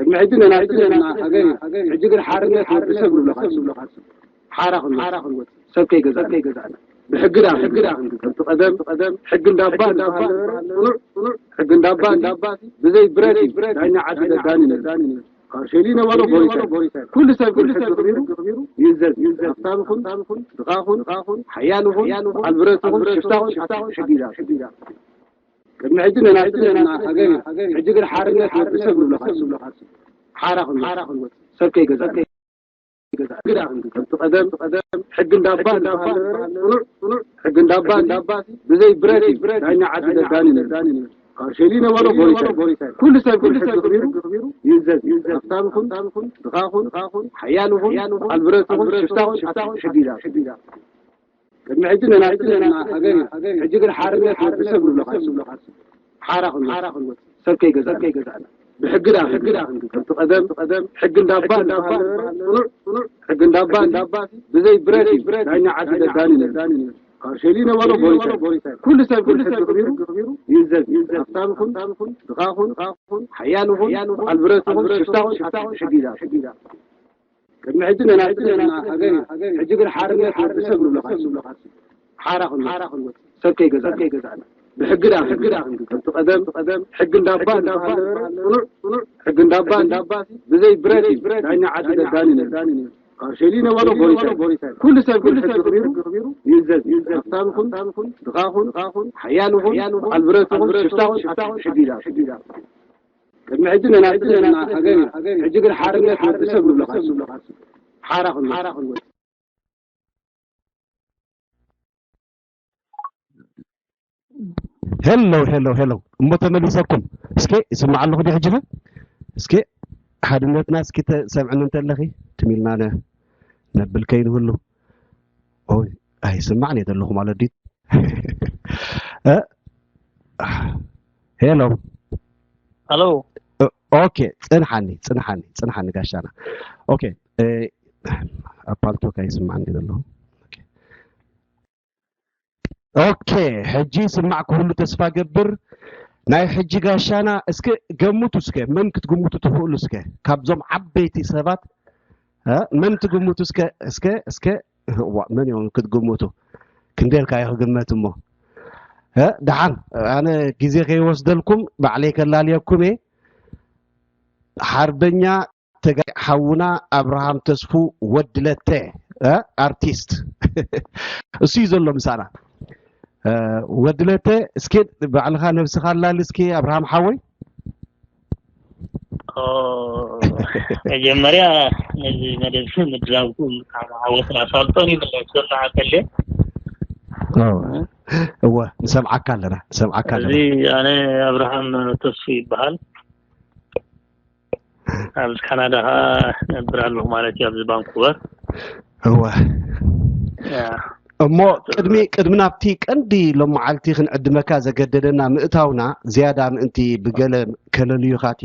ቅድሚ ሕጂ ነናይ ዘለና ሃገር እዩ። ሕጂ ግን ሓርነት ወዲ ሰብ ንብሎ፣ ካብ ንብሎ፣ ካብ ሓራ ክንወጽእ፣ ሰብ ከይገዛእና፣ ብሕጊ ደኣ ክንግዛእ። ከምቲ ቀደም፣ ቀደም ሕጊ እንዳባ እንዳባ ነበረ፣ ጽኑዕ፣ ጽኑዕ ሕጊ እንዳባ፣ እንዳባ ብዘይ ብረት እዩ። ዳኛ ዓዲ ደዳኒ ነይሩ። ካርሸሊ ነበሮ፣ ቦሪሳ፣ ኩሉ ሰብ ግን ሕጊ ክቢሩ ይእዘዝ። ሃብታም ይኹን፣ ድኻ ይኹን፣ ሓያል ይኹን፣ በዓል ብረት ይኹን፣ ሽፍታ ይኹን፣ ሽፍታ ይኹን፣ ሕጊ ይዳ። ቅድሚ ሕጂ ነናይ ዘለና ሃገር እዩ። ሕጂ ግን ሓርነት ወዲ ሰብ ንብሎ፣ ካብ ንብሎ፣ ሓራ ክንወጽእ፣ ሰብ ከይገዛእ፣ ግዳ ክንግዛእ። ከምቲ ቀደም፣ ቀደም ሕጊ እንዳባ እንዳባ ነበረ፣ ጽኑዕ፣ ጽኑዕ ሕጊ እንዳባ፣ እንዳባ ብዘይ ብረት እዩ። ዳኛ ዓዲ ደዳኒ ነይሩ። ካርሸሊ ነበሮ፣ ቦሪሳ፣ ኩሉ ሰብ ግን ሕጊ ክቢሩ ይእዘዝ። ሃብታም ይኹን፣ ድኻ ይኹን፣ ሓያል ይኹን፣ በዓል ብረት ይኹን፣ ሽፍታ ይኹን፣ ሽፍታ ይኹን፣ ሕጊ ይዳ። ቅድሚ ሕጂ ነናይ ዘለና ሃገር እዩ። ሕጂ ግን ሓርነት ወዲ ሰብ ንብሎ፣ ካብ ንብሎ፣ ሓራ ክንወጽእ፣ ሰብ ከይገዛእና፣ ብሕጊ ደኣ፣ ሕጊ ደኣ ክንግዛእ። ከምቲ ቀደም፣ ቀደም ሕጊ እንዳባ እንዳባ ነበረ፣ ጽኑዕ፣ ጽኑዕ ሕጊ እንዳባ፣ እንዳባ ብዘይ ብረት እዩ። ዳኛ ዓዲ ደዳኒ ነይሩ። ካርሸሊ ነበሮ፣ ቦሪሳ፣ ኩሉ ሰብ ግን ሕጊ ክቢሩ ይእዘዝ። ሃብታም ይኹን፣ ድኻ ይኹን፣ ሓያል ይኹን፣ በዓል ብረት ይኹን፣ ሽፍታ ይኹን፣ ሽፍታ ይኹን፣ ሕጊ ይዳ። ቅድሚ ሕጂ ነናይ ዘለና ሃገር እዩ። ሕጂ ግን ሓርነት ወዲ ሰብ ንብሎ፣ ካብ ንብሎ፣ ሓራ ክንወጽእ፣ ሰብ ከይገዛእና፣ ብሕጊ ደኣ፣ ሕጊ ደኣ ክንግዛእ። ከምቲ ቀደም፣ ቀደም ሕጊ እንዳባ እንዳባ ነበረ፣ ጽኑዕ፣ ጽኑዕ ሕጊ እንዳባ፣ እንዳባ ብዘይ ብረት እዩ። ዳኛ ዓዲ ደዳኒ ነይሩ። ካርሸሊ ነበሮ፣ ቦሪሳ፣ ኩሉ ሰብ ግን ሕጊ ክቢሩ ይእዘዝ። ሃብታም ይኹን፣ ድኻ ይኹን፣ ሓያል ይኹን፣ በዓል ብረት ይኹን፣ ሽፍታ ይኹን፣ ሽፍታ ይኹን፣ ሕጊ ይዳ። ቅድሚ ሕጂ ነናይ ዘለና ሃገር እዩ። ሕጂ ግን ሓርነት ወዲ ሰብ ንብሎ፣ ካብ ንብሎ፣ ሓራ ክንወጽእ፣ ሄሎ፣ ሄሎ፣ ሄሎ። እሞ ተመሊሰኩም። እስኪ ይስማዕ ኣለኹ ድዩ ሕጂ ኸ? እስኪ ሓድነትና እስኪ ተሰምዕኒ እንተለኺ፣ ትም ኢልና ነ-፣ ነብል ከይንህሉ። ኦይ፣ ኣይስማዕን እየ ዘለኹ ማለት ድዩ? እ? ሄሎ። ሃሎ። እ፣ ኦኬ፣ ጽንሓኒ፣ ጽንሓኒ፣ ጽንሓኒ ጋሻና። ኦኬ፣ እ፣ ኣብ ፓልቶክ ኣይስማዕን እየ ዘለኹ። ኦኬ፣ ሕጂ ይስማዕ ክህሉ ተስፋ ገብር። ናይ ሕጂ ጋሻና እስከ ገምቱ፣ እስከ መን ክትግምቱ ትኽእሉ? እስከ ካብዞም ዓበይቲ ሰባት፣ እ፣ መን ትግምቱ? እስከ፣ እስከ፣ እስከ፣ እዋ፣ መን እዮም ክትግምቱ? ክንደልካ እዩ ክግመት እሞ። እ፣ ደሓን፣ ኣነ ግዜ ከይወስደልኩም ባዕለይ ከላልየኩም እየ። ሓርበኛ ተጋይ ሓውና ኣብርሃም ተስፉ ወዲ ለተ፣ እ፣ ኣርቲስት። እሱ እዩ ዘሎ ምሳና። እ፣ ወዲ ለተ፣ እስኪ ባዕልኻ ነብስኻ ኣላሊ እስኪ ኣብርሃም ሓወይ። ኦ፣ መጀመርያ ነዚ መደብ ምድላውኩም ብጣዕሚ ሓወስና ኣሳልጦን ይምለስ ዘሎ ኣከለ። ኦ፣ እወ፣ ንሰምዓካ ኣለና፣ ንሰምዓካ እዚ ኣለና። ኣነ ኣብርሃም ተስፉ ይበሃል። ኣብ ካናዳ ኸዓ ነብር ኣለኹ ማለት እዩ፣ ኣብዚ ቫንኩቨር። እወ። ያ። እሞ ቅድሚ፣ ቅድሚ ናብቲ ቀንዲ ሎመዓልቲ ክንዕድመካ ዘገደደና ምእታውና፣ ዝያዳ ምእንቲ ብገለ ከለልዩኻ እቲ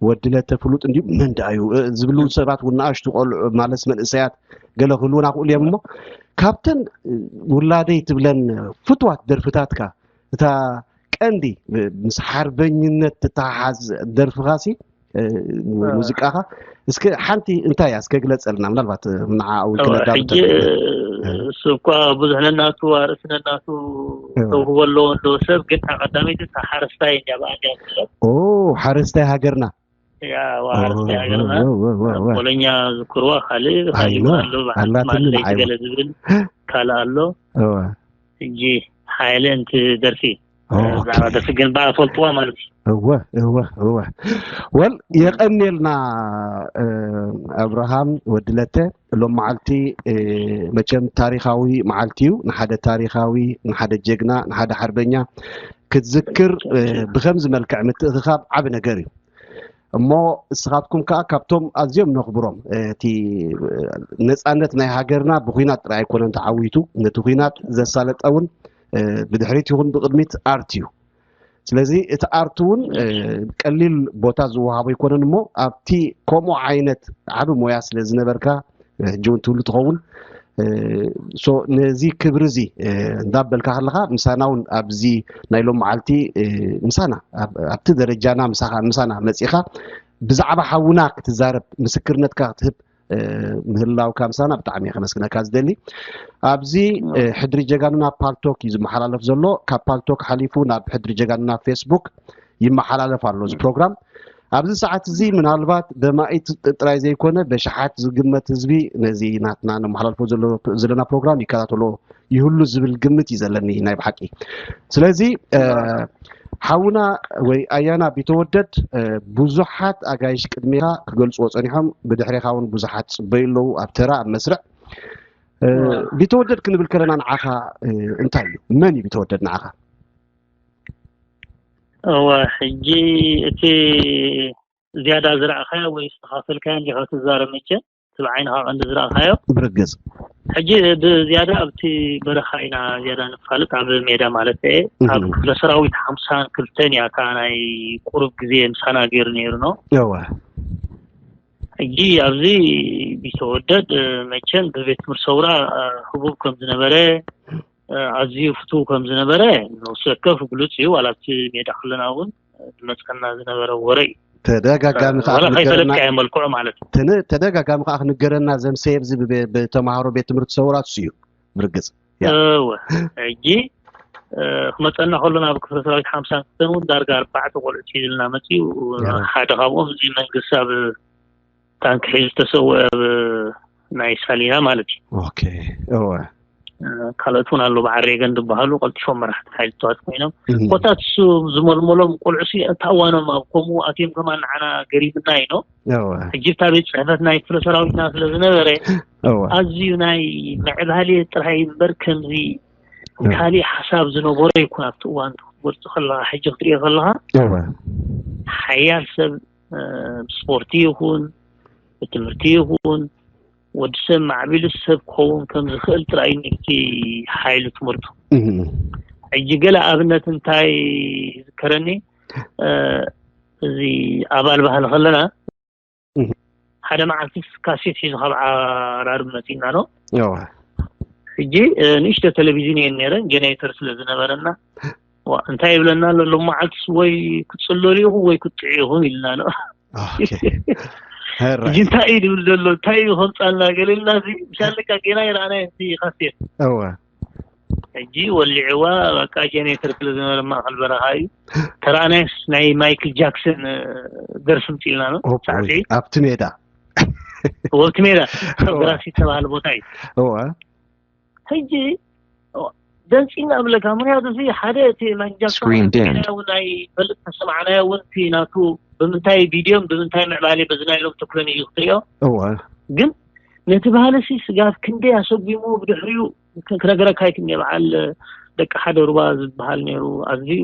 ወዲ ለተ ፍሉጥ እንድዩ፣ መን ደኣ እዩ፣ እ፣ ዝብሉ ሰባት እውን ንኣሽቱ ቆልዑ፣ ማለት መንእሰያት ገለ ክህልዉና ክእሉ እዮም። እሞ ካብተን ውላደይ ትብለን ፍትዋት ደርፍታትካ፣ እታ ቀንዲ ምስ ሓርበኝነት ትተሓሓዝ ደርፍኻሲ፣ እ፣ እ። ሙዚቃኻ፣ እስከ ሓንቲ እንታይ እያ እስከ ግለጸልና፣ ምናልባት ንዓኣ እውን እወ፣ ክነዳሉ ሕጂ፣ ተኽእል። እ። እሱ እኳ ብዙሕ ነናቱ ኣርእስቲ ነናቱ እወ። ተውህቦ ኣለዎ እንዶ ሰብ፣ ግን እታ ቀዳመይቲ እታ ሓረስታይ እያ ብኣንድያ ትብሎ። ኦ፣ ሓረስታይ ሃገርና። ያ፣ ዋ፣ ኦ፣ ሓረስታይ ሃገርና። ኦ፣ ኦ፣ ኦ፣ ኦ። ፖለኛ ዝክርዋ ካልእ፣ ኣይ፣ ካልእ ኖ፣ ኣሎ፣ በዓል ኣላትኒ ትማሊ ንዓይ። ገለ ዝብል ካልእ ኣሎ። እወ። ሕጂ ሓይለ እንቲ ደርፊ፣ ኦ፣ ብዛዕባ ኦኬ። ደርፊ ግን ብኣ ፈልጥዋ ማለት እዩ። እወ፣ እወ፣ እወ። ወል፣ የቐንየልና፣ እ፣ ኣብርሃም ወዲ ለተ፣ ሎም መዓልቲ፣ እ፣ መቸም ታሪኻዊ መዓልቲ እዩ። ንሓደ ታሪኻዊ፣ ንሓደ ጀግና፣ ንሓደ ሓርበኛ ክትዝክር፣ እ፣ ብኸምዚ መልክዕ ምትእኽኻብ ዓቢ ነገር እዩ። እሞ እስኻትኩም ከኣ ካብቶም ኣዝዮም ነኽብሮም፣ እ፣ እቲ፣ እ፣ ነጻነት ናይ ሃገርና ብኹናት ጥራይ ኣይኮነን ተዓዊቱ፣ ነቲ ኹናት ዘሳለጠ እውን፣ እ፣ ብድሕሪት ይኹን ብቕድሚት ኣርት እዩ። ስለዚ እቲ ኣርት እውን፣ እ፣ ቀሊል ቦታ ዝወሃቦ ኣይኮነን እሞ ኣብቲ ከምኡ ዓይነት ዓቢ ሞያ ስለ ዝነበርካ፣ እ፣ ሕጂ እውን ትብሉ ትኸውን፣ እ፣ ሶ ነዚ ክብሪ እዚ፣ እ፣ እንዳበልካ ከለኻ ምሳና እውን ኣብዚ ናይ ሎም መዓልቲ፣ እ፣ ምሳና ኣብ-፣ ኣብቲ ደረጃና ምሳኻ፣ ምሳና መጺኻ ብዛዕባ ሓውና ክትዛረብ፣ ምስክርነትካ ክትህብ ምህላውካ ምሳና ብጣዕሚ እየ ከመስግነካ ዝደሊ። ኣብዚ ሕድሪ ጀጋኑና ፓልቶክ እዩ ዝመሓላለፍ ዘሎ። ካብ ፓልቶክ ሓሊፉ ናብ ሕድሪ ጀጋኑና ፌስቡክ ይመሓላለፍ ኣሎ እዚ ፕሮግራም። ኣብዚ ሰዓት እዚ ምናልባት በማኢት ጥራይ ዘይኮነ በሽሓት ዝግመት ህዝቢ ነዚ ናትና ነመሓላልፎ ዘሎ- ዘለና ፕሮግራም ይከታተሎ ይህሉ ዝብል ግምት እዩ ዘለኒ ናይ ብሓቂ። ስለዚ ሓውና ወይ ኣያና ቢተወደድ፣ ብዙሓት ኣጋይሽ ቅድሜኻ ክገልፅዎ ፀኒሖም፣ ብድሕሬኻ እውን ብዙሓት ፅበዩ ኣለዉ ኣብ ተራ ኣብ መስርዕ። ቢተወደድ ክንብል ከለና ንዓኻ እንታይ እዩ? መን እዩ ቢተወደድ ንዓኻ? እወ፣ ሕጂ እቲ ዝያዳ ዝረኣኻዮ ወይ ዝተኻፈልካዮ እንዲኻ ትዛረብ መቸ እቲ ብዓይንኻ ቀንዲ ዝረኣኻዮ ብርግጽ ሕጂ ብዝያዳ ኣብቲ በረኻ ኢና ዝያዳ ንፋልጥ ኣብ ሜዳ ማለት እየ ኣብ ክፍለ ሰራዊት ሓምሳን ክልተን እያ እታ ናይ ቁሩብ ግዜ ምሳና ገይሩ ነይሩ ነው እወ ሕጂ ኣብዚ ቢተወደድ መቸም ብቤት ትምህርቲ ሰውራ ህቡብ ከም ዝነበረ ኣዝዩ ፍቱው ከም ዝነበረ ነብሲ ወከፍ ግሉጽ እዩ። ዋላ ኣብቲ ሜዳ ከለና እውን ዝመፀና ዝነበረ ወረ እዩ። ተደጋጋሚ ከዓ ዋላ ክንገረና ከይፈለጥካዮ መልክዑ ማለት እዩ። ተነ- ተደጋጋሚ ከዓ ክንገረና ዘምሰየ ብዚ ብቤ- ብተምሃሮ ቤት ትምህርቲ ሰውራት እዩ ብርግፅ። ያ። እወ ሕጂ እ፣ ክመፀና ከሎ ናብ ክፍለ ሰራዊት ሓምሳ ክልተን እውን ዳርጋ ኣርባዕተ ቆልዑት ሒዝልና መፅኡ። ያ። ሓደ ካብኦም እዚ መንግስቲ ኣብ ታንክ ሒዙ ዝተሰወ ኣብ ናይ ሳሊና ማለት እዩ። ኦኬ እወ ካልኦት እውን ኣለዉ ብዓሬገን ዝበሃሉ ቀልጢፎም መራሕቲ ሓይልታት ኮይኖም እህ፣ ኮታት እሱ ዝመልመሎም ቆልዑ ሲ እታ እዋኖም ኣብ ከምኡ ኣትዮም ከማን ንዓና ገሪምና እዩ ነው። እወ ሕጂ እታ ቤት ፅሕፈት ናይ ክፍለ ሰራዊትና ስለ ዝነበረ እወ ኣዝዩ ናይ ምዕባሌ ጥራይ እምበር ከምዚ ካልእ ሓሳብ ዝነበሮ ይኩን ኣብቲ እዋን ክትገልፆ ከለካ ሕጂ ክትሪኦ ከለካ እወ ሓያል ሰብ ስፖርቲ ይኹን ብትምህርቲ ይኹን ወዲ ሰብ ማዕቢሉ ሰብ ክኸውን ከም ዝኽእል ጥራይ ነቲ ሓይሉ ትምህርቱ እህ፣ ሕጂ ገለ ኣብነት እንታይ ይዝከረኒ እ፣ እዚ ኣባል ባህሊ ከለና እህ፣ ሓደ መዓልቲ ካሴት ሒዙ ካብ ዓራርብ መፂና ነው እወ ሕጂ እ፣ ንእሽቶ ቴሌቪዝን እየን ነይረን ጀነሬተር ስለ ዝነበረና ዋ፣ እንታይ ይብለና ኣሎ ሎም መዓልትስ ወይ ክትፅለሉ ኢኹም ወይ ክትጥዑ ኢኹም ኢልና ነው ኦኬ። ሕራይ። ሕጂ እንታይ እዩ ዝብል ዘሎ እንታይ እዩ ከምፃልና ገለልና እዚ ምሻለካ ጌና ይረኣና እቲ ካሴት እወ ሕጂ ወሊዕዋ በቃ ጀኔተር ስለ ዝነበረ ማእከል በረኻ እዩ ተራእናይስ ናይ ማይክል ጃክሰን እ፣ ደርፊ ምፅልና ነው ኦፖ፣ ሳዕሲ ኣብቲ ሜዳ ወብቲ ሜዳ እወ። ግራሲ ዝተባሃለ ቦታ እዩ እወ ሕጂ ደንፂና እብለካ ምክንያቱ እዚ ሓደ እቲ ማይክል ጃክሰን Screen dimmed. ርኢናዮ እውን ኣይፈልጥ ተሰማዕናዮ እውን እቲ ናቱ ብምንታይ ቪድዮን ብምንታይ ምዕባሌ በዚ ናይ ሎም ተኩለን እዩ ክትሪኦ እወ ግን ነቲ ባህሊ ሲ ስጋብ ክንደይ ኣሰጒሙ ብድሕሪኡ ክ- ክነግረካ ኣይክእል እየ በዓል ደቂ ሓደ ሩባ ዝበሃል ነይሩ ኣዝዩ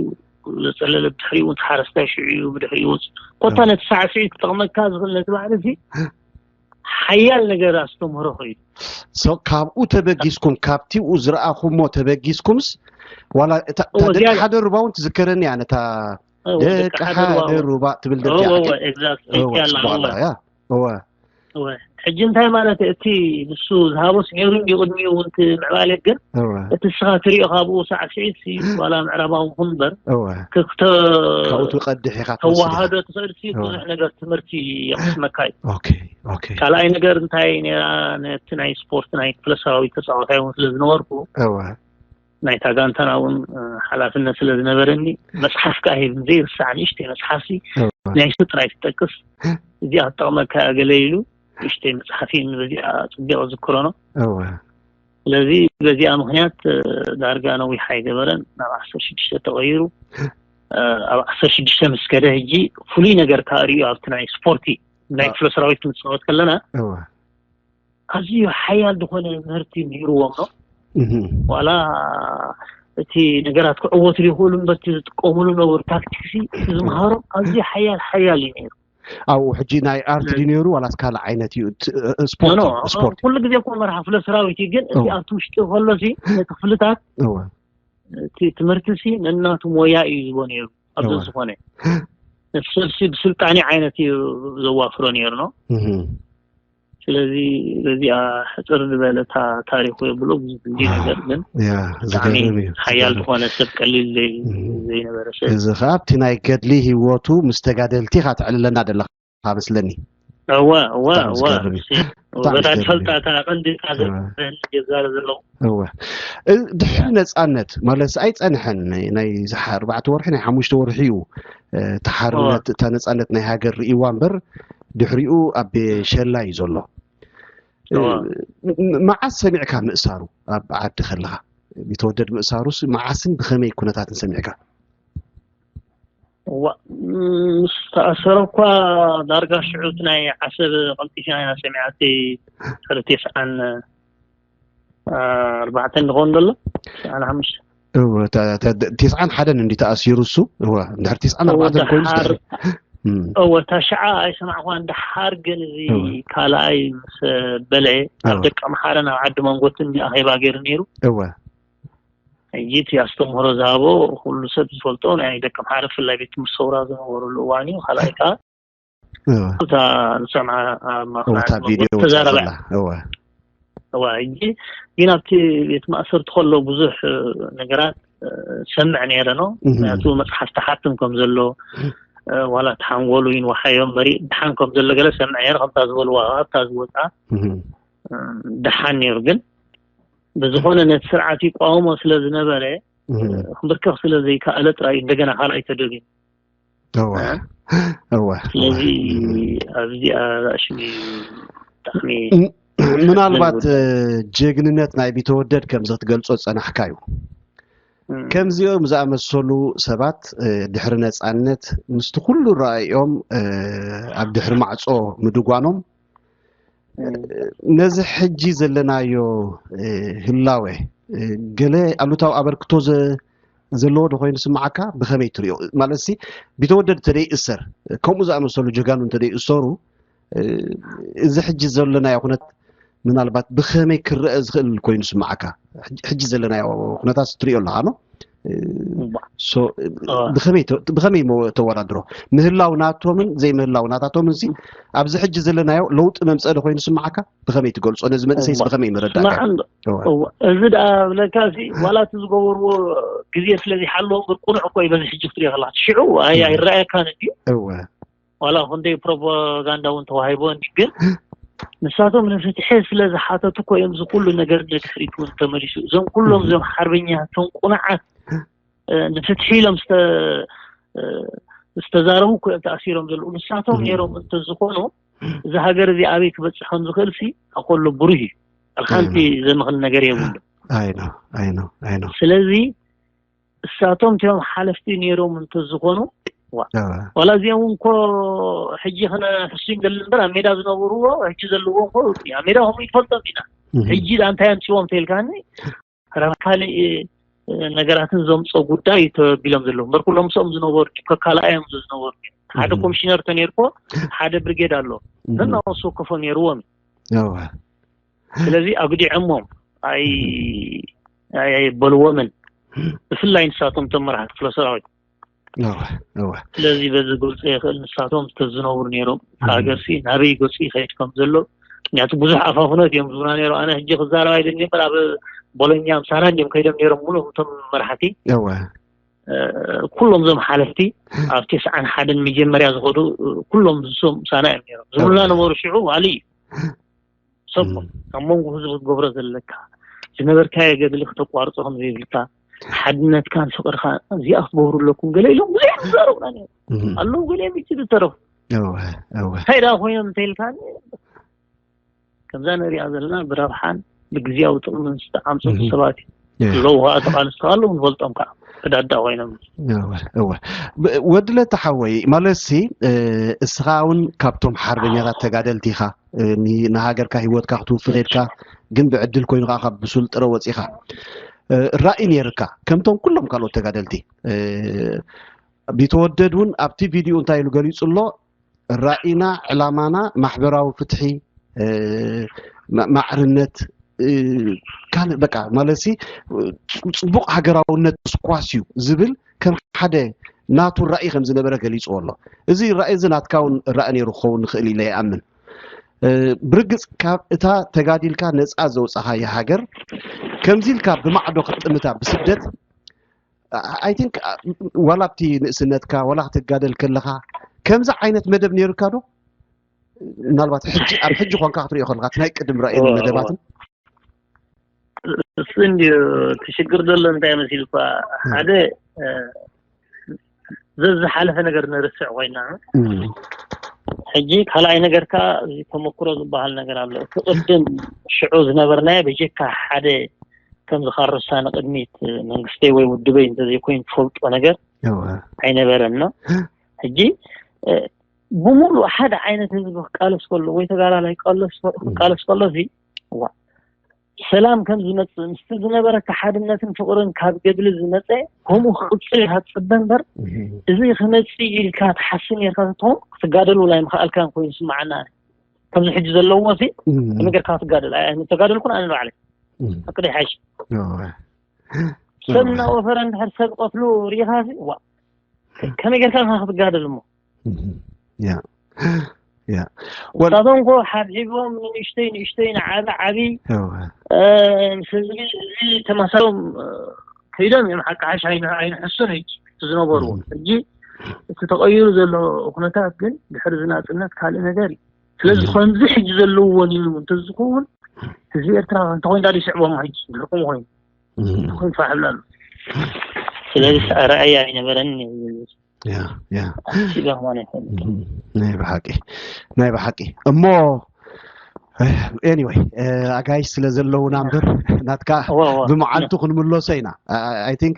ዘፀለለ ብድሕሪኡ እውን ሓረስታይ ሽዑ እዩ ብድሕሪኡ ውፅ ኮታ ነቲ ሳዕስዒት ክጠቕመካ ዝኽእል ነቲ ባህሊ ሲ ሓያል ነገር ኣስተምህሮ ኮይኑ So፣ ካብኡ ተበጊስኩም ካብቲኡ ዝረኣኹሞ ተበጊስኩምስ ዋላ እታ እታ እወ፣ ደቂ ዝያዳ- ሓደ ሩባ እውን ትዝከረኒ እያ ነታ እወ፣ ደቂ ደቂ ሓደ ሓደ ሩባ እውን። ሩባ ትብል እወ፣ እወ፣ ደርፊ exactly። እወ ያላ፣ ጽቡቕ እወ፣ ኣላ፣ ያ እወ እወ። ሕጂ እንታይ ማለት እቲ ንሱ ዝሃቦስ ነይሩ እንዲ ቅድሚኡ እውን እቲ ምዕባሌ ግን እወ እቲ ንስኻ ትሪኦ ካብኡ ሳዕስዒት ሲ ዋላ ምዕራባዊ ይኹን እምበር እወ ክክተ ካብኡ ትቐድሕ ኢኻ ትወስድ ኢኻ። ተዋህዶ ትኽእል ሲ እወ። ብዙሕ ነገር ትምህርቲ የቕስመካ እዩ ኦኬ ኦኬ ካልኣይ ነገር እንታይ ነራ ነቲ ናይ ስፖርት ናይ ክፍለ ሰራዊት ተፃዋታይ እውን ስለ ዝነበርኩ እወ ናይታ ጋንታና እውን እ፣ ሓላፍነት ስለ ዝነበረኒ መፅሓፍ ከዓ ሂብ ዘይርሳዕ ንእሽተይ መፅሓፍ ሲ እወ ናይ ሱ ጥራይ ትጠቅስ እዚኣ ትጠቕመካ ገለ ኢሉ ንእሽተይ መፅሓፍ እዩ በዚኣ ፅቢቅ ዝክሮ ነው እወ ስለዚ በዚኣ ምክንያት እ፣ ዳርጋ ነዊሕ ኣይገበረን ናብ ዓሰርተ ሽዱሽተ ተቐይሩ እ፣ ኣብ ዓሰርተ ሽዱሽተ ምስ ከደ ሕጂ ፍሉይ ነገር ከዓ ርእዩ ኣብቲ ናይ ስፖርቲ ናይ አ- ክፍለ ሰራዊት ክንፃወት ከለና እወ ኣዝዩ ሓያል ዝኾነ ምህርቲ ነይርዎም ነው እህ። ዋላ እቲ ነገራት ክዕወቱ ይኽእሉ እምበር እቲ ዝጥቀምሉ ነበሩ ታክቲክሲ እቲ ዝምሃሮም ኣዝዩ ሓያል ሓያል እዩ ነይሩ ኣብኡ ሕጂ ናይ ኣርት ድዩ ነይሩ ዋላስ ካልእ ዓይነት እዩ እቲ፣ እ፣ ስፖርት ኖ እዩ፣ ስፖርት እዩ። ኩሉ ግዜ እኮ መርሓ ክፍለ ሰራዊት እዩ ግን እቲ እወ። ኣብቲ ውሽጢ ከሎ ሲ ነቲ ክፍልታት እወ እቲ ትምህርቲ ሲ ነናቱ ሞያ እዩ ዝቦ ነይሩ ኣብዚ እወ። ዝኾነ ነቲ ሰብሲ ብስልጣኔ ዓይነት እዩ ዘዋፍሮ ነይሩ ነው እህ። ስለዚ በዚኣ ሕፅር ዝበለ እታ ታሪኩ የብሎ ብዙ ግዜ ነገር ግን ያ ብጣዕሚ ዝገርም እዩ ሓያል ዝገርም። ዝኾነ ሰብ ቀሊል ዘይ- እህ። ዘይነበረ ሰብ እዚ ከዓ ኣብቲ ናይ ገድሊ ህይወቱ ምስ ተጋደልቲ ኢኻ ተዕልለና ዘለኻ። ሃበስለኒ። እወ እወ ብጣዕሚ እወ ዝገርም እዩ። እሺ፣ ብጣዕሚ በታ ዝገርም ዝፈልጣ እዩ። እታ ቀንዲ እታ እወ። ዘዛረ ዘለኹ እወ እ፣ ድሕሪ ነፃነት ማለት ኣይፀንሐን ናይ ዝሓ ኣርባዕተ ወርሒ ናይ ሓሙሽተ ወርሒ እዩ። እ፣ እታ ሓርነት እታ ነፃነት ናይ ሃገር ርእይዋ እምበር ድሕሪኡ ኣብ ሸላ እዩ ዘሎ። እ፣ እወ። ም- ም- መዓስ ሰሚዕካ ምእሳሩ? ኣብ ዓዲ ከለኻ ቢተወደድ ምእሳሩስ መዓስን ብኸመይ ኩነታትን ሰሚዕካ? እዋ፣ ምስ ተኣሰረ እኳ ዳርጋ ሽዑ እቲ ናይ ዓሰብ ቀልጢፍና ኢና ሰሚዓ፣ እቲ ድሕሪ ተስዓን ኣርባዕተን ዝኸውን ዘሎ፣ ተስዓን ሓሙሽተ። እወ፣ ተ- ተ- ተስዓን ሓደን እንዲ ተኣሲሩ እሱ። እወ፣ እንድሕር ተስዓን ኣርባዕተን ኮይኑ ደሓር እም፣ እወ፣ እታ ሽዓ ኣይሰማዕኳን። ደሓር ግን እዚ እወ። ካልኣይ ምስ በልዐ ኣብ እወ። ደቂ ኣምሓረ ናብ ዓዲ መንጎትን ኣኼባ ገይሩ ነይሩ። እወ ሕጂ እቲ ኣስተምህሮ ዝሃቦ ኩሉ ሰብ ዝፈልጦ ናይ ደቂ ኣምሓረ ብፍላይ ቤት ትምህርቲ ሰውራ ዝነበሩሉ እዋን እዩ። ካልኣይ ከዓ እወ እታ ንሰምዓ ኣብ እወ፣ እታ ቪድዮ ተዛረባ ዘላ እወ እዋ። ሕጂ ግን ኣብቲ ቤት ማእሰርቲ ከሎ ብዙሕ ነገራት ሰምዕ ነይረ ነው። እህ። ምክንያቱ መፅሓፍ ተሓትም ከም ዘሎ ዋላ ተሓንጎሉ ይንዋሓዮ እምበሪ ድሓን ከም ዘሎ ገለ ሰምዕ ነይረ። ከምታ ዝበልዋ ኣብታ ዝወፃ እህ። ድሓን ነይሩ። ግን ብዝኾነ ነቲ ስርዓት ይቋወሞ ስለ ዝነበረ እህ። ክንብርከኽ ስለ ዘይከኣለ ጥራይ እንደገና ካልኣይ ተደግም እወ እወ ስለዚ ኣብዚኣ ሽሚ ብጣዕሚ ምናልባት እ፣ ጀግንነት ናይ ቢተወደድ ከምዚ ክትገልጾ ዝጸናሕካ እዩ። እም፣ ከምዚኦም ዝኣመሰሉ ሰባት እ፣ ድሕሪ ነጻነት ምስቲ ኩሉ ረኣዮም እ፣ ኣብ ድሕሪ ማዕጾ ምድጓኖም እም፣ ነዚ ሕጂ ዘለናዮ እ፣ ህላወ እ፣ ገለ ኣሉታዊ ኣበርክቶ ዘ- ዘለዎ ዶ ኮይኑ ስምዓካ? ብኸመይ ትሪኦ? ማለት ሲ ቢተወደድ እንተደይ እሰር ከምኡ ዝኣመሰሉ ጀጋኑ እንተደይ እሰሩ እ፣ እዚ ሕጂ ዘለናዮ ኩነት ምናልባት ብኸመይ ክረአ ዝኽእል ኮይኑ ስምዓካ? ሕጂ- ሕጂ ዘለናዮ ኩነታት ትሪኦ ኣለኻ ኖ? እ፣ እባ። ሶ- እዋ። ብኸመይ ተ- ብኸመይ መ- ተወዳድሮ? ምህላው ናቶምን ዘይምህላው ናታቶምን ሲ ኣብዚ ሕጂ ዘለናዮ ለውጢ መምፀእ ዶ ኮይኑ ስምዓካ? ብኸመይ ትገልጾ? ነዚ መንእሰይስ እዋ። ብኸመይ መረዳእካ? ስማዕ እንዶ፣ እወ። እዋ። እዚ ደኣ ብለካ ሲ ዋላ እቲ ዝገበርዎ ግዜ ስለ ዘይሓለዎ እምበር ቁኑዕ እኮ እዩ። በዚ ሕጂ ክትሪኦ ከለካ ሽዑ ኣይ- እህ። ኣይረኣየካን እዩ። እወ ዋላ ክንደይ ፕሮፓጋንዳ እውን ተዋሂቦ እንዲ ግን ንሳቶም ንፍትሒ ስለ ዝሓተቱ እኮ እዮም እዚ ኩሉ ነገር ንድሕሪት እውን ተመሊሱ። እዞም ኩሎም እህ። እዞም ሓርበኛቶም ቁኑዓት እ፣ ንፍትሒ ኢሎም ዝተ- እ፣ ዝተዛረቡ እኮ እዮም ተኣሲሮም ዘለዉ። ንሳቶም እህ። ነይሮም እንተዝኾኑ እዚ ሃገር እዚ ኣበይ ክበፅሕ ከም ዝኽእል ሲ ኣኮሎ ብሩህ እዩ። ሓንቲ ዘምኽን ነገር የብሉ። I know I know I know ስለዚ እሳቶም እቲኦም ሓለፍቲ ነይሮም እንተዝኾኑ ዋ- እወ ዋላ እዚኦም እውን እኮ ሕጂ ክነሕሱ ንደሊ እምበር ኣብ ሜዳ ዝነበርዎ ሕጂ ዘለዎም እኮ ኣብ ሜዳ ከምኡ ይፈልጦም ኢና። እህ። ሕጂ ዳ እንታይ ኣምፅዎም ተልካኒ ረብ ካልእ እ፣ ነገራትን ዘምፅኦ ጉዳይ ተቢሎም ዘለዉ እምበር ኩሎም ምስኦም ዝነበሩ ድዮም? ከካልኣዮም ዝነበሩ ድዮም? ሓደ እህ። ኮሚሽነር ተነይርኮ ሓደ ብርጌድ ኣሎ እህ። ነናወሱ ወከፎ ነይርዎም። እወ ስለዚ ኣጉዲዐሞም ኣይ ኣይ- ኣይበልዎምን። ብፍላይ ንሳቶም እቶም መራሕቲ ክፍለ ሰራዊት። እወ እወ ስለዚ በዚ ግልፂ ይኽእል ንሳቶም ዝተዝነብሩ ነይሮም። እህ። ሃገርሲ ናበይ ገፁ ይኸይድ ከም ዘሎ ምክንያቱ ብዙሕ ኣፋፍኖት እዮም ዝብና ነይሮም። ኣነ ሕጂ ክዛረብ ኣይደልን እምበር ኣብ ቦሎኛ ምሳና እዮም ከይዶም ነይሮም ሙሉ እቶም መራሕቲ እወ እ፣ ኩሎም እዞም ሓለፍቲ ኣብ ተስዓን ሓደን መጀመርያ ዝኸዱ እ፣ ኩሎም ዝሶም ምሳና እዮም ነይሮም ዝብሉና እወ ነበሩ። ሽዑ ዋሊ እዩ ሰብ እም። ኣብ መንጎ ህዝቢ ክትገብሮ ዘለካ ዝነበርካዮ ገድሊ ክተቋርጾ ከም ዘይብልካ ሓድነትካን ፍቅርካ እዚኣ ክትገብሩ ኣለኩም ገለ ኢሎም ብዙሕ ዝዛረቡና ነይሮም እም። ኣለዉ። ገሊኦም ይችሉ ተረፉ እወ እወ እንታይ ደኣ ኮይኖም እንተኢልካ ከምዛ ንሪኣ ዘለና ብረብሓን ብግዜያዊ ጥቕምን ዝተዓምፀቱ እህ። ሰባት እዩ እህ። ኣለዉ። ከዓ ተቃልስቲ ኣለዉ ንፈልጦም ከዓ ክዳዳ ኮይኖም እወ እወ ብ- ወድለ ተሓወይ ማለትሲ እ፣ እስኻ እውን ካብቶም ሓርበኛታት ተጋደልቲ ኢኻ እ፣ ኒ- ንሃገርካ ህይወትካ ክትውፍር ኢልካ ግን ብዕድል ኮይኑ ከዓ ካብ ብሱል ጥረ ወፂኻ እ፣ ራእይ ነይርካ ከምቶም ኩሎም ካልኦት ተጋደልቲ እ፣ ቢተወደድ እውን ኣብቲ ቪድዮ እንታይ ኢሉ ገሊፁ ኣሎ ራእይና ዕላማና ማሕበራዊ ፍትሒ እ፣ ማ- ማዕርነት እ፣ ካልእ በቃ ማለትሲ ጽ- ጽቡቕ ሃገራውነት ስኳስ እዩ ዝብል ከም ሓደ ናቱ ራእይ ከም ዝነበረ ገሊፅዎ ኣሎ። እዚ ራእይ እዚ ናትካ እውን ራእይ ነይሩ ክኸውን ንኽእል ኢለ ይኣምን። እ፣ ብርግፅ ካብ እታ ተጋዲልካ ነፃ ዘውፃኻያ ሃገር ከምዚ ኢልካ ብማዕዶ ክትጥምታ ብስደት I think ዋላ ኣብቲ ንእስነትካ ዋላ ክትጋደል ከለኻ ከምዚ ዓይነት መደብ ነይሩካ ዶ? ምናልባት ሕጂ ኣብ ሕጂ ኮንካ ክትሪኦ ከለካ እቲ ናይ ቅድም ራእይን እወ፣ እወ። መደባትን እሱ እንዲዩ እቲ ሽግር ዘሎ እንታይ መሲልኳ ሓደ እ፣ ዘዝሓለፈ ነገር ንርስዕ ኮይና ሕጂ ካልኣይ ነገር ከዓ እዚ ተመክሮ ዝበሃል ነገር ኣሎ። እቲ ቅድም ሽዑ ዝነበርናዮ ብጀካ ሓደ ከም ዝካረሳ ንቅድሚት መንግስተይ ወይ ውድበይ እንተዘይኮይኑ ትፈልጦ ነገር ኣይነበረን ነው። ሕጂ እ፣ ብሙሉእ ሓደ ዓይነት ህዝቢ ክቃለስ ከሎ ወይ ተጋዳላይ ክቃለስ ከሎ እዚ ዋ ሰላም ከም ዝመፅእ ምስቲ ዝነበረካ ሓድነትን ፍቅርን ካብ ገድሊ ዝመፀ ከምኡ ክቅፅል ኢካ ትፅበ እምበር እዚ ክመፅእ ኢልካ ትሓስብ ነርካ ትትኾን ክትጋደል ውላ ኣይምክኣልካን ኮይኑ ስማዓና። ከምዚ ሕጂ ዘለዎ ሲ ነገር ካብ ትጋደል ተጋደልኩን ኣነ ባዕለ ቅደ ሓሽ ሰብ እናወፈረ እንድሕር ሰብ ቀትሉ ሪኢካ ሲ ዋ ከመይ ጌርካ ኢካ ክትጋደል እሞ ያ ያ ንሳቶም ኮ ሓብሒቦም ንንእሽተይ ንእሽተይ ንዓቢ ዓቢ ምስ ህዝቢ እዚ ተመሳሎም ከይዶም እዮም ሓቂ ሓሽ ኣይንሕሱን ሕጂ ዝነበርዎ ሕጂ እቲ ተቀይሩ ዘሎ ኩነታት ግን ድሕሪ ዝናፅነት ካልእ ነገር እዩ ስለዚ ከምዚ ሕጂ ዘለውዎን እዩ እንተዝኸውን ህዝቢ ኤርትራ እንተኮይንካ ይስዕቦም ሕጂ ድርኩም ኮይኑ ኮይኑ ፋሕብላ ኣሎ ስለዚ ረኣይ ኣይነበረን ያ ያ ሲጋ ክኾን ይኽእል ናይ ብሓቂ ናይ ብሓቂ እሞ anyway ኣጋይሽ ስለ ዘለውና እምበር ናትካ ብመዓልቱ ክንምለሶ ኢና I think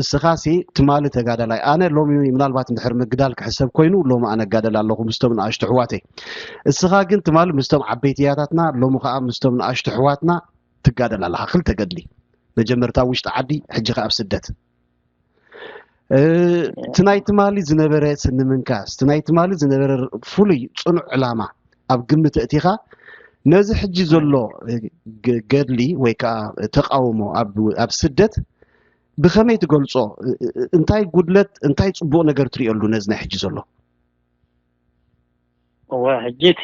እስኻሲ ትማሊ ተጋዳላይ ኣነ ሎሚ ምናልባት እንድሕር ምግዳል ክሕሰብ ኮይኑ ሎሚ ኣነ ጋደል ኣለኹ ምስቶም ንኣሽቱ ኣሕዋተይ እስኻ ግን ትማሊ ምስቶም ዓበይቲ ያታትና ሎሚ ከዓ ምስቶም ንኣሽቱ ኣሕዋትና ትጋደል ኣለኻ ክልተ ገድሊ መጀመርታ ውሽጢ ዓዲ ሕጂ ከዓ ኣብ ስደት እቲ ናይ ትማሊ ዝነበረ ስንምንካስ እቲ ናይ ትማሊ ዝነበረ ፍሉይ ፅኑዕ ዕላማ ኣብ ግምት እቲኻ ነዚ ሕጂ ዘሎ ገድሊ ወይ ከዓ ተቃውሞ ኣብ ስደት ብኸመይ ትገልፆ እንታይ ጉድለት እንታይ ፅቡቅ ነገር ትሪእሉ ነዚ ናይ ሕጂ ዘሎ እወ ሕጂ እቲ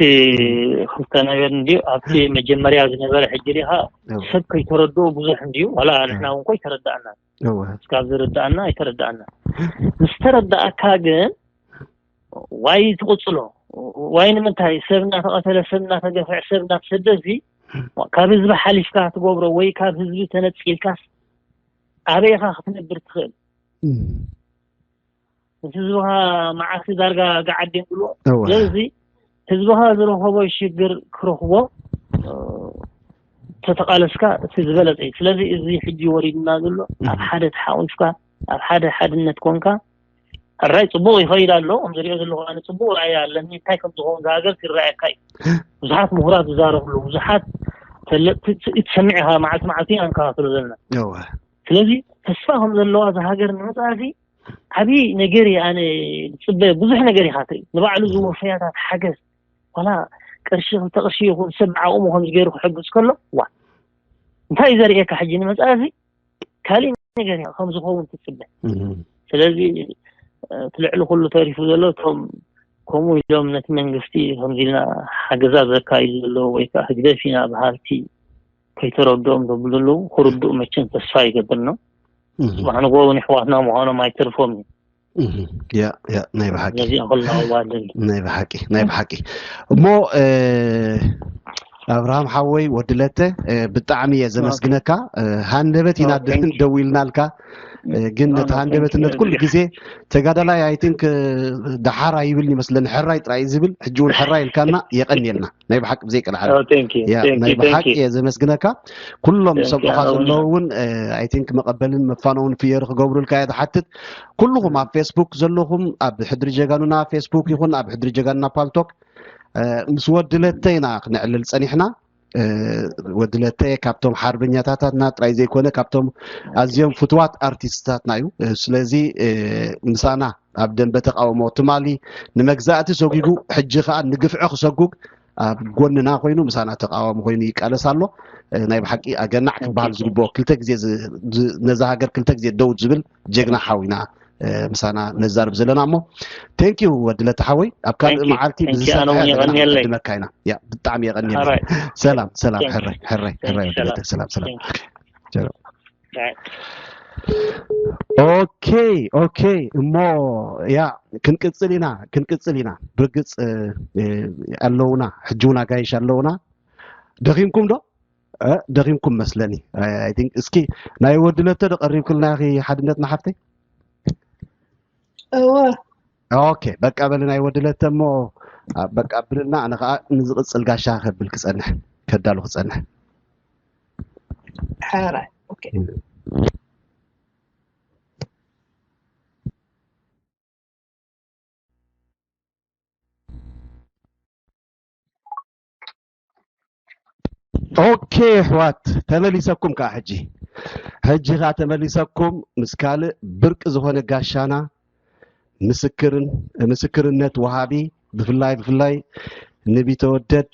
ክልተ ነገር እንድዩ ኣብቲ መጀመርያ ዝነበረ ሕጂ ዲኻ ሰብ ከይተረድኦ ብዙሕ እንድዩ ዋላ ንሕና እውን ኮ ይተረዳእና እስካብ ዝርዳእና ኣይተረዳእና ምስ ተረዳእካ ግን ዋይ ትቕፅሎ ዋይ ንምንታይ ሰብ እናተቐተለ ሰብ እናተገፍዐ ሰብ እናተሰደ እዚ ካብ ህዝቢ ሓሊፍካ ትገብሮ ወይ ካብ ህዝቢ ተነፂልካስ ኣበይኻ ክትነብር ትኽእል እቲ ህዝብኻ መዓልቲ ዳርጋ ገዓዲ የብልዎ ስለዚ ህዝብኻ ዝረኸቦ ሽግር ክረኽቦ ተተቃለስካ እቲ ዝበለፀ እዩ ስለዚ እዚ ሕጂ ወሪድና ዘሎ ኣብ ሓደ ተሓቂፍካ ኣብ ሓደ ሓድነት ኮንካ ሕራይ ፅቡቅ ይኸይድ ኣሎ ከም ዝሪኦ ዘለኹ ኣነ ፅቡቅ ራእይ ኣለኒ እንታይ ከም ዝኸውን ዝሃገር ይረኣየካ እዩ ብዙሓት ምሁራት ዝዛረብሉ ብዙሓት ፈለጥቲ ትሰምዕ ኢኻ መዓልቲ መዓልቲ ኢና ንከታተሎ ዘለና ስለዚ ተስፋ ከም ዘለዋ እዛ ሃገር ንምፅኣሲ ዓብዪ ነገር እዩ ኣነ ዝፅበ ብዙሕ ነገር ኢኻ ትርኢ ንባዕሉ ዝወፈያታት ሓገዝ ዋላ ቅርሺ ክልተ ቅርሺ ይኹን ሰብ ዓቕሙ ከምዚ ገይሩ ክሕግዝ ከሎ ዋ እንታይ እዩ ዘርእየካ ሕጂ ንመፅኣሲ ካሊእ ነገር እዩ ከም ዝኸውን ትፅበ ስለዚ እቲ ልዕሊ ኩሉ ተሪፉ ዘሎ እቶም ከምኡ ኢሎም ነቲ መንግስቲ ከምዚ ኢልና ሓገዛት ዘካይዱ ዘለዉ ወይ ከዓ ህግደፍ ኢና በሃልቲ ከይተረድኦም ዘብሉ ዘለዉ ክርድኡ መቸም ተስፋ ይገብር ነው። ጽባሕ ንግሆ እውን ኣሕዋትና ምዃኖም ኣይተርፎም እዩ። እህ፣ ያ ያ ናይ ብሓቂ ነዚኣ ኩላ ኣዋልል ናይ ብሓቂ ናይ ብሓቂ እሞ እ፣ ኣብርሃም ሓወይ ወዲ ለተ እ፣ ብጣዕሚ እየ ዘመስግነካ። እ፣ ሃንደበት ኢና Oh, thank you. ደዊልናልካ እ፣ ግን No, ነቲ no, ሃንደበት thank you. ነት ኩሉ ግዜ ተጋዳላይ ኣይ ቲንክ እ፣ ደሓር ኣይብልን ይመስለኒ ሕራይ ጥራይ እዩ ዝብል። ሕጂ እውን ሕራይ ኢልካና የቐንየልና ናይ ብሓቂ ብዘይ ቅልዓለ Oh, thank you. ያ Thank ናይ you. Thank ብሓቂ you. እየ ዘመስግነካ። ኩሎም Thank you. ዝሰምዑኻ ኣነ እውን ዘለዉ እውን ኣይ ቲንክ መቐበልን መፋነውን ፍየሪ ክገብሩልካ እየ ዝሓትት። ኩልኹም ኣብ ፌስቡክ ዘለኹም ኣብ ሕድሪ ጀጋኑና ፌስቡክ ይኹን ኣብ ሕድሪ ጀጋኑና ፓልቶክ እ፣ ምስ ወዲ ለተ ኢና ክነዕልል ጸኒሕና። እ፣ ወዲ ለተ ካብቶም ሓርበኛታታትና ጥራይ ዘይኮነ ካብቶም ኣዝዮም ፍትዋት ኣርቲስትታትና እዩ። እ፣ ስለዚ እ፣ ምሳና ኣብ ደንበ ተቃውሞ ትማሊ ንመግዛእቲ ሰጒጉ ሕጂ ከኣ ንግፍዒ ክሰጉግ ኣብ ጎንና ኮይኑ ምሳና ተቃዋሚ ኮይኑ ይቃለስ ኣሎ። እ፣ ናይ ብሓቂ ኣገናዕ ክበሃል ዝግብኦ ክልተ ግዜ ዝ- ዝ- ነዛ ሃገር ክልተ ግዜ ደው ዝብል ጀግና ሓዊና እ፣ ምሳና ነዛርብ ዘለና እሞ thank you ወዲ ለተ ሓወይ ኣብ ካልእ Thank you. መዓልቲ Thank you. ብዝሰፍሐ ኣነ እውን ዘለና የቐንየለይ። ክዕድመካ ኢና ያ ብጣዕሚ የቐንየለይ Alright. ሰላም ሰላም Thank you. ሕራይ ሕራይ Thank ሕራይ you. ወዲ ለተ ሰላም ሰላም Thank you. ሰላም Right. ኦኬ፣ ኦኬ። እሞ ያ ክንቅጽል ኢና፣ ክንቅጽል ኢና። ብርግጽ ኣለውና፣ ሕጂ እውን ኣጋይሽ ኣለውና። ደኺምኩም ዶ? ደኺምኩም መስለኒ። እስኪ ናይ ወዲ ለተ ዶ ቀሪብክልና ኢኺ ሓድነት ንሓፍተይ? እወ። ኦኬ፣ በቃ በሊ ናይ ወዲ ለተ እሞ በቃ ኣብልና፣ ኣነ ከዓ ንዝቕጽል ጋሻ ከብል ክጸንሕ፣ ከዳሉ ክጸንሕ። ሕራይ። ኦኬ። ኦኬ ኣሕዋት፣ ተመሊሰኩም ከዓ ሕጂ፣ ሕጂ ከዓ ተመሊሰኩም ምስ ካልእ ብርቂ ዝኾነ ጋሻና ምስክርን ምስክርነት ወሃቢ፣ ብፍላይ ብፍላይ ንቢተወደድ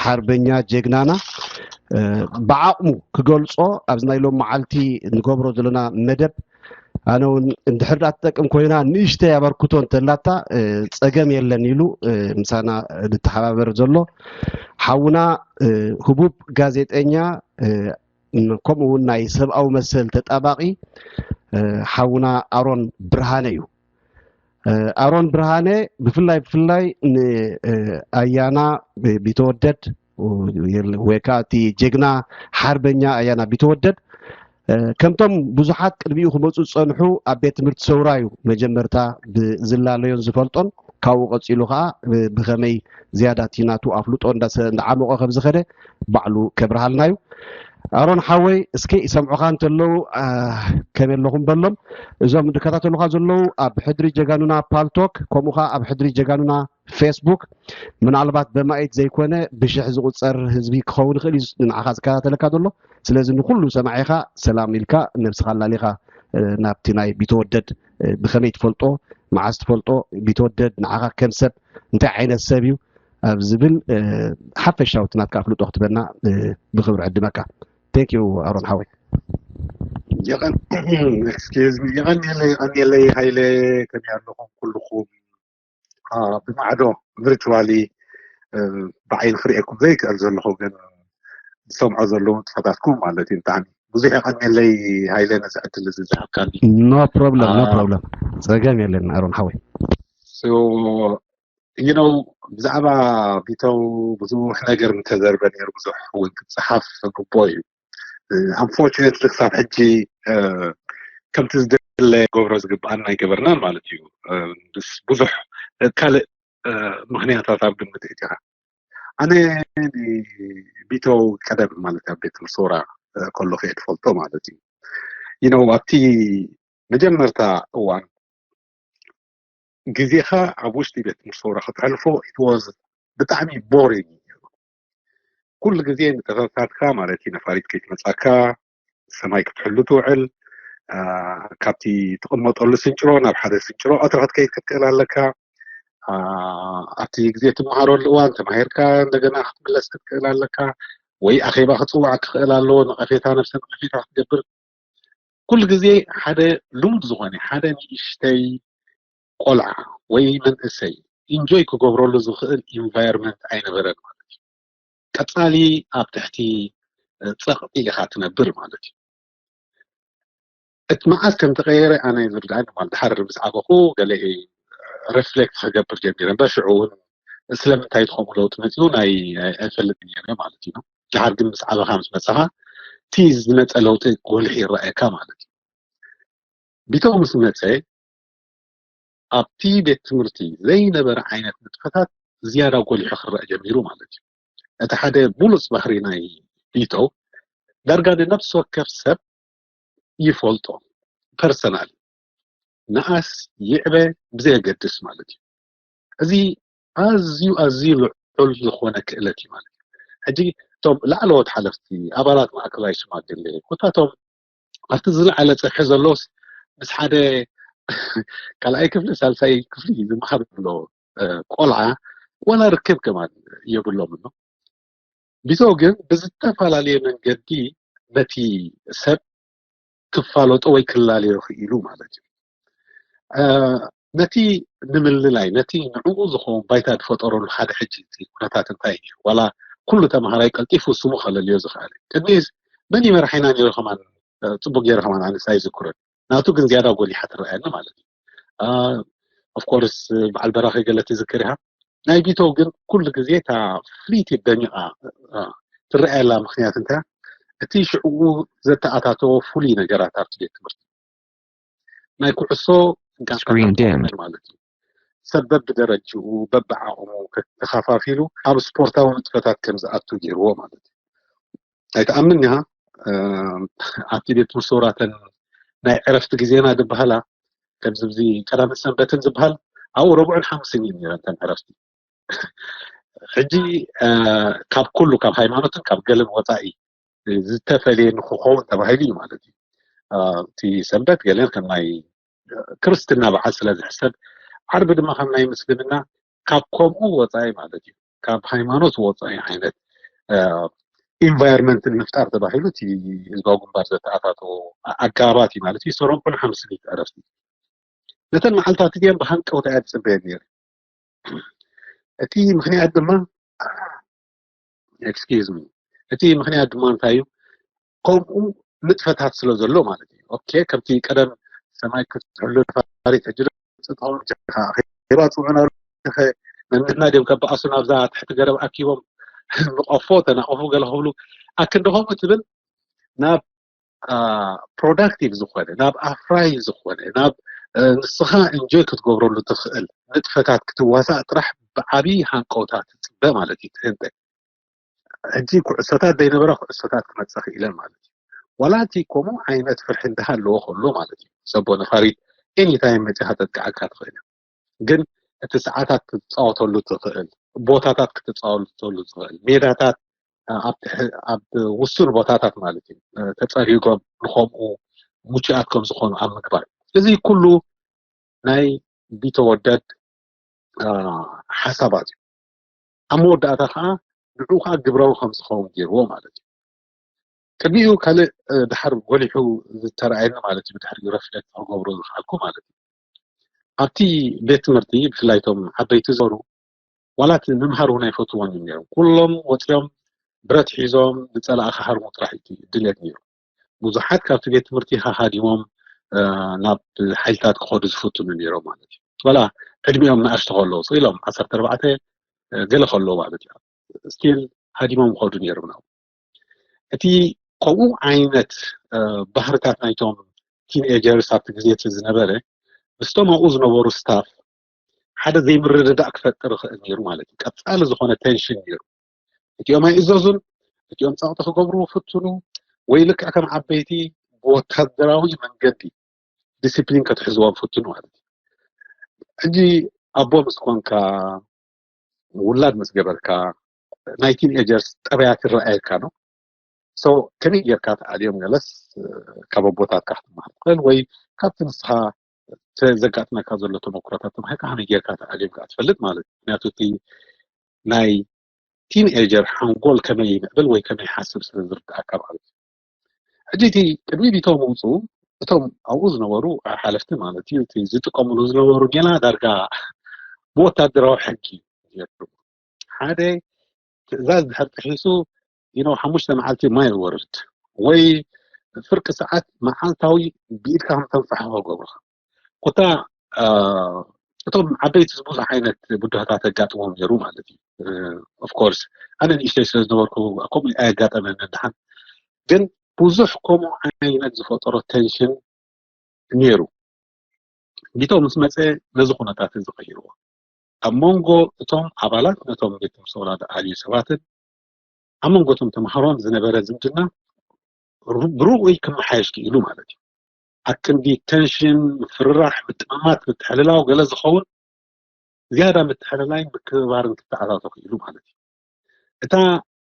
ሓርበኛ ጀግናና ብዓቕሙ ክገልጾ ኣብዚ ናይ ሎም መዓልቲ ንገብሮ ዘለና መደብ ኣነ እውን እንድሕር ዳ ትጠቅም ኮይና ንእሽተይ ኣበርክቶ እንተላታ ጸገም የለን ኢሉ ምሳና ዝተሓባበር ዘሎ ሓውና ህቡብ ጋዜጠኛ ከምኡ እውን ናይ ሰብኣዊ መሰል ተጣባቂ ሓውና ኣሮን ብርሃነ እዩ። ኣሮን ብርሃነ ብፍላይ ብፍላይ ንኣያና ቢተወደድ ወይ ከዓ እቲ ጀግና ሓርበኛ ኣያና ቢተወደድ ከምቶም ብዙሓት ቅድሚኡ ክመፁ ዝፀንሑ ኣብ ቤት ትምህርቲ ሰውራ እዩ መጀመርታ ብዝላለዮን ዝፈልጦን ካብኡ ቀፂሉ ከዓ ብከመይ ዝያዳ እቲ ናቱ ኣፍልጦ እንዳዓሞቐ ከም ዝኸደ ባዕሉ ከብርሃልና እዩ። ኣሮን ሓወይ እስኪ ይሰምዑኻ እንተለዉ ከመይ ኣለኹም በሎም። እዞም ዝከታተሉኻ ዘለዉ ኣብ ሕድሪ ጀጋኑና ፓልቶክ ከምኡ ከዓ ኣብ ሕድሪ ጀጋኑና ፌስቡክ ምናልባት በማኢት ዘይኮነ ብሽሕ ዝቁፀር ህዝቢ ክኸውን ይኽእል እዩ ንዓኻ ዝከታተለካ ዘሎ። ስለዚ ንኩሉ ሰማዒኻ ሰላም ኢልካ ነብስኻ ኣላሊኻ ናብቲ ናይ ቢተወደድ ብኸመይ ትፈልጦ፣ መዓስ ትፈልጦ፣ ቢተወደድ ንዓኻ ከም ሰብ እንታይ ዓይነት ሰብ እዩ ኣብ ዝብል ሓፈሻዊ እቲ ናትካ ኣፍልጦ ክትበና ብክብሪ ዕድመካ። Thank you ኣሮን ሓወይ። excuse me፣ የቐንየለይ፣ የቐንየለይ ሃይለ፣ ከመይ ኣለኹም ኩልኹም? ብማዕዶ ቪርቹዋሊ ብዓይኒ ክርእየኩም ዘይክእል ዘለኹ ግን ዝሰምዖ ዘለዉ ንጥፈታትኩም ማለት እዩ። ብጣዕሚ ብዙሕ የቐንየለይ ሃይለ ነዚ ዕድል እዚ ዝሃብካኒ። No problem፣ no problem። ጸገም የለን ኣሮን ሓወይ። you know ብዛዕባ ቢተው ብዙሕ ነገር ምተዘርበ ነይሩ፣ ብዙሕ እውን ክፀሓፍ ግቦ እዩ። Unfortunately ክሳብ ሕጂ ከምቲ ዝድለ ገብሮ ዝግብኣና ኣይገበርናን ማለት እዩ። ብዙሕ ካልእ ምኽንያታት ኣብ ግምት እቲኻ ኣነ ቢተው ቀደም ማለት ኣብ ቤት ትምህርቲ ሰውራ ከሎ ከየ ትፈልጦ ማለት እዩ። you know ኣብቲ መጀመርታ እዋን ግዜኻ ኣብ ውሽጢ ቤት ትምህርቲ ሰውራ ከተሕልፎ it was ብጣዕሚ boring እዩ። ኩሉ ግዜ ንጥፈታትካ ማለት እዩ ነፋሪት ከይትመጻካ ሰማይ ክትሕሉ ትውዕል። ካብቲ ትቕመጠሉ ስንጭሮ ናብ ሓደ ስንጭሮ ቀትሪ ክትከይድ ክትክእል ኣለካ። ኣብቲ ግዜ ትመሃረሉ እዋን ተማሂርካ እንደገና ክትምለስ ክትክእል ኣለካ። ወይ ኣኼባ ክፅዋዕ ክኽእል ኣለዎ፣ ነቐፌታ ነብሰ ነቐፌታ ክትገብር። ኩሉ ግዜ ሓደ ልሙድ ዝኾነ ሓደ ንእሽተይ ቆልዓ ወይ መንእሰይ ኢንጆይ ክገብረሉ ዝኽእል ኢንቫይሮንመንት ኣይነበረን ማለት እዩ። ቀፃሊ ኣብ ትሕቲ ፀቕጢ ኢኻ ትነብር ማለት እዩ። እቲ መዓስ ከም ተቐየረ ኣነ ዝርድኣኒ ማለት ድሓር ምስ ዓበኹ ገለ ሪፍሌክት ክገብር ጀሚረ እምበር ሽዑ እውን ስለምንታይ ትኸምኡ ለውጢ መፂኡ ናይ ኣይፈልጥን ነይረ ማለት እዩ። ድሓር ግን ምስ ዓበኻ ምስ መፀኻ እቲ ዝመፀ ለውጢ ጎሊሑ ይረኣየካ ማለት እዩ። ቢተው ምስ መፀ ኣብቲ ቤት ትምህርቲ ዘይነበረ ዓይነት ንጥፈታት ዝያዳ ጎሊሑ ክረአ ጀሚሩ ማለት እዩ። እቲ ሓደ ብሉፅ ባህሪ ናይ ቢተው ዳርጋ ንነብሲ ወከፍ ሰብ ይፈልጦ ፐርሰናል ንኣስ ይዕበ ብዘየገድስ ማለት እዩ። እዚ ኣዝዩ ኣዝዩ ልዑል ዝኾነ ክእለት እዩ ማለት እዩ። ሕጂ እቶም ላዕለዎት ሓለፍቲ ኣባላት ማእከላይ ሽማግሌ ኮታቶም ኣብቲ ዝለዓለ ጽፍሒ ዘለውስ ምስ ሓደ ካልኣይ ክፍሊ ሳልሳይ ክፍሊ ዝመሃር ዘሎ ቆልዓ ዋላ ርክብ ከማን የብሎም እሞ ቢተው ግን ብዝተፈላለየ መንገዲ ነቲ ሰብ ክፋለጦ ወይ ክላለዮ ክኢሉ ማለት እዩ። ነቲ ንምልላይ ነቲ ንዕኡ ዝኸውን ባይታ ዝፈጠረሉ ሓደ ሕጂ እቲ ኩነታት እንታይ እዩ ዋላ ኩሉ ተምሃራይ ቀልጢፉ ስሙ ከለልዮ ዝኽእል ቅድሚ መን ይመርሓና ነይሩ ከማን ጽቡቅ ገይረ ከማን ኣነስ ኣይዝክሮን። ናቱ ግን ዝያዳ ጎሊሓ ትረኣየኒ ማለት እዩ። ኦፍኮርስ በዓል በራኺ ገለ ትዝክር ኢኻ። ናይ ቢተው ግን ኩሉ ግዜ እታ ፍልይቲ ደሚቓ ትረኣየላ ምክንያት እንታይ? እቲ ሽዕኡ ዘተኣታተዎ ፍሉይ ነገራት ኣብቲ ቤት ትምህርቲ ናይ ኩዕሶ ማለት እዩ። ሰብ በብደረጅኡ በብዓቕሙ ተኸፋፊሉ ኣብ ስፖርታዊ ንጥፈታት ከም ዝኣቱ ገይርዎ ማለት እዩ። ኣይትኣምን ኢኻ። ኣብቲ ቤት ትምህርቲ ሰውራተን ናይ ዕረፍቲ ግዜና ዝበሃላ ከምዚ እዚ ቀዳምን ሰንበትን ዝበሃል ኣብኡ ረቡዕን ሓሙስን እዩ ነይረን እተን ዕረፍቲ። ሕጂ ካብ ኩሉ ካብ ሃይማኖትን ካብ ገለን ወፃኢ ዝተፈለየ ንክኸውን ተባሂሉ እዩ ማለት እዩ። እቲ ሰንበት ገለን ከም ናይ ክርስትና በዓል ስለ ዝሕሰብ፣ ዓርቢ ድማ ከም ናይ ምስልምና ካብ ከምኡ ወፃኢ ማለት እዩ፣ ካብ ሃይማኖት ወፃኢ ዓይነት ኢንቫይሮንመንት ንምፍጣር ተባሂሉ እቲ ህዝባዊ ግንባር ዘተኣታተዎ ኣጋባት እዩ ማለት እዩ። ሰሮም ኩሉ ሓምስን እዩ ዕረፍቲ። ነተን መዓልታት እዚአን ብሃንቀውታ እያ ትፅበየን ነይሩ። እቲ ምክንያት ድማ excuse me፣ እቲ ምክንያት ድማ እንታይ እዩ? ከምኡ ንጥፈታት ስለ ዘሎ ማለት እዩ። ኦኬ፣ ከምቲ ቀደም ሰማይ ክትሕሉ ነፋሪት ሕጂ ጽጥሆም ጀካ ባ ጽዑና መንነትና ድዮም ከበኣሱ ናብዛ ትሕቲ ገረብ ኣኪቦም ንቆፎ ተናቆፉ ገለ ክብሉ ኣክንዲ ከምኡ ትብል ናብ ፕሮዳክቲቭ ዝኾነ ናብ ኣፍራይ ዝኾነ ናብ ንስኻ ኢንጆይ ክትገብረሉ ትኽእል ንጥፈታት ክትዋሳእ ጥራሕ ብዓብዪ ሃንቀውታ ትፅበ ማለት እዩ። ትህንጠ ሕጂ ኩዕሶታት ዘይነበራ ኩዕሶታት ክመፀ ክኢለ ማለት እዩ። ዋላ እቲ ከምኡ ዓይነት ፍርሒ እንዳሃለዎ ከሎ ማለት እዩ። ሰቦ ነፋሪት ኤኒታይም መፂኻ ተጥቅዓካ ትኽእል፣ ግን እቲ ሰዓታት ክትፃወተሉ ትኽእል፣ ቦታታት ክትፃወተሉ ትኽእል፣ ሜዳታት ኣብ ውሱን ቦታታት ማለት እዩ ተፀሪጎም ንከምኡ ሙችኣት ከም ዝኾኑ ኣብ ምግባር፣ እዚ ኩሉ ናይ ቢተወደድ ሓሳባት እዩ። ኣብ መወዳእታ ከዓ ንዑ ከዓ ግብራዊ ከም ዝኸውን ገይርዎ ማለት እዩ። ቅድሚኡ ካልእ ድሓር ጎሊሑ ዝተረኣየኒ ማለት እዩ፣ ድሕሪ ረፍለክት ክገብሮ ዝኽኣልኩ ማለት እዩ፣ ኣብቲ ቤት ትምህርቲ ብፍላይ እቶም ዓበይቲ ዝበሩ ዋላ እቲ ምምሃር እውን ኣይፈትዎን እዮም ነይሮም። ኩሎም ወፂኦም ብረት ሒዞም ንፀላእ ክሃርሙ ጥራሕ እዩ ድልየት ነይሩ። ብዙሓት ካብቲ ቤት ትምህርቲ ሃዲሞም ናብ ሓይልታት ክኸዱ ዝፍትኑ ነይሮም ማለት እዩ። ዋላ ዕድሚኦም ንኣሽቱ ከለዉ ስቕ ኢሎም ዓሰርተ ኣርባዕተ ገለ ከለዉ ማለት እዩ ስቲል ሃዲሞም ይኸዱ ነይሮም ናብኡ። እቲ ከምኡ ዓይነት ባህርታት ናይቶም ቲንኤጀርስ ኣብቲ ግዜ እቲ ዝነበረ ምስቶም ኣብኡ ዝነበሩ ስታፍ ሓደ ዘይምርድዳእ ክፈጥር ይኽእል ነይሩ ማለት እዩ። ቀፃሊ ዝኾነ ቴንሽን ነይሩ። እቲኦም ኣይእዘዙን፣ እቲኦም ፀቕጢ ክገብሩ ፍትኑ ወይ ልክዕ ከም ዓበይቲ ብወታደራዊ መንገዲ ዲስፕሊን ከትሕዝዎም ፍትኑ ማለት እዩ። ሕጂ ኣቦ ምስ ኮንካ ውላድ ምስ ገበርካ ናይ ቲንኤጀርስ ጠባያት ይረኣየካ ነው። ሶ ከመይ ጌርካ ትኣልዮም ገለስ ካብ ኣቦታትካ ክትመሃር ትኽእል ወይ ካብቲ ንስኻ ዘጋጥመካ ዘሎ ተመኩሮታት ተማሂርካ ከመይ ጌርካ ትኣልዮም ከዓ ትፈልጥ ማለት እዩ። ምክንያቱ እቲ ናይ ቲንኤጀር ሓንጎል ከመይ ይምዕብል ወይ ከመይ ይሓስብ ስለ ዝርድኣካ ማለት እዩ። ሕጂ እቲ ቅድሚ ቢቶ ምውፅኡ እቶም ኣብኡ ዝነበሩ ሓለፍቲ ማለት እዩ እቲ ዝጥቀምሉ ዝነበሩ ሜላ ዳርጋ ብወታደራዊ ሕጊ እዩ። ሓደ ትእዛዝ ድሕር ጥሒሱ you know ሓሙሽተ መዓልቲ ማይ ወርድ ወይ ፍርቂ ሰዓት መዓልታዊ ብኢድካ ከም ተንፋሕፎ ገብሩኻ። ኮታ እቶም ዓበይቲ ብዙሕ ዓይነት ብድሆታት የጋጥሞም ነይሩ ማለት እዩ። ኦፍኮርስ ኣነ ንእሽተይ ስለ ዝነበርኩ ከምኡ ኣየጋጠመኒ ድሓን፣ ግን ብዙሕ ከምኡ ዓይነት ዝፈጠሮ ቴንሽን ነይሩ። ቢቶ ምስ መፀ ነዚ ኩነታት እዚ ቀይርዎ። ኣብ መንጎ እቶም ኣባላት ነቶም ቤት ትምህርቲ ወላዲ ኣልዩ ሰባትን ኣብ መንጎ እቶም ተምሃሮን ዝነበረ ዝምድና ብርኡይ ክመሓየሽ ክኢሉ ማለት እዩ። ኣክንዲ ቴንሽን፣ ምፍርራሕ፣ ምጥምማት፣ ምትሕልላው ገለ ዝኸውን ዝያዳ ምትሕልላይን ምክብባርን ክተኣታቶ ክኢሉ ማለት እዩ። እታ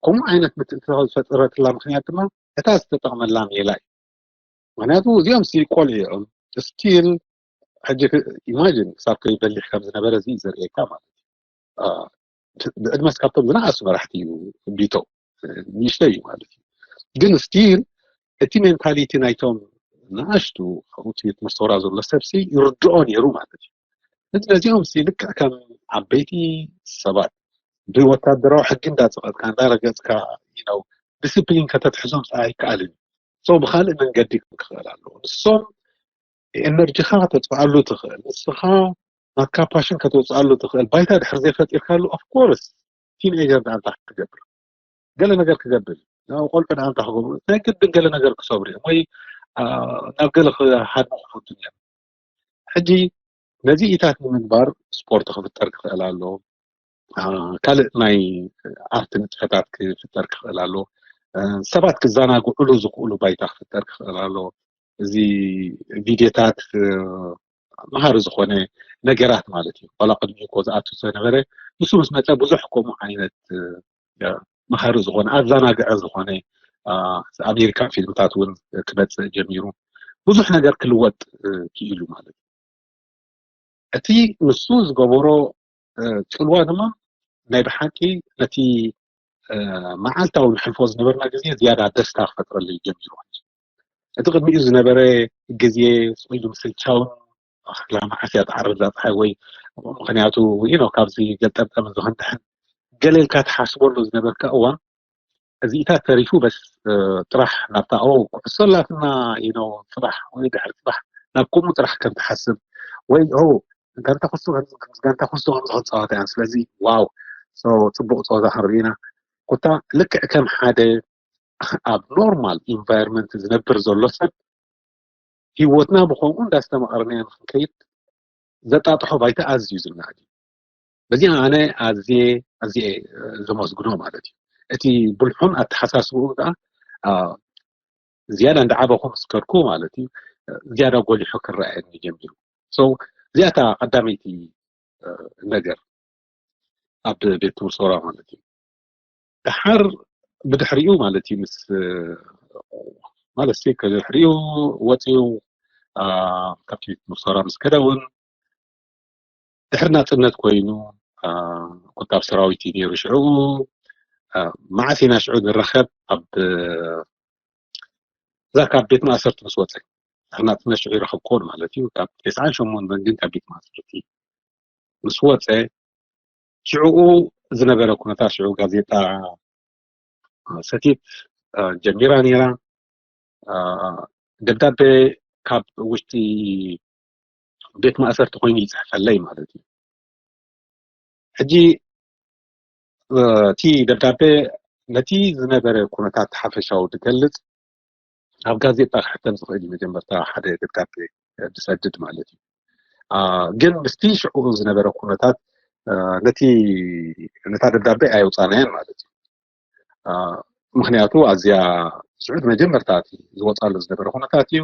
ከምኡ ዓይነት ምትእትታው ዝፈጠረትላ ምክንያት ድማ እታ ዝተጠቕመላ ሜላ እዩ። ምክንያቱ እዚኦም ሲ ቆልዑ እዮም ስቲል ሕጂ ኢማጂን ክሳብ ከይበሊሕ ከም ዝነበረ እዚ ዘርእየካ ማለት እዩ። ብዕድመስ ካብቶም ዝነኣሱ መራሕቲ እዩ ቢቶ፣ ንእሽተይ እዩ ማለት እዩ። ግን ስቲል እቲ ሜንታሊቲ ናይቶም ንኣሽቱ ኣብኡ ቤት ትምህርቲ ሰውራ ዘሎ ሰብሲ ይርድኦ ነይሩ ማለት እዩ። እዚ ነዚኦም ሲ ልክዕ ከም ዓበይቲ ሰባት ብወታደራዊ ሕጊ እንዳፀቐጥካ እንዳረገፅካ ነው ዲስፕሊን ከተትሕዞም ፃ ኣይከኣልን። So ብካልእ መንገዲ ክኽእል ኣለዎ። ንሶም ኤነርጂኻ ከተጥፍኣሉ ትኽእል፣ ንስኻ ናትካ ፓሽን ከተውፅኣሉ ትኽእል ባይታ ድሕር ዘይፈጢርካሉ፣ of course ቲንኤጀር ደኣ እንታይ ክገብር? ገለ ነገር ክገብር እዩ። ናብ ቆልዑ ደኣ እንታይ ክገብሩ? ናይ ግድን ገለ ነገር ክሰብሩ እዮም ወይ ናብ ገለ ክሃድሙ ክፈቱ እዮም። ሕጂ ነዚ ኢታት ንምግባር ስፖርት ክፍጠር ክኽእል ኣሎ። ካልእ ናይ ኣርት ንጥፈታት ክፍጠር ክኽእል ኣሎ። ሰባት ክዘናግዕሉ ዝኽእሉ ባይታ ክፍጠር ክኽእል ኣሎ። እዚ ቪድዮታት መሃሪ ዝኾነ ነገራት ማለት እዩ። ዋላ ቅድሚ እኮ ዝኣቱ ዝነበረ ንሱ ምስ መፀ ብዙሕ ከምኡ ዓይነት መሃሪ ዝኾነ ኣዘናግዐ ዝኾነ ኣሜሪካን ፊልምታት እውን ክመፅእ ጀሚሩ ብዙሕ ነገር ክልወጥ ክኢሉ ማለት እዩ። እቲ ንሱ ዝገበሮ ፅልዋ ድማ ናይ ብሓቂ ነቲ መዓልታዊ ንሕልፎ ዝነበርና ግዜ ዝያዳ ደስታ ክፈጥረሉ ጀሚሩ። እቲ ቅድሚኡ ዝነበረ ግዜ ስቕ ኢሉ ምስልቻውን ኣኽላ መዓስ እያ ትዓርብ እዛ ፀሓይ ወይ ምኽንያቱ you know ካብዚ ገልጠምጠም ዝኽንድሕን ገለ ኢልካ ትሓስበሉ ዝነበርካ እዋን እዚኢታት ተሪፉ በስ ጥራሕ ናብታ ኦ ኩዕሶ ኣላትና you know ፅባሕ ወይ ድሕሪ ፅባሕ ናብ ከምኡ ጥራሕ ከም ትሓስብ ወይ ኦ ጋንታ ኩዕሶ ጋንታ ኩዕሶ ከም ዝኽንፃወታ እያን ስለዚ ዋው ፅቡቅ ፀወታ ክንርኢ ኢና ኮታ ልክዕ ከም ሓደ ኣብ ኖርማል ኢንቫይሮንመንት ዝነብር ዘሎ ሰብ ሂወትና ብከምኡ እንዳስተማቐርናዮ ንክንከይድ ዘጣጥሖ ባይታ ኣዝዩ ዝናኣድ እዩ። በዚኣ ኣነ ኣዝየ ኣዝየ ዘመስግኖ ማለት እዩ። እቲ ብልሑን ኣተሓሳስብኡ ከዓ ዝያዳ እንዳዓበኹ ምስ ከድኩ ማለት እዩ ዝያዳ ጎሊሑ ክረኣየኒ ጀሚሩ። So እዚኣታ ቀዳመይቲ ነገር ኣብ ቤት ትምህርቲ ሶራ ማለት እዩ። ደሓር ብድሕሪኡ ማለት እዩ ምስ ማለት ሲ ከድሕሪኡ ወፂኡ ካብቲ ቤት ትምህርቲ ሶራ ምስ ከደ እውን ድሕሪ ናፅነት ኮይኑ ቁጣብ ሰራዊት እዩ ነይሩ ሽዑ። መዓስ ኢና ሽዑ ንራኸብ ኣብ እዛ ካብ ቤት ማእሰርቲ ምስ ወፀ ድሕሪ ናፅነት ሽዑ ይረኸብክዎ ማለት እዩ። ካብ ተስዓን ሸሞንተን ግን ካብ ቤት ማእሰርቲ ምስ ወፀ ሽዕኡ ዝነበረ ኩነታት ሽዑ ጋዜጣ ሰቲት ጀሚራ ነይራ። ደብዳቤ ካብ ውሽጢ ቤት ማእሰርቲ ኮይኑ ይፅሕፈለይ ማለት እዩ። ሕጂ እቲ ደብዳቤ ነቲ ዝነበረ ኩነታት ሓፈሻዊ ዝገልፅ ኣብ ጋዜጣ ክሕተም ዝኽእል እዩ። መጀመርታ ሓደ ደብዳቤ ዝሰድድ ማለት እዩ። ግን ምስቲ ሽዑ ዝነበረ ኩነታት ነቲ ነታ ደብዳቤ ኣየውፃናያን ማለት እዩ። ምክንያቱ ኣዝያ ስዑድ መጀመርታ እቲ ዝወፃሉ ዝነበረ ኩነታት እዩ።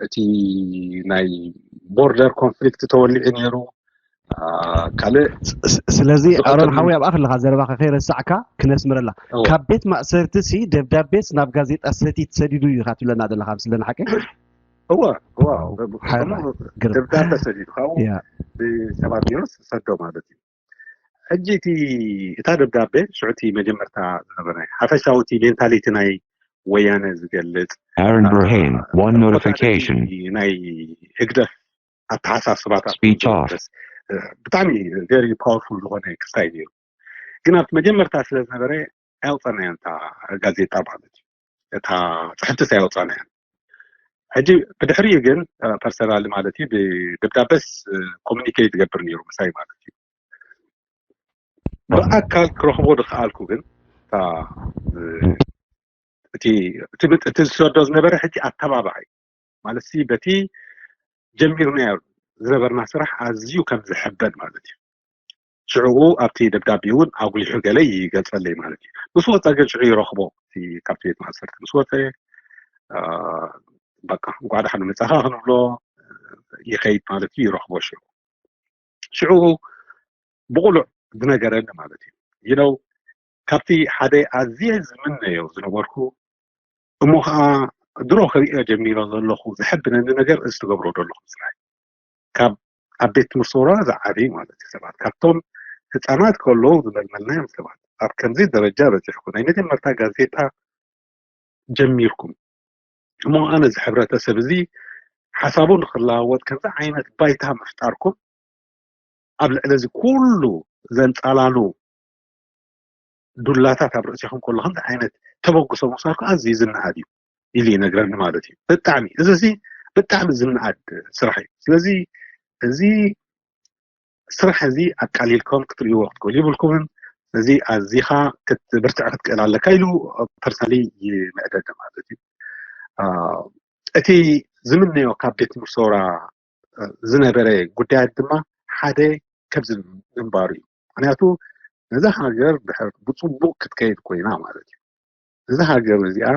እቲ ናይ ቦርደር ኮንፍሊክት ተወሊዑ ነይሩ። ካልእ ስለዚ ኣሮን ሓዊ ኣብኣ ከለካ ዘረባካ ከይረሳዕካ ክነስምረላ ካብ ቤት ማእሰርቲ ሲ ደብዳቤስ ናብ ጋዜጣ ሰቲት ሰዲዱ እዩ ኢካ ትብለና ዘለካ ምስለና ሓቂ እወ እወ ደብዳቤ ሰዲዱ ካብኡ ብሰባት ገይሩ ሰዶ ማለት እዩ። ሕጂ እቲ እታ ደብዳቤ ሽዑ እቲ መጀመርታ ዝነበረ ሓፈሻዊ እቲ ሜንታሊቲ ናይ ወያነ ዝገልፅ Aaron Burhan, one notification. ናይ ህግደፍ ኣተሓሳስባታት Speech off. ብጣዕሚ very powerful ዝኾነ ክስታይ ነይሩ። ግን ኣብቲ መጀመርታ ስለ ዝነበረ ኣየውፀናያ እታ ጋዜጣ ማለት እዩ። እታ ፅሕፍትስ ኣየውፀናያ። ሕጂ ብድሕሪኡ ግን ፐርሰናል ማለት እዩ ብደብዳቤስ ኮሚኒኬት ዝገብር ነይሩ ምሳይ ማለት እዩ። ብኣካል ክረኽቦ ዝኸኣልኩ ግን እታ እቲ እቲ ምጥ- እቲ ዝሰዶ ዝነበረ ሕጂ ኣተባባዒ ማለት ሲ በቲ ጀሚርናዮ ዝነበርና ስራሕ ኣዝዩ ከም ዝሕበን ማለት እዩ። ሽዕኡ ኣብቲ ደብዳቤ እውን ኣጉሊሑ ገለ ይገልፀለይ ማለት እዩ። ምስ ወፀ ግን ሽዑ ይረኽቦ እቲ ካብቲ ቤት ማእሰርቲ ምስ ወፀ አ፣ በቃ እንኳዕ ደሓን መፃኻ ክንብሎ ይኸይድ ማለት እዩ። ይረኽቦ ሽዑ ሽዑ ብቑሉዕ ዝነገረኒ ማለት እዩ። You know ካብቲ ሓደ ኣዝየ ዝምነዮ ዝነበርኩ እሞ ከዓ ድሮ ክሪኦ ጀሚሮ ዘለኹ ዝሕብነኒ ነገር እዚ ትገብሮ ዘለኹም ስራሕ ካብ ኣብ ቤት ትምህርቲ ወራ ዝዓበዩ ማለት እዩ ሰባት ካብቶም ህፃናት ከለዉ ዝመልመልናዮም ሰባት ኣብ ከምዚ ደረጃ በፂሕኩ ናይ መጀመርታ ጋዜጣ ጀሚርኩም እሞ ኣነ እዚ ሕብረተሰብ እዚ ሓሳቡ ንክለዋወጥ ከምዚ ዓይነት ባይታ ምፍጣርኩም ኣብ ልዕሊ እዚ ኩሉ ዘንፃላሉ ዱላታት ኣብ ርእሲኹም ከሎ ከምዚ ዓይነት ተበግሶ ምውሳድኩም ኣዝዩ ዝነኣድ እዩ። ኢሉ ይነግረኒ ማለት እዩ። ብጣዕሚ እዚ እዚ ብጣዕሚ ዝነኣድ ስራሕ እዩ። ስለዚ እዚ ስራሕ እዚ ኣቃሊልኩም ክትርእይዎ ክትክእሉ ይብልኩምን። እዚ ኣዚኻ ክትብርትዕ ክትክእል ኣለካ ኢሉ ፐርሰናሊ ይምዕደኒ ማለት እዩ። እቲ ዝምነዮ ካብ ቤት ምርሶራ ዝነበረ ጉዳያት ድማ ሓደ ከብዚ ምንባሩ እዩ። ምክንያቱ ነዛ ሃገር ድሕር ብፅቡቅ ክትከይድ ኮይና ማለት እዩ። እዛ ሃገር እዚኣ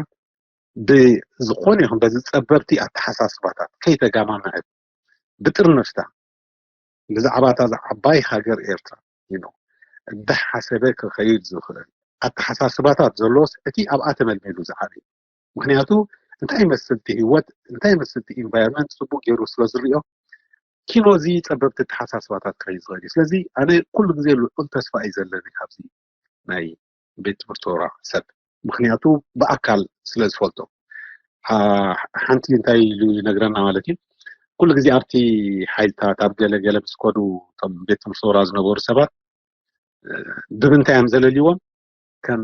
ብዝኾነ ይኹን በዚ ፀበብቲ ኣተሓሳስባታት ከይተጋማመዐት ብጥርንፍታ ብዛዕባ እታ ዓባይ ሃገር ኤርትራ እንዳሓሰበ ክኸይድ ዝኽእል ኣተሓሳስባታት ዘለዎስ እቲ ኣብኣ ተመልሚሉ ዝዓበየ። ምክንያቱ እንታይ ይመስል እቲ ህይወት፣ እንታይ ይመስል እቲ ኢንቫይሮንመንት ፅቡቅ ገይሩ ስለ ዝሪኦ ኪኖ እዚ ፀበብቲ ኣተሓሳስባታት ክኸይድ ዝኽእል እዩ። ስለዚ ኣነ ኩሉ ግዜ ልዑል ተስፋ እዩ ዘለኒ ካብዚ ናይ ቤት ትምህርቲ ቶራ ሰብ፣ ምክንያቱ ብኣካል ስለ ዝፈልጦ። ሓንቲ እንታይ ኢሉ ይነግረና ማለት እዩ፣ ኩሉ ግዜ ኣብቲ ሓይልታት ኣብ ገለ ገለ ምስ ኮዱ እቶም ቤት ትምህርቲ ቶራ ዝነበሩ ሰባት ብምንታይ እዮም ዘለልዎም? ከም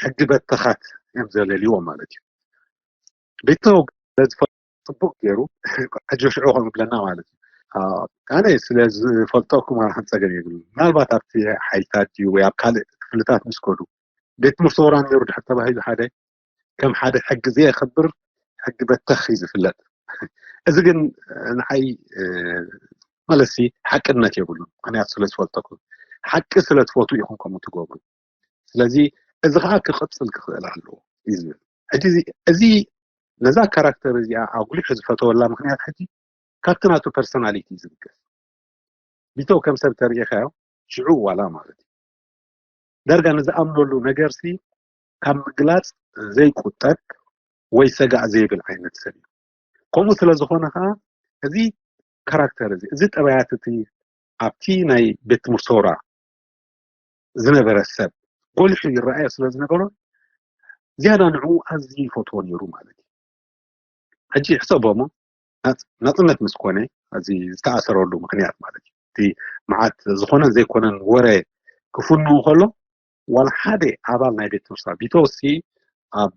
ሕጊ በተኻት እዮም ዘለልዎም ማለት እዩ። ቤቶ ስለዝፈልጦ ፅቡቅ ገይሩ ሕጂ ሽዑ ከም ብለና ማለት እዩ። ኣነ ስለ ዝፈልጠኩም ከም ፀገም የብሉ። ምናልባት ኣብቲ ሓይልታት ድዩ ወይ ኣብ ካልእ ክፍልታት ምስ ከዱ ቤት ትምህርቲ ወራን ነይሩ ድሕር ተባሂሉ ሓደ ከም ሓደ ሕጊ ዘየኽብር ሕጊ በተኽ እዩ ዝፍለጥ። እዚ ግን ንዓይ መለሲ ሓቅነት የብሉን። ምክንያቱ ስለ ዝፈልጠኩም ሓቂ ስለ ትፈትዉ ኢኹም ከምኡ ትገብሩ። ስለዚ እዚ ከዓ ክቕፅል ክኽእል ኣለዎ እዩ ዝብል። ሕጂ እዚ ነዛ ካራክተር እዚኣ ኣጉሊሑ ዝፈተወላ ምክንያት ሕጂ ካብቲ ናቱ ፐርሶናሊቲ እዩ ዝብገስ። ቢተው ከም ሰብ ተሪኢኻዮ ሽዑ ዋላ ማለት እዩ ዳርጋ ንዝኣምነሉ ነገርሲ ካብ ምግላፅ ዘይቁጠብ ወይ ሰጋእ ዘይብል ዓይነት ሰብ እዩ። ከምኡ ስለ ዝኾነ ከዓ እዚ ካራክተር እዚ እዚ ጠባያት እቲ ኣብቲ ናይ ቤት ትምህርቲ ሶራ ዝነበረ ሰብ ጎሊሑ ይረኣዮ ስለ ዝነበረ ዝያዳ ንዕኡ ኣዝዩ ይፈትዎ ነይሩ ማለት እዩ። ሕጂ ሕሰቦ እሞ ናጽነት ምስ ኮነ እዚ ዝተኣሰረሉ ምክንያት ማለት እዩ እቲ መዓት ዝኾነን ዘይኮነን ወረ ክፍንው ከሎ ዋላ ሓደ ኣባል ናይ ቤት ትምህርቲ ቢተወሲ ኣብ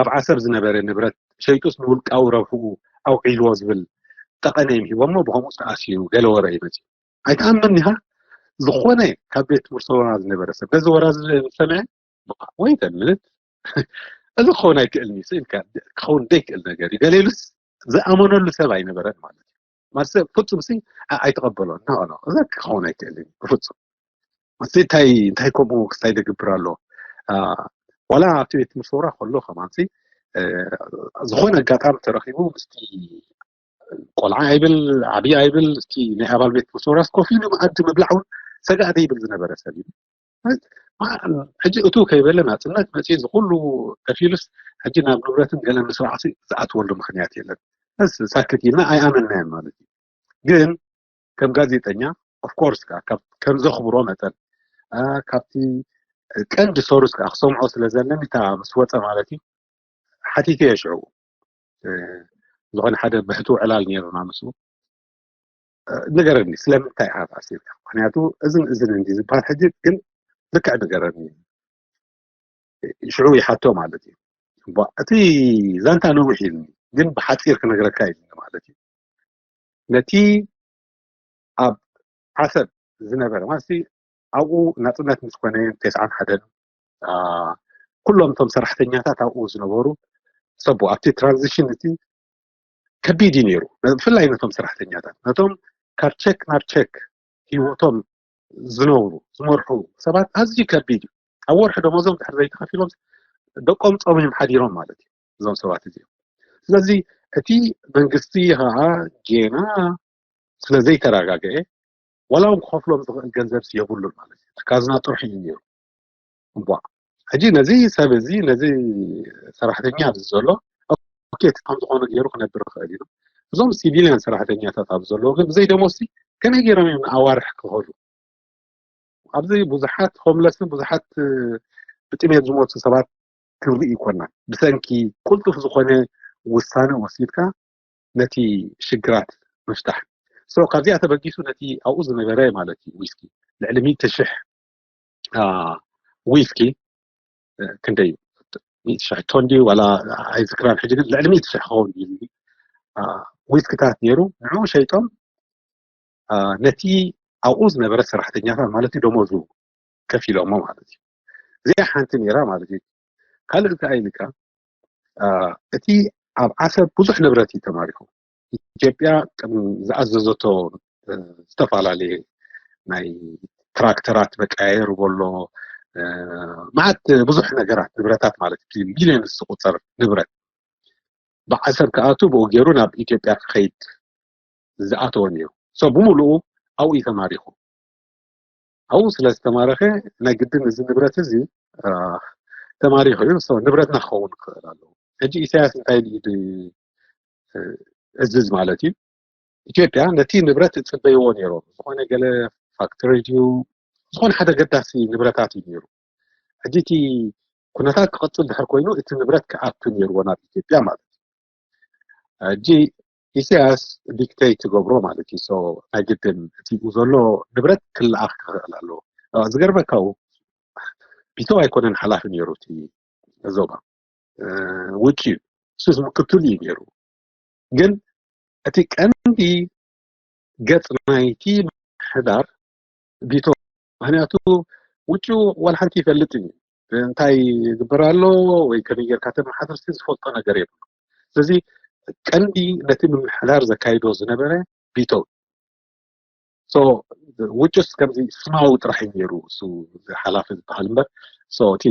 ኣብ ዓሰብ ዝነበረ ንብረት ሸይጡስ ንውልቃዊ ረብሕኡ ኣውዒልዎ ዝብል ጠቐነ እዮም ሂቦሞ ብከምኡ ዝተኣስዩ ገለ ወረ እዩ መፅዩ ኣይትኣምን ኢኻ ዝኾነ ካብ ቤት ትምህርቲ ዝነበረ ሰብ ነዚ ወራ ዝሰምዐ ወይ ተምልት እዚ ክኸውን ኣይክእልን እዩ ኢልካ ክኸውን ዘይክእል ነገር እዩ ገለ ኢሉስ ዝኣመነሉ ሰብ ኣይነበረን ማለት እዩ ማለት ሰብ ፍፁም ሲ ኣይተቐበሎን ናቐሎ እዚ ክኸውን ኣይክእልን እዩ ብፍፁም እዚ እንታይ እንታይ ከምኡ ክስታይ ደግብር ኣሎ ዋላ ኣብቲ ቤት ትምህርቲ ሰውራ ከሎ ከማንሲ ዝኾነ ኣጋጣሚ ተረኪቡ ምስቲ ቆልዓ ኣይብል ዓብዪ ኣይብል እስቲ ናይ ኣባል ቤት ትምህርቲ ሰውራስ ኮፍ ኢሉ መኣዲ ምብላዕ እውን ሰጋእ ዘይብል ዝነበረ ሰብ እዩ ሕጂ እቱ ከይበለ ናፅነት መፂ ዝኩሉ ከፊሉስ ሕጂ ናብ ንብረትን ገለን ምስራዕ ዝኣትወሉ ምክንያት የለን ሳክት ኢልና ኣይኣመንናዮን ማለት እዩ ግን ከም ጋዜጠኛ ኦፍኮርስ ከም ዘኽብሮ መጠን ካብቲ ቀንዲ ሶርስ ከዓ ክሰምዖ ስለ ዘለኒ እታ ምስ ወፀ ማለት እዩ ሓቲተ እየ ሽዑ ዝኾነ ሓደ ብሕቱ ዕላል ነይሩና ምስኡ ንገረኒ ስለምንታይ ኢኻ ተኣሲርካ ምክንያቱ እዝን እዝን እንዲ ዝበሃል ሕጂ ግን ልክዕ ንገረኒ ሽዑ ይሓቶ ማለት እዩ እቲ ዛንታ ነዊሕ ኢልኒ ግን ብሓፂር ክነግረካ ኢልኒ ማለት እዩ ነቲ ኣብ ዓሰብ ዝነበረ ማለት ኣብኡ ናፅነት ምስ ኮነ ተስዓን ሓደን ኩሎም እቶም ሰራሕተኛታት ኣብኡ ዝነበሩ ሰቡ ኣብቲ ትራንዚሽን እቲ ከቢድ እዩ ነይሩ ብፍላይ ነቶም ሰራሕተኛታት ነቶም ካብ ቸክ ናብ ቸክ ህይወቶም ዝነብሩ ዝመርሑ ሰባት ኣዝዩ ከቢድ እዩ ኣብ ወርሒ ደሞዞም ድሕር ዘይተኸፊሎም ደቆም ፆምዮም ሓዲሮም ማለት እዩ እዞም ሰባት እዚኦም ስለዚ እቲ መንግስቲ ከዓ ጌና ስለ ዘይተረጋገአ ዋላ እውን ክኸፍሎም ዝኽእል ገንዘብ የብሉን ማለት እዩ ካዝና ጥርሑ እዩ ነይሩ እቧ ሕጂ ነዚ ሰብ እዚ ነዚ ሰራሕተኛ ኣብዚ ዘሎ ኦኬ ከም ዝኾነ ገይሩ ክነብር ይኽእል እዩ እዞም ሲቪልያን ሰራሕተኛታት ኣብ ዘለዎ ግን ብዘይ ደሞዝቲ ከመይ ገይሮም እዮም ንኣዋርሕ ክኸዱ ኣብዚ ብዙሓት ሆምለስን ብዙሓት ብጥሜት ዝሞቱ ሰባት ክንርኢ ይኮና ብሰንኪ ቁልጡፍ ዝኾነ ውሳነ ወሲድካ ነቲ ሽግራት ምፍታሕ ካብዚኣ ተበጊሱ ነቲ ኣብኡ ዝነበረ ማለት እዩ ዊስኪ ልዕሊ ሚእቲ ሽሕ ዊስኪ ክንደይ ሚእቲ ሽሕ ቶን ድዩ ዋላ ኣይዝክራን ሕጂ፣ ግን ልዕሊ ሚእቲ ሽሕ ክኸውን ድዩ ዊስክታት ነይሩ። ንዕኡ ሸይጦም ነቲ ኣብኡ ዝነበረ ሰራሕተኛታት ማለት እዩ ደሞዙ ከፊሎሞ ማለት እዩ። እዚኣ ሓንቲ ነይራ ማለት እዩ። ካልእ እንታይ ኢልካ፣ እቲ ኣብ ዓሰብ ብዙሕ ንብረት እዩ ተማሪኹ። ኢትዮጵያ ዝኣዘዘቶ ዝተፈላለየ ናይ ትራክተራት መቀያየር በሎ፣ መዓት ብዙሕ ነገራት፣ ንብረታት ማለት ቢልዮን ዝቁፀር ንብረት ብዓሰብ ክኣቱ ብኡ ገይሩ ናብ ኢትዮጵያ ክኸይድ ዝኣተወ ነይሩ። ሶ ብምሉኡ ኣብኡ እዩ ተማሪኹ። ኣብኡ ስለ ዝተማረኸ ናይ ግድን እዚ ንብረት እዚ ተማሪኹ እዩ። ንብረትና ክኸውን ክኽእል ኣለዎ። ሕጂ ኢሳያስ እንታይ እዝዝ ማለት እዩ? ኢትዮጵያ ነቲ ንብረት እፅበይዎ ነይሮም። ዝኾነ ገለ ፋክተሪ ድዩ ዝኾነ ሓደ ገዳሲ ንብረታት እዩ ነይሩ። ሕጂ እቲ ኩነታት ክቕፅል ድሕር ኮይኑ እቲ ንብረት ክኣቱ ነይርዎ ናብ ኢትዮጵያ ማለት እዩ። ሕጂ ኢሳያስ ዲክተይት ትገብሮ ማለት እዩ። ናይ ግድን እቲ ዘሎ ንብረት ክለኣኽ ክኽእል ኣለዎ። ዝገርመካ ቢተው ኣይኮነን ሓላፊ ነይሩ እቲ ዞባ፣ ውጭ እዩ። እሱስ ምክትሉ እዩ ነይሩ። ግን እቲ ቀንዲ ገጽ ናይቲ ምሕዳር ቢቶ፣ ምክንያቱ ውጭ ዋላ ሓንቲ ይፈልጥ እዩ። እንታይ ይግበር ኣሎ ወይ ከመይ ጌርካ ተመሓደርቲ ዝፈልጦ ነገር የብሉ። ስለዚ ቀንዲ ነቲ ምምሕዳር ዘካይዶ ዝነበረ ቢቶ። ውጭስ ከምዚ ስማዊ ጥራሕ እዩ ነይሩ፣ እሱ ሓላፊ ዝበሃል እምበር። እቲ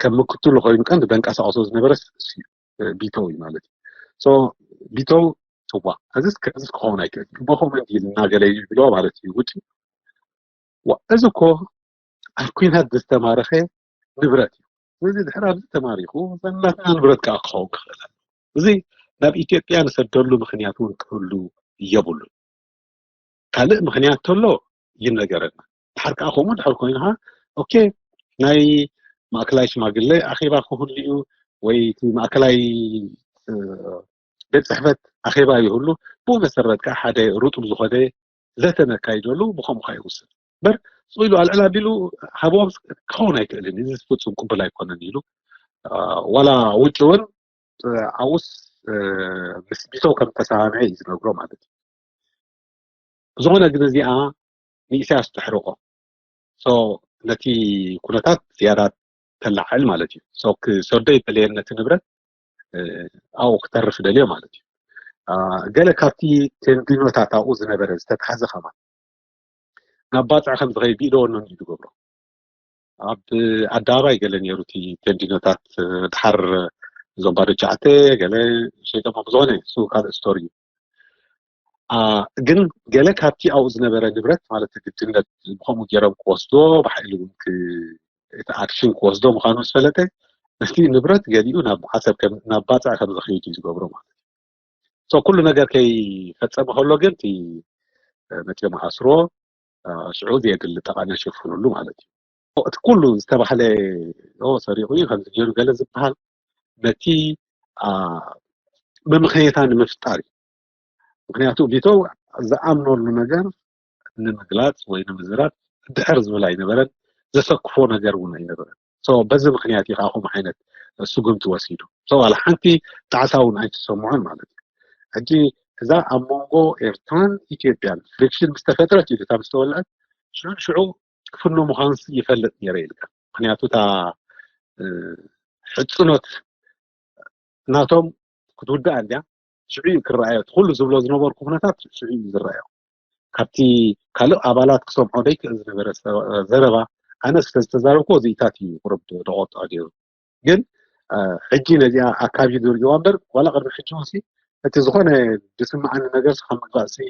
ከም ምክትሉ ኮይኑ ቀንዲ ዘንቀሳቐሶ ዝነበረ ቢቶ እዩ ማለት እዩ። ቢቶ፣ እዋ፣ እዚ ክኸውን ኣይክእል፣ ቦኾመንት ኢልና ገለ ይብሎ ማለት እዩ ውጭ። እዚ እኮ ኣብ ኩናት ዝተማረኸ ንብረት እዩ። ስለዚ ድሕር ኣብዚ ተማሪኹ ናትና ንብረት ከዓ ክኸውን ክኽእል ኣሎ። እዚ ናብ ኢትዮጵያ ንሰደሉ ምክንያት እውን ክህሉ የብሉን። ካልእ ምክንያት ተሎ ይነገረና። ድሓር ከዓ ከምኡ ድሕር ኮይንካ ኦኬ፣ ናይ ማእከላይ ሽማግለ ኣኼባ ክህሉ እዩ ወይ እቲ ማእከላይ ቤት ፅሕፈት ኣኼባ ይህሉ። ብኡ መሰረት ከዓ ሓደ ርጡብ ዝኾነ ዘተ ነካይደሉ ብከምኡ ከዓ ይውስን እምበር ስቕ ኢሉ ኣልዕል ኣቢሉ ሃብዎም ክኸውን ኣይክእልን። እዚ ፍፁም ቅቡል ኣይኮነን ኢሉ ዋላ ውጭ እውን ኣብኡስ ምስ ቢተው ከም ተሰማምዐ እዩ ዝነግሮ ማለት እዩ። ዝኾነ ግን እዚኣ ንኢሳያስ ተሕርቆ ነቲ ኩነታት ዝያዳ ተላዓል ማለት እዩ። ክሰዶ ይደለየን ነቲ ንብረት ኣብኡ ክተርፍ ደልዮ ማለት እዩ። ገለ ካብቲ ቴንዲኖታት ኣብኡ ዝነበረ ዝተታሕዘ ከማን ናብ ባፅዕ ከም ዝኸይድ ብኢደወኖ እዩ ዝገብሮ። ኣብ ኣደባባይ ገለ ነይሩ እቲ ቴንዲኖታት ድሓር እዞም ባዶ ጫዕተ ገለ ሸይጦሞ ብዝኾነ እሱ ካልእ ስቶሪ እዩ። ግን ገለ ካብቲ ኣብኡ ዝነበረ ንብረት ማለት ግድነት ብከምኡ ገይሮም ክወስዶ ብሓይሊ እውን እቲ ኣክሽን ክወስዶ ምዃኑ ምስ ፈለጠ ነቲ ንብረት ገሊኡ ናብ ዓሰብ ናብ ባፅዕ ከም ዝኸይድ እዩ ዝገብሮ ማለት እዩ። ኩሉ ነገር ከይፈፀመ ከሎ ግን እቲ መፂኦም ኣስርዎ ሽዑ ዘየድሊ ጠቐነ ሽፍኑሉ ማለት እዩ። እቲ ኩሉ ዝተባህለ ሰሪቑ እዩ ከምዚ ገይሩ ገለ ዝበሃል ነቲ መምኸየታ ንምፍጣር እዩ። ምክንያቱ ቢተው ዝኣምነሉ ነገር ንምግላፅ ወይ ንምዝራብ ድሕር ዝብል ኣይነበረን። ዘሰክፎ ነገር እውን ኣይነበረን። በዚ ምክንያት እዩ ከዓ ከምኡ ዓይነት ስጉምቲ ወሲዱ። ዋላ ሓንቲ ጣዕሳ እውን ኣይተሰምዖን ማለት እዩ። ሕጂ እዛ ኣብ መንጎ ኤርትራን ኢትዮጵያን ፍሪክሽን ምስ ተፈጥረት እዩ እታ ምስ ተወልዐት ሽዑ ንሽዑ ክፍኖ ምዃኑ ይፈልጥ ነይረ ኢልካ። ምክንያቱ እታ ሕፅኖት ናቶም ክትውዳእ እንድያ ሽዑ እዩ ክረኣዮ። እቲ ኩሉ ዝብሎ ዝነበርኩ ኩነታት ሽዑ እዩ ዝረኣዮ። ካብቲ ካልእ ኣባላት ክሰምዖ ዘይክእል ዝነበረ ዘረባ ኣነ ስለ ዝተዛረብኩ እዚኢታት እዩ ቁሩብ ደቆጦ ገይሩ። ግን ሕጂ ነዚኣ ኣካቢዱ ርእዋ እምበር ዋላ ቅድሚ ሕጂ እውን እቲ ዝኾነ ዝስምዓኒ ነገር ካብ ምግባእ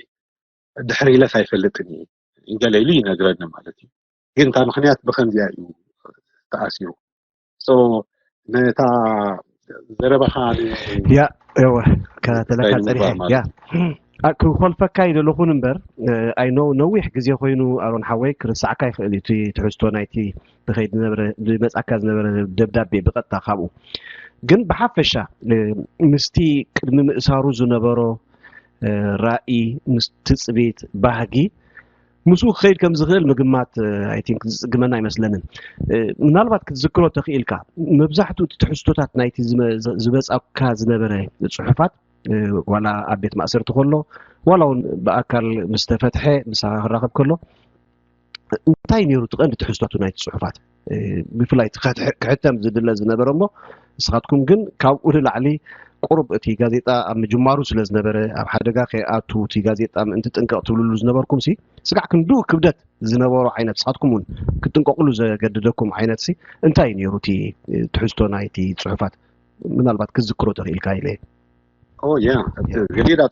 ድሕር ኢለስ ኣይፈልጥን እየ ገለ ኢሉ ይነግረኒ ማለት እዩ። ግን እታ ምክንያት ብከምዚኣ እዩ ተኣሲሩ። ነታ ዘረባኻ ያ እወ ከተለካ ፀኒሐ ያ ክኾልፈካ ይደለኹን እምበር ኣይ ኖ ነዊሕ ግዜ ኮይኑ ኣሮን ሓወይ ክርስዓካ ይኽእል እዩ እቲ ትሕዝቶ ናይቲ ዝኸይድ ዝነበረ ዝመፅኣካ ዝነበረ ደብዳቤ ብቐጥታ ካብኡ ግን ብሓፈሻ ምስቲ ቅድሚ ምእሳሩ ዝነበሮ ራእይ ምስ ትፅቢት ባህጊ ምስኡ ክኸይድ ከም ዝኽእል ምግማት ኣይ ቲንክ ዝፅግመና ኣይመስለንን። ምናልባት ክትዝክሮ ተኽኢልካ፣ መብዛሕትኡ እቲ ትሕዝቶታት ናይቲ ዝመፃካ ዝነበረ ፅሑፋት ዋላ ኣብ ቤት ማእሰርቲ ከሎ ዋላ እውን ብኣካል ምስ ተፈትሐ ምሳኻ ክራኸብ ከሎ እንታይ ነይሩ እቲ ቀንዲ ትሕዝቶቱ ናይቲ ፅሑፋት? ብፍላይ ክሕተም ዝድለ ዝነበረ እሞ ንስኻትኩም ግን ካብኡ ንላዕሊ ቁሩብ እቲ ጋዜጣ ኣብ ምጅማሩ ስለ ዝነበረ ኣብ ሓደጋ ከይኣቱ እቲ ጋዜጣ ምእንቲ ጥንቀቕ ትብልሉ ዝነበርኩም ሲ ስጋዕ ክንዱ ክብደት ዝነበሮ ዓይነት ንስኻትኩም እውን ክትጥንቀቕሉ ዘገድደኩም ዓይነት ሲ እንታይ ነይሩ እቲ ትሕዝቶ ናይቲ ፅሑፋት? ምናልባት ክትዝክሮ ተኽኢልካ ኢለ። ኦ ያ፣ ገሊዳ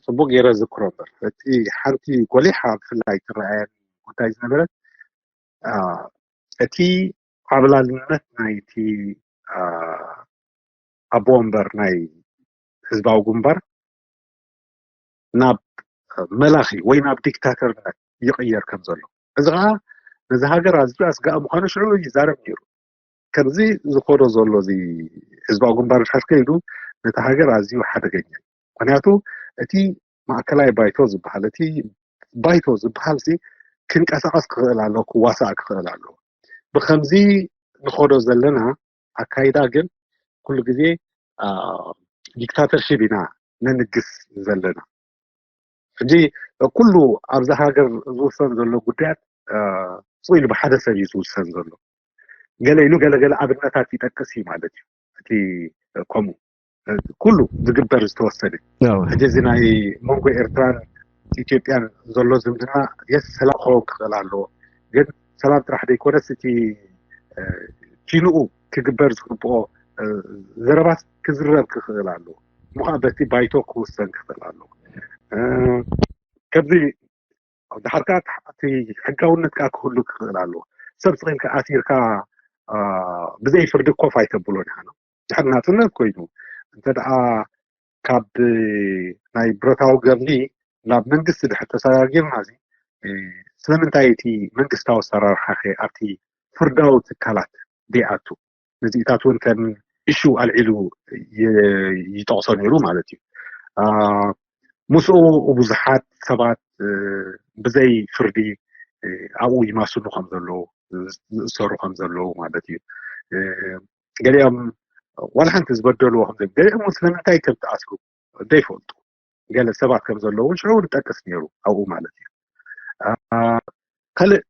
ፅቡቅ ገይረ ዝክሮ እምበር እቲ ሓንቲ ጎሊሓ ብፍላይ ትረኣየኒ ጉዳይ ዝነበረት እቲ ዓብላልነት ናይቲ ኣቦ ወንበር ናይ ህዝባዊ ግንባር ናብ መላኺ ወይ ናብ ዲክታተርነት ይቕየር ከም ዘሎ፣ እዚ ከዓ ነዚ ሃገር ኣዝዩ ኣስጋኢ ምዃኑ ሽዑ ይዛረብ ነይሩ። ከምዚ ዝኸዶ ዘሎ እዚ ህዝባዊ ግንባር ድሕር ከይዱ ነቲ ሃገር ኣዝዩ ሓደገኛ እዩ። ምክንያቱ እቲ ማእከላይ ባይቶ ዝበሃል እቲ ባይቶ ዝበሃል ሲ ክንቀሳቀስ ክኽእል ኣለዎ፣ ክዋሳእ ክኽእል ኣለዎ። ብከምዚ ንኸዶ ዘለና ኣካይዳ ግን ኩሉ ግዜ ዲክታተርሺፕ ኢና ነንግስ ዘለና። ሕጂ ኩሉ ኣብዛ ሃገር ዝውሰን ዘሎ ጉዳያት ስቕ ኢሉ ብሓደ ሰብ እዩ ዝውሰን ዘሎ። ገለ ኢሉ ገለገለ ኣብነታት ይጠቅስ እዩ ማለት እዩ። እቲ ከምኡ ኩሉ ዝግበር ዝተወሰነ ሕጂ እዚ ናይ መንጎ ኤርትራን ኢትዮጵያን ዘሎ ዝምድና የስ ሰላም ክኸውን ክኽእል ኣለዎ። ግን ሰላም ጥራሕ ዘይኮነስ እቲ ኪንኡ ክግበር ዝግብኦ ዘረባት ክዝረብ ክኽእል ኣለዎ። ምዃ በቲ ባይቶ ክውሰን ክኽእል ኣለዎ። ከምዚ ድሓር ከዓ እቲ ሕጋውነት ከዓ ክህሉ ክኽእል ኣለዎ። ሰብ ስቕ ኢልካ ኣሲርካ ብዘይ ፍርዲ ኮፍ ኣይተብሎን ኢኻ። ድሕሪ ናፅነት ኮይኑ እንተ ደኣ ካብ ናይ ብረታዊ ገርኒ ናብ መንግስቲ ድሕር ተሰጋጊርና እዚ ስለምንታይ እቲ መንግስታዊ ኣሰራርሓ ከ ኣብቲ ፍርዳዊ ትካላት ደይኣቱ? ነዚኢታት እውን ከም እሹ ኣልዒሉ ይጠቕሶ ነይሩ ማለት እዩ። ምስኡ ብዙሓት ሰባት ብዘይ ፍርዲ ኣብኡ ይማስኑ ከም ዘለዉ ዝእሰሩ ከም ዘለዉ ማለት እዩ። ገሊኦም ዋላ ሓንቲ ዝበደልዎ ከም ገሊኦም ስለምንታይ ከም ተኣስሩ ዘይፈልጡ ገለ ሰባት ከም ዘለዉ ሽዑ ዝጠቅስ ነይሩ ኣብኡ ማለት እዩ። ካልእ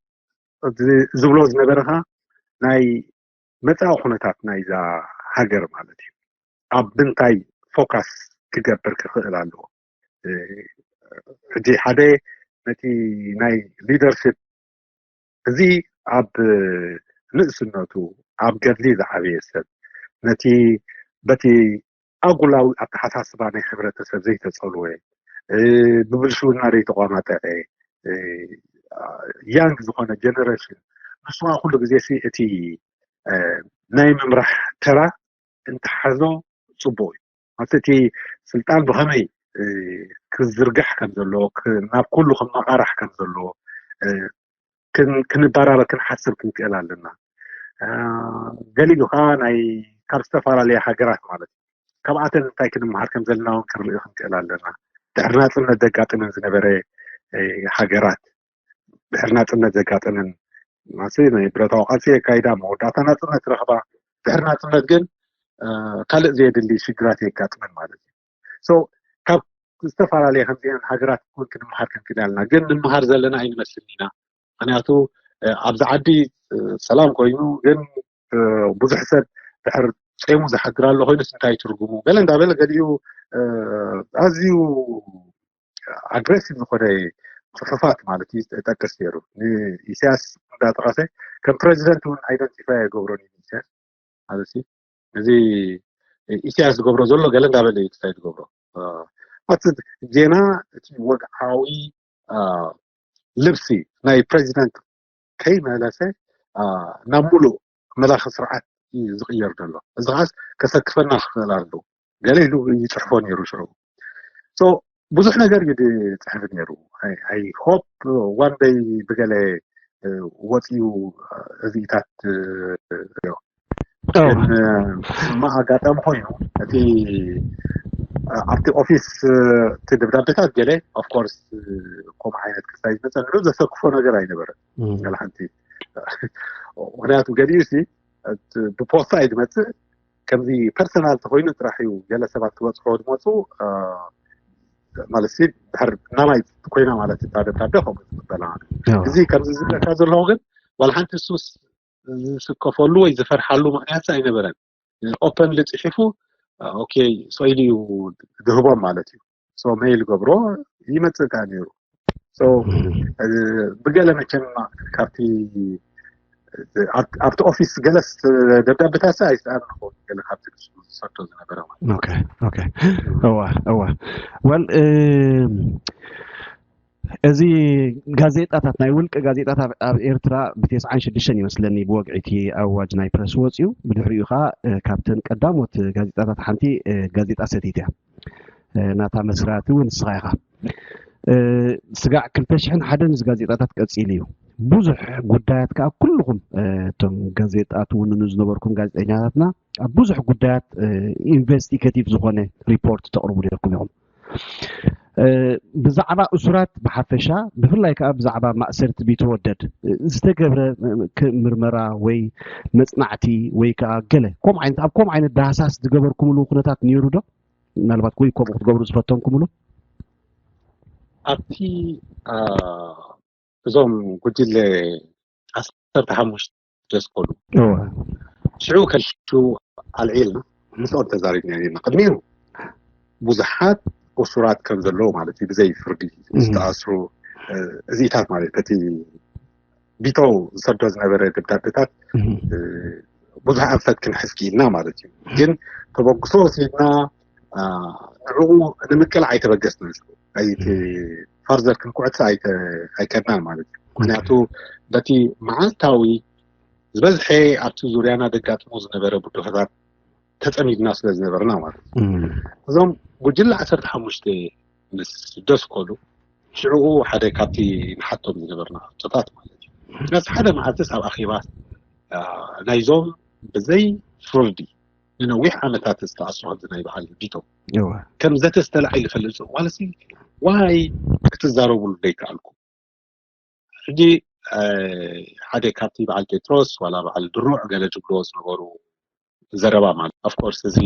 ዝብሎ ዝነበረ ኸዓ ናይ መፃኢ ኩነታት ናይዛ ሃገር ማለት እዩ። ኣብ ምንታይ ፎካስ ክገብር ክኽእል ኣለዎ? ሕጂ ሓደ ነቲ ናይ ሊደርሽፕ እዚ ኣብ ንእስነቱ ኣብ ገድሊ ዝዓበየ ሰብ ነቲ በቲ ኣጉላዊ ኣተሓሳስባ ናይ ሕብረተሰብ ዘይተፀልወ ብብልሽውና ዘይተቋማጠዐ ያንግ ዝኾነ ጀነሬሽን ንሱ ኩሉ ግዜ እቲ ናይ ምምራሕ ተራ እንተሓዞ ፅቡቅ እዩ። ኣብቲ እቲ ስልጣን ብኸመይ ክዝርጋሕ ከም ዘለዎ ናብ ኩሉ ክመቃራሕ ከም ዘለዎ ክንበራበር ክንሓስብ ክንክእል ኣለና። ገሊኡ ከዓ ናይ ካብ ዝተፈላለያ ሃገራት ማለት እዩ ካብኣተን እንታይ ክንመሃር ከም ዘለና እውን ክንርኢ ክንክእል ኣለና። ድሕሪ ናፅነት ዘጋጥመን ዝነበረ ሃገራት ድሕሪ ናፅነት ዘጋጠመን ናይ ብረታዊ ቃልሲ የካይዳ መወዳእታ ናፅነት ረኽባ። ድሕሪ ናፅነት ግን ካልእ ዘየድሊ ሽግራት የጋጥመን ማለት እዩ። ካብ ዝተፈላለየ ከምዚአን ሃገራት እውን ክንመሃር ክንክእል ኣለና። ግን ንምሃር ዘለና ኣይንመስልን ኢና። ምክንያቱ ኣብዚ ዓዲ ሰላም ኮይኑ ግን ብዙሕ ሰብ ድሕር ፂሙ ዝሓድር ኣሎ ኮይኑስ እንታይ ትርጉሙ ገለ እንዳበለ ገሊኡ ኣዝዩ ኣግሬሲቭ ዝኾነ ፅሑፋት ማለት እዩ ጠቅስ ነይሩ። ንኢሳያስ እንዳጠቀሰ ከም ፕሬዚደንት እውን ኣይደንቲፋይ ኣይገብሮን እዩ ኢሳያስ ማለት እዩ። እዚ ኢሳያስ ዝገብሮ ዘሎ ገለ እንዳበለ እዩ ክሳይ ዝገብሮ እቲ ዜና እቲ ወግዓዊ ልብሲ ናይ ፕሬዚደንት ከይመለሰ ናብ ሙሉእ መላኺ ስርዓት እዩ ዝቕየር ዘሎ። እዚ ከዓስ ከሰክፈና ክኽእል ኣለዎ። ገለ ኢሉ ይፅሕፎ ነይሩ ሽዑ። ብዙሕ ነገር እዩ ዝፅሕፍ ነይሩ። I hope one day ብገለ ወፂኡ እዚኢታት ግን ሕማቕ ኣጋጣሚ ኮይኑ እቲ ኣብቲ ኦፊስ እቲ ደብዳቤታት ገለ ኦፍኮርስ ከምኡ ዓይነት ክስታይ ዝመፀ ንዑ ዘሰክፎ ነገር ኣይነበረን። ገለ ሓንቲ ምክንያቱ ገሊኡ ሲ ብፖስታ እዩ ዝመፅእ። ከምዚ ፐርሰናል ተኮይኑ ጥራሕ እዩ ገለ ሰባት ክበፅሖ ዝመፁ ማለት ሲ ድሕር ናማይ ኮይና ማለት እታ ደብዳቤ ከምኡ ዝቅበላ። እዚ ከምዚ ዝብለካ ዘለኹ ግን ዋላ ሓንቲ ሱስ ዝስከፈሉ ወይ ዝፈርሓሉ ምክንያት ኣይነበረን። ኦፐን ልፅሒፉ ኦኬ ሰኢሉ እዩ ዝህቦም ማለት እዩ። ሶ መይል ገብሮ ይመፅእ ከኣ ነይሩ። ብገለ መቸም ካብቲ ኣብቲ ኦፊስ ገለስ ደብዳቤታት ኣይሰኣን ንኸውን ገለ ካብቲ ዝሰዶ ዝነበረ ማለት ኦኬ ኦኬ እዋ እዋ ወል እዚ ጋዜጣታት ናይ ውልቂ ጋዜጣታት ኣብ ኤርትራ ብተስዓን ሽዱሽተን ይመስለኒ ብወግዒ እቲ ኣዋጅ ናይ ፕረስ ወፅዩ። ብድሕሪኡ ከዓ ካብተን ቀዳሞት ጋዜጣታት ሓንቲ ጋዜጣ ሰቲት እያ። ናታ መስራቲ እውን ንስኻ ኢኻ። ስጋዕ ክልተ ሽሕን ሓደን እዚ ጋዜጣታት ቀፂሉ እዩ። ብዙሕ ጉዳያት ከዓ ኩልኹም እቶም ጋዜጣ ትውንኑ ዝነበርኩም ጋዜጠኛታትና ኣብ ብዙሕ ጉዳያት ኢንቨስቲጌቲቭ ዝኾነ ሪፖርት ተቕርቡ ነርኩም ኢኹም። ብዛዕባ እሱራት ብሓፈሻ ብፍላይ ከዓ ብዛዕባ ማእሰርቲ ቢተወደድ ዝተገብረ ምርመራ ወይ መፅናዕቲ ወይ ከዓ ገለ ከምኡ ዓይነት ኣብ ከምኡ ዓይነት ዳህሳስ ዝገበርኩምሉ ኩነታት ነይሩ ዶ? ምናልባት ወይ ከምኡ ክትገብሩ ዝፈተንኩምሉ ኣብቲ እዞም ጉጅለ ዓሰርተ ሓሙሽተ ደስኮሉ ሽዑ ከልሹ ኣልዒልና ምስኦም ተዛሪብና ኢና። ቅድሚኡ ብዙሓት እሱራት ከም ዘለዉ ማለት እዩ ብዘይ ፍርዲ ዝተኣስሩ እዚኢታት ማለት እቲ ቢተው ዝሰዶ ዝነበረ ደብዳቤታት ብዙሕ ኣንፈት ክንሕዝ ክኢልና ማለት እዩ። ግን ተበግሶ ወሲድና ንዕኡ ንምቅላዕ ኣይተበገስናን። ፈርዘር ክንኩዕት ኣይከድናን ማለት እዩ። ምክንያቱ በቲ መዓልታዊ ዝበዝሐ ኣብቲ ዙርያና ደጋጥሞ ዝነበረ ብድሆታት ተፀሚድና ስለ ዝነበርና ማለት እዩ። እዞም ጉጅለ ዓሰርተ ሓሙሽተ ምስ ደስኮሉ ሽዕኡ ሓደ ካብቲ ንሓቶም ዝነበርና ሕቶታት ማለት እዩ። ስለዚ ሓደ መዓልትስ ኣብ ኣኼባ ናይዞም ብዘይ ፍርዲ ንነዊሕ ዓመታት ዝተኣስሩ ከምዚ ናይ በዓል ቢተው ከም ዘተ ዝተላዒ ዝፈልጥ ማለት ዋላ ሲ ዋይ ክትዛረቡሉ ዘይከኣልኩም ሕጂ ሓደ ካብቲ በዓል ጴጥሮስ ዋላ በዓል ድሩዕ ገለ ዝብልዎ ዝነበሩ ዘረባ ማለት ኦፍኮርስ እዚ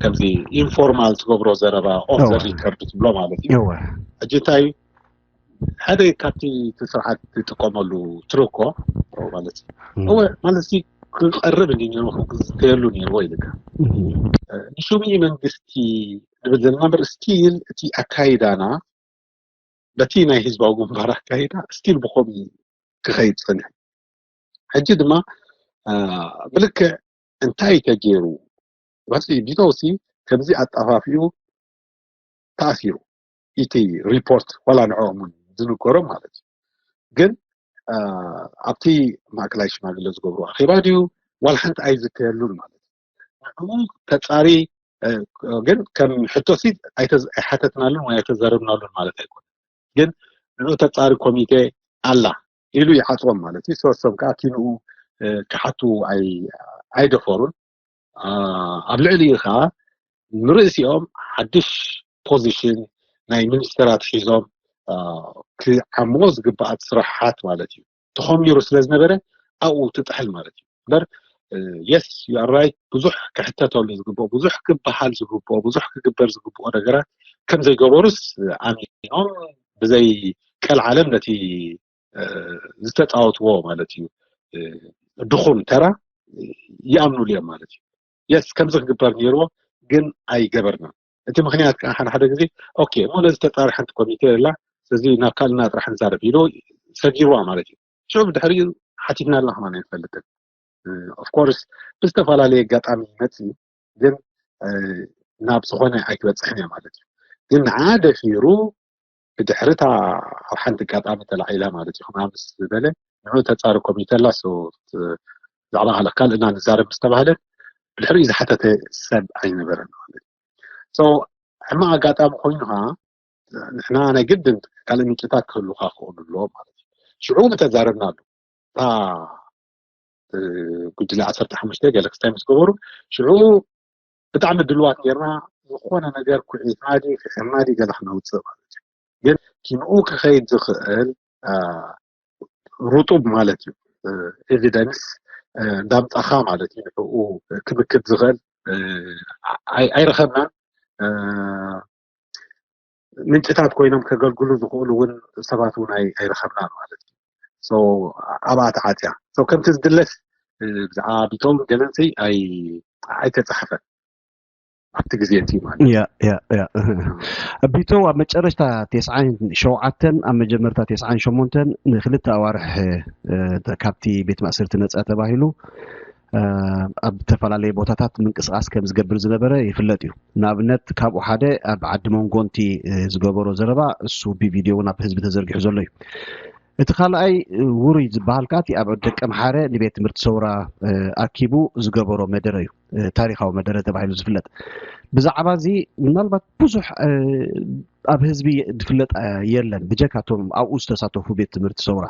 ከምዚ ኢንፎርማል ትገብሮ ዘረባ ኦፍ ዘ ሪከርድ ትብሎ ማለት እዩ። ሕጂ እንታይ ሓደ ካብቲ እቲ ስርዓት ዝጥቀመሉ ትርኮ ማለት እወ ማለት ክቀርብ እንዲ ነይሩ ክዝተየሉ ነይርዎ ኢልካ ንሹሚ መንግስቲ ንብል ዘለና እምበር ስቲል እቲ ኣካይዳና በቲ ናይ ህዝባዊ ግንባር ኣካይዳ ስቲል ብኸምኡ ክኸይድ ዝጸንሐ ሕጂ ድማ ብልክዕ እንታይ ተገይሩ መፅኢ ቢተውሲ ከምዚ ኣጣፋፊኡ ተኣሲሩ እቲ ሪፖርት ዋላ ንዕኦም እውን ዝንገሮም ማለት እዩ። ግን ኣብቲ ማእከላይ ሽማግለ ዝገብሩ ኣኼባ ድዩ ዋላ ሓንቲ ኣይዝተየሉን ማለት እዩ። ንዕኡ ተፃሪ ግን ከም ሕቶሲ ኣይሓተትናሉን ወይ ኣይተዘረብናሉን ማለት ኣይኮነ። ግን ንዕኡ ተፃሪ ኮሚቴ ኣላ ኢሉ ይሓፅቦም ማለት እዩ። ሰበሶም ከዓ ኪንኡ ክሓቱ ኣይደፈሩን። ኣብ ልዕሊኡ ከዓ ንርእሲኦም ሓድሽ ፖዚሽን ናይ ሚኒስተራት ሒዞም ክዓምዎ ዝግባኣት ስራሓት ማለት እዩ ተኾሚሩ ስለ ዝነበረ ኣብኡ ትጥሕል ማለት እዩ። እምበር የስ ዩ ኣር ራይት ብዙሕ ክሕተተሉ ዝግብኦ ብዙሕ ክበሃል ዝግብኦ ብዙሕ ክግበር ዝግብኦ ነገራት ከም ዘይገበሩስ ኣሚኖም ብዘይ ቀልዓለም ነቲ ዝተፃወትዎ ማለት እዩ ድኹም ተራ ይኣምኑሉ እዮም ማለት እዩ። የስ ከምዚ ክግበር ነይርዎ ግን ኣይገበርና። እቲ ምክንያት ከዓ ሓደ ሓደ ግዜ ኦኬ እሞ ነዚ ተፃሪ ሓንቲ ኮሚቴ ላ ስለዚ ናብ ካልእና ጥራሕ ንዛረብ ኢሉ ሰጊርዋ ማለት እዩ። ሽዑ ብድሕሪኡ ሓቲትና ኣለና ከማን ኣይንፈልጥን። ኦፍኮርስ ብዝተፈላለየ ኣጋጣሚ ይመፅእ ግን ናብ ዝኾነ ኣይትበፅሕን እያ ማለት እዩ። ግን ንዓ ደፊሩ ብድሕርታ ኣብ ሓንቲ ኣጋጣሚ ተላዒላ ማለት እዩ ከምኣ ምስ ዝበለ ንዑ ተፃሪ ኮሚቴ ላ ብዛዕባ ካልእና ንዛረብ ምስ ተባህለ ብድሕሪኡ ዝሓተተ ሰብ ኣይነበረን ማለት እዩ። ሕማቕ ኣጋጣሚ ኮይኑ ከዓ ንሕና ናይ ግድን ካልእ ምንጭታት ክህሉካ ክኽእሉ ኣለዎ ማለት እዩ። ሽዑ ምተዛረብናሉ እታ ጉጅለ ዓሰርተ ሓሙሽተ ገለ ክስታይ ምስ ገበሩ ሽዑ ብጣዕሚ ድልዋት ጌርና ዝኾነ ነገር ኩዒትና ድዩ ክሕና ድዩ ገለ ክነውፅእ ማለት እዩ። ግን ኪንኡ ክኸይድ ዝኽእል ርጡብ ማለት እዩ ኤቪደንስ እንዳምፃኻ ማለት እዩ ንኡ ክምክት ዝኽእል ኣይረኸብናን። ምንጭታት ኮይኖም ከገልግሉ ዝኽእሉ እውን ሰባት እውን ኣይረኸብናን ማለት እዩ። ኣብኣ ተዓፅያ ከምቲ ዝድለስ ብዛዕባ ቢቶም ገለንሰይ ኣይተፃሕፈን ኣብቲ ግዜ እቲ ማለት ያ ያ ያ ቢቶ ኣብ መጨረሽታ ተስዓን ሸውዓተን ኣብ መጀመርታ ተስዓን ሸሞንተን ንክልተ ኣዋርሕ ካብቲ ቤት ማእሰርቲ ነፃ ተባሂሉ ኣብ ዝተፈላለየ ቦታታት ምንቅስቃስ ከም ዝገብር ዝነበረ ይፍለጥ እዩ። ንኣብነት ካብኡ ሓደ ኣብ ዓዲ መንጎንቲ ዝገበሮ ዘረባ እሱ ብቪድዮ እውን ኣብ ህዝቢ ተዘርጊሑ ዘሎ እዩ። እቲ ካልኣይ ውሩይ ዝበሃል ከኣ እቲ ኣብ ደቀምሓረ ንቤት ትምህርቲ ሰውራ ኣኪቡ ዝገበሮ መደረ እዩ። ታሪኻዊ መደረ ተባሂሉ ዝፍለጥ ብዛዕባ እዚ ምናልባት ብዙሕ ኣብ ህዝቢ ዝፍለጥ የለን ብጀካቶም ኣብኡ ዝተሳተፉ ቤት ትምህርቲ ሰውራ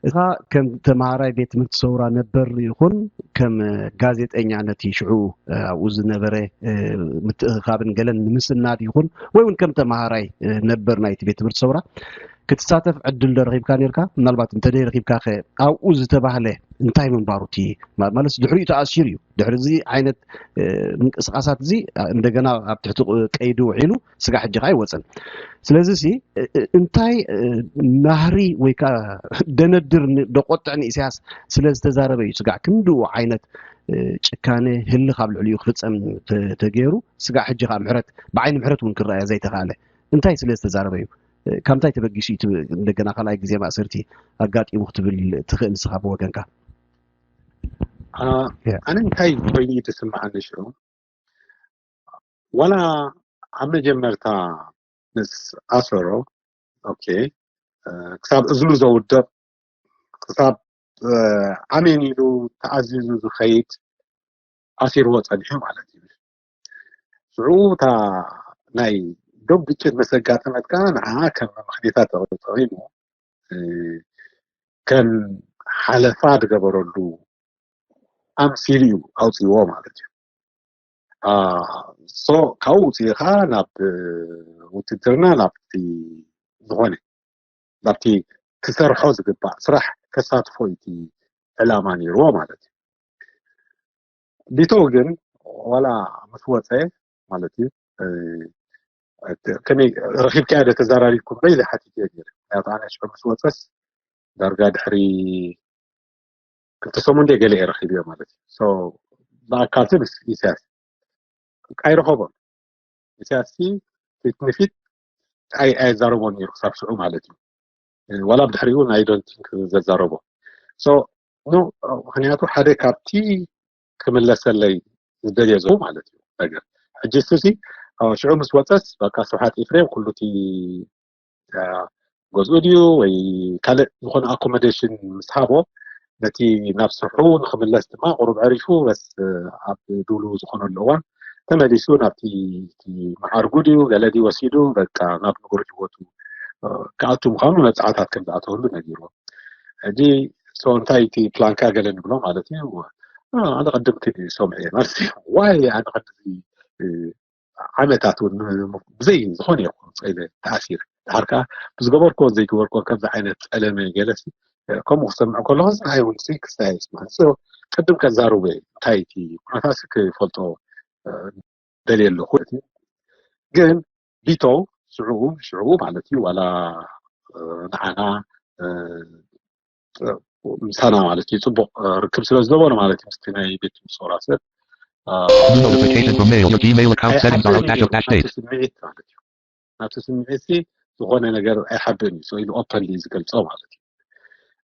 እኻ ከም ተምሃራይ ቤት ትምህርቲ ሰውራ ነበር ይኹን ከም ጋዜጠኛ ነቲ ሽዑ ኣብኡ ዝነበረ ምትእኻብን ገለን ንምስናድ ይኹን ወይ እውን ከም ተምሃራይ ነበር ናይቲ ቤት ትምህርቲ ሰውራ ክትሳተፍ ዕድል ዶ ረኺብካ ነርካ? ምናልባት እንተ ረኺብካ ከ ኣብኡ ዝተባህለ እንታይ ምንባሩ እቲ ማለት ድሕሪኡ ተኣሲሩ እዩ። ድሕሪ እዚ ዓይነት ምንቅስቃሳት እዚ እንደገና ኣብ ትሕቲ ቀይዲ ውዒሉ ስጋዕ ሕጂ ከዓ ይወፅን። ስለዚ ሲ እንታይ ናህሪ ወይ ከዓ ደነድር ደቆጥዕ ንኢሳያስ ስለ ዝተዛረበ እዩ ስጋዕ ክንድኡ ዓይነት ጭካነ ህልኽ ኣብ ልዕሊኡ ክፍፀም ተገይሩ ስጋዕ ሕጂ ከዓ ምሕረት ብዓይኒ ምሕረት እውን ክረኣየ ዘይተኻእለ እንታይ ስለ ዝተዛረበ እዩ? ካብ ምንታይ ተበጊሱ እዩ እንደገና ካልኣይ ግዜ ማእሰርቲ ኣጋጢሙ ክትብል ትኽእል ንስኻ ብወገንካ? ኣነ እንታይ ኮይኑ እዩ ተስምዓኒ ሽዑ ዋላ ኣብ መጀመርታ ምስ ኣሰሮ ኦኬ ክሳብ እዝኑ ዘውድቕ ክሳብ ኣሜን ኢሉ ተኣዚዙ ዝኸይድ ኣሲርዎ ጸኒሑ ማለት እዩ። ሽዑ እታ ናይ ዶብ ግጭት መሰጋጠመት ከዓ ንዓ ከም ምኽንያታት ተጠቂሙ ከም ሓለፋ ዝገበረሉ ኣምሲሉ እዩ ኣውፅዎ ማለት እዩ። ሶ ካብኡ ውፅኢኻ ናብ ውትድርና ናብቲ ዝኾነ ናብቲ ክሰርሖ ዝግባእ ስራሕ ከሳትፎ እዩ ዕላማ ነይርዎ ማለት እዩ። ቢተው ግን ዋላ ምስ ወፀ ማለት እዩ ከመይ ረኪብካዮ ዶ ተዘራሪብኩም በይ ሓቲት እየ ነይረ። ምክንያቱ ኣነ ሽዑ ምስ ወፀስ ዳርጋ ድሕሪ ክልተ ሰሙን ደ ገለ እየ ረኪብዮ ማለት እዩ። ብኣካል ምስ ኢሳያስ ኣይረኸቦን። ኢሳያስ ፊት ንፊት ኣየዛረቦን ነይሩ ክሳብ ሽዑ ማለት እዩ። ዋላ ብድሕሪኡ ናይ ዶንቲንክ ዘዛረቦ ምክንያቱ ሓደ ካብቲ ክምለሰለይ ዝደልዮ ዘው ማለት እዩ ነገር ሕጂ እሱ ሲ ሽዑ ምስ ወፀስ በቃ ስብሓት ኤፍሬም ኩሉ እቲ ገዝኡ ድዩ ወይ ካልእ ዝኾነ ኣኮሞዴሽን ምስ ሃቦ ነቲ ናብ ስርሑ ንክምለስ ድማ ቁሩብ ዕሪፉ በስ ኣብ ድሉ ዝኾነሉ እዋን ተመሊሱ ናብቲ መዓርጉ ድዩ ገለ ድዩ ወሲዱ በቃ ናብ ንጉር ህይወቱ ክኣቱ ምዃኑ መብፅዓታት ከም ዝኣተወሉ ነጊርዎ። ሕጂ ሶ እንታይ እቲ ፕላንካ ገለ ንብሎ ማለት እዩ። ኣነ ቅድምቲ ሰምዐ ማለት እዩ ዋይ ኣነ ቅድዚ ዓመታት እውን ብዘይ ዝኾነ ይኹን ፀይለ ተኣሲረ ድሓር ከዓ ብዝገበርኮ ዘይገበርኮ ከምዚ ዓይነት ፀለመ ገለሲ ከምኡ ክሰምዕ ከለኹ ንዓይ እውን ክስታይ ይስማዕ ቅድም ከዛርበ እንታይ እቲ ኩነታሲ ክፈልጦ ደልየ ኣለኹ ግን ቢቶ ሽዑ ሽዑ ማለት እዩ ዋላ ንዓና ምሳና ማለት እዩ ፅቡቅ ርክብ ስለ ዝነበሩ ማለት እዩ ምስቲ ናይ ቤት ምሶራ ሰብ Notification from mail. Your Gmail account settings are out dash dash date. ስምዒት ማለት እዩ ናብቲ ስምዒት ሲ ዝኾነ ነገር ኣይሓብእን እዩ ኢሉ ኦፐንሊ ዝገልፆ ማለት እዩ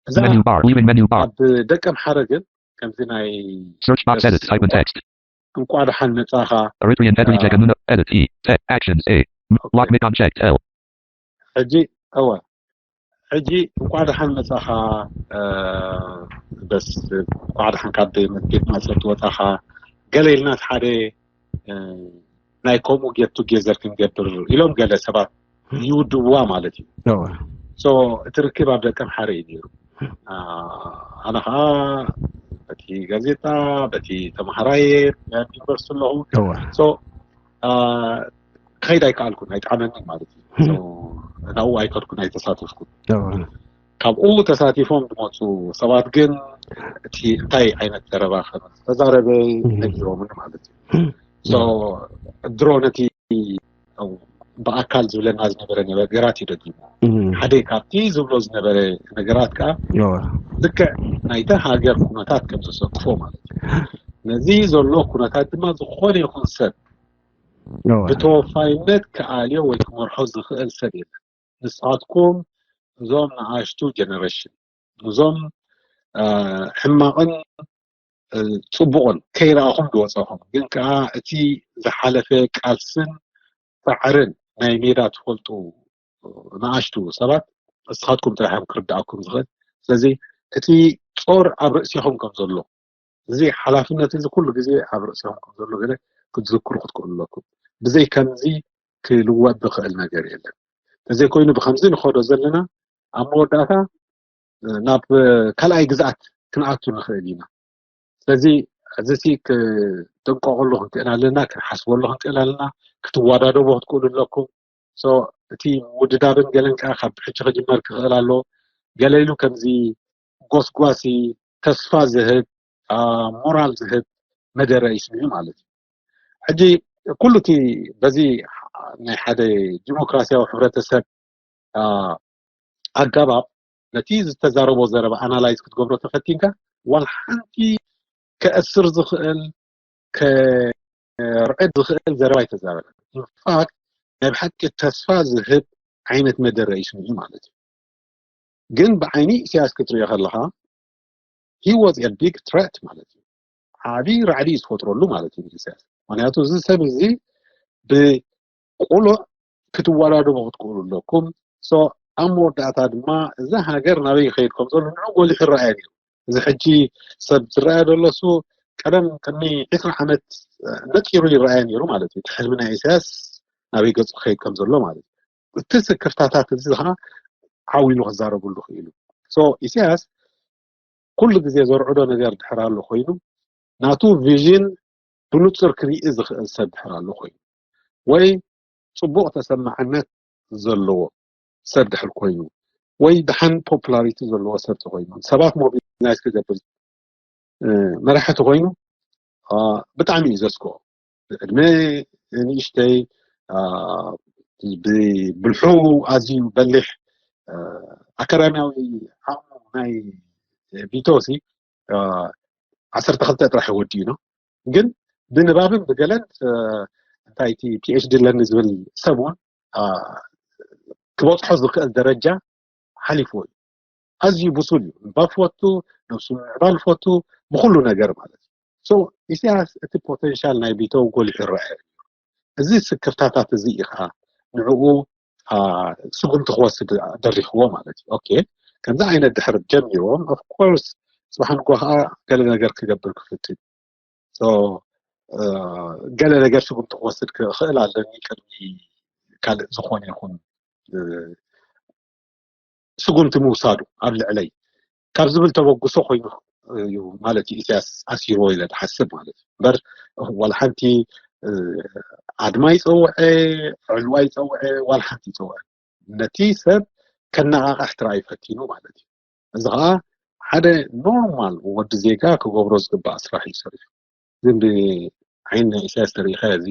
እዛ Menu bar. Leaving menu bar. ኣብ ደቂ ኣምሓረ ግን ከምዚ ናይ Search box edit. Type in text. እንቋ ደሓን መፃኻ Eritrean Bedouin Jeganuna. Edit E. Tech. Actions A. Lock mic unchecked. L. ሕጂ እወ ሕጂ እንቋ ደሓን መፃኻ በስ እንቋ ደሓን ካብ ቤት ማእሰርቲ ወፃኻ ገለ ኢልና ሓደ ናይ ከምኡ ጌት ቱጌዘር ክንገብር ኢሎም ገለ ሰባት ይውድብዋ ማለት እዩ እቲ ርክብ ኣብ ደቂ ኣምሓረ እዩ ነይሩ ኣነ ከዓ በቲ ጋዜጣ በቲ ተምሃራየ ኣብ ዩኒቨርስቲ ኣለኹ ክኸይድ ኣይከኣልኩን፣ ኣይጠዓመንን ማለት እዩ። ናብኡ ኣይከድኩን፣ ኣይተሳተፍኩን። ካብኡ ተሳቲፎም ዝመፁ ሰባት ግን እቲ እንታይ ዓይነት ዘረባ ከም ዝተዛረበ ነጊሮምን ማለት እዩ። ድሮ ነቲ ብኣካል ዝብለና ዝነበረ ነገራት እዩ ደጊሙ። ሓደ ካብቲ ዝብሎ ዝነበረ ነገራት ከዓ ልክዕ ናይተ ሃገር ኩነታት ከም ዘሰክፎ ማለት እዩ። ነዚ ዘሎ ኩነታት ድማ ዝኾነ ይኹን ሰብ ብተወፋይነት ክኣልዮ ወይ ክመርሖ ዝኽእል ሰብ የለን። ንስኻትኩም እዞም ንኣሽቱ ጀነሬሽን፣ እዞም ሕማቕን ፅቡቕን ከይረኣኹም ዝወፀኹም፣ ግን ከዓ እቲ ዝሓለፈ ቃልስን ፃዕርን ናይ ሜዳ ትፈልጡ ንኣሽቱ ሰባት፣ ንስኻትኩም ጥራሕ እዮም ክርዳእኩም ዝኽእል። ስለዚ እቲ ጾር ኣብ ርእሲኹም ከም ዘሎ፣ እዚ ሓላፍነት እዚ ኩሉ ግዜ ኣብ ርእሲኹም ከም ዘሎ ገለ ክትዝክሩ ክትክእሉ ኣለኩም። ብዘይ ከምዚ ክልወጥ ዝኽእል ነገር የለን። ተዘይኮይኑ ብከምዚ ንኸዶ ዘለና ኣብ መወዳእታ ናብ ካልኣይ ግዝኣት ክንኣቱ ንኽእል ኢና። ስለዚ እዚ ሲ ክጥንቀቐሉ ክንክእል ኣለና፣ ክንሓስበሉ ክንክእል ኣለና። ክትወዳደቦ ክትክእሉ ኣለኩም። እቲ ምውድዳብን ገለን ከዓ ካብ ሕጂ ክጅመር ክኽእል ኣሎ። ገለ ኢሉ ከምዚ ጎስጓሲ፣ ተስፋ ዝህብ፣ ሞራል ዝህብ መደረ ይስምዑ ማለት እዩ። ሕጂ ኩሉ እቲ በዚ ናይ ሓደ ዲሞክራሲያዊ ሕብረተሰብ ኣገባብ ነቲ ዝተዛረቦ ዘረባ ኣናላይዝ ክትገብሮ ተፈቲንካ ዋላ ሓንቲ ከእስር ዝኽእል ከርዕድ ዝኽእል ዘረባ ኣይተዛረበን። ኢንፋክት ናይ ብሓቂ ተስፋ ዝህብ ዓይነት መደረ ይስምዑ ማለት እዩ። ግን ብዓይኒ ኢሳያስ ክትሪኦ ከለኻ he was a big threat ማለት እዩ። ዓብዪ ራዕዲ እዩ ዝፈጥረሉ ማለት እዩ ኢሳያስ። ምክንያቱ እዚ ሰብ እዚ ብቁሉዕ ክትወዳደቡ ክትክእሉ ኣለኩም። ኣብ መወዳእታ ድማ እዛ ሃገር ናበይ ይኸይድ ከም ዘሎ ንዑ ጎሊሑ ይረኣየ ነይሩ። እዚ ሕጂ ሰብ ዝረኣየ ዘሎ እሱ ቀደም ቅድሚ ዕስራ ዓመት ነጢሩ ይረኣየ ነይሩ ማለት እዩ። እቲ ሕልሚ ናይ ኢሳያስ ናበይ ገፁ ክኸይድ ከም ዘሎ ማለት እዩ። እቲ ስክፍታታት እዚ ከዓ ዓው ኢሉ ክዛረብሉ ክኢሉ። ኢሳያስ ኩሉ ግዜ ዘርዕዶ ነገር ድሕር ኣሎ ኮይኑ ናቱ ቪዥን ብንጹር ክርኢ ዝኽእል ሰብ ድሕር ኣሎ ኮይኑ ወይ ጽቡቕ ተሰማዕነት ዘለዎ ሰብ ድሕር ኮይኑ ወይ ደሓን ፖፑላሪቲ ዘለዎ ሰብ ተኮይኑ ሰባት ሞቢላይዝ ክገብር መራሒ ተኮይኑ ብጣዕሚ እዩ ዘስክኦ። ብዕድመ ንእሽተይ ብብልሑ ኣዝዩ በሊሕ ኣካዳሚያዊ ዓቕሙ ናይ ቪቶሲ ዓሰርተ ክልተ ጥራሕ ወዲኡ ነው። ግን ብንባብን ብገለን እንታይ እቲ ፒኤችዲ ኣለኒ ዝብል ሰብ እውን ክበፅሖ ዝኽእል ደረጃ ሓሊፍዎ እዩ። ኣዝዩ ብሱል እዩ። ንባብ ፈቱ፣ ነብሱ ምዕባል ፈቱ፣ ብኩሉ ነገር ማለት እዩ። ኢሳያስ እቲ ፖቴንሻል ናይ ቢተው ጎሊሑ ይረአ። እዚ ስክፍታታት እዚ እዩ ከዓ ንዕኡ ስጉምቲ ክወስድ ደሪኽዎ ማለት እዩ። ኦኬ፣ ከምዚ ዓይነት ድሕር ጀሚሮም ኦፍኮርስ ፅባሕ ንጎ ከዓ ገለ ነገር ክገብር ክፍትን ገለ ነገር ስጉምቲ ክወስድ ክኽእል ኣለኒ ቅድሚ ካልእ ዝኾነ ይኹን ስጉምቲ ምውሳዱ ኣብ ልዕለይ ካብ ዝብል ተበግሶ ኮይኑ እዩ ማለት እዩ ኢሳያስ ኣሲርዎ ኢለ ዝሓስብ ማለት እዩ። እምበር ዋላ ሓንቲ ኣድማ ይፀውዐ፣ ዕልዋ ይፀውዐ፣ ዋላ ሓንቲ ይፀውዐ ነቲ ሰብ ከነቓቕሕ ጥራይ ፈቲኑ ማለት እዩ። እዚ ከዓ ሓደ ኖርማል ወዲ ዜጋ ክገብሮ ዝግባእ ስራሕ እዩ ሰሪሑ። ግን ብዓይኒ ናይ ኢሳያስ ተሪኢኻ እዚ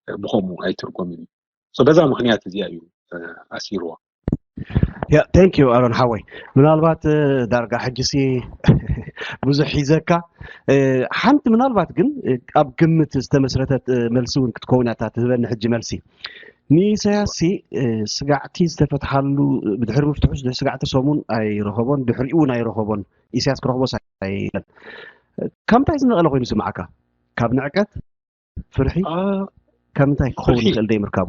ብኸምኡ ኣይትርጎምን እዩ። በዛ ምክንያት እዚኣ እዩ ኣሲርዎ። ያ ቴንክ ዩ ኣሮን ሓወይ። ምናልባት ዳርጋ ሕጂ ሲ ብዙሕ ሒዘካ ሓንቲ ምናልባት ግን ኣብ ግምት ዝተመስረተት መልሲ እውን ክትከውን እያ እታ ትህበኒ ሕጂ መልሲ። ንኢሳያስ ሲ ስጋዕቲ ዝተፈትሓሉ ብድሕሪ ምፍትሑ ስጋዕቲ ሰሙን ኣይረኸቦን፣ ድሕሪኡ እውን ኣይረኸቦን። ኢሳያስ ክረኽቦ ሳይለን ካብ ምንታይ ዝነቐለ ኮይኑ ስምዓካ? ካብ ንዕቀት፣ ፍርሒ፣ ካብ ምንታይ ክኸውን ይኽእል ደይ ምርካቡ?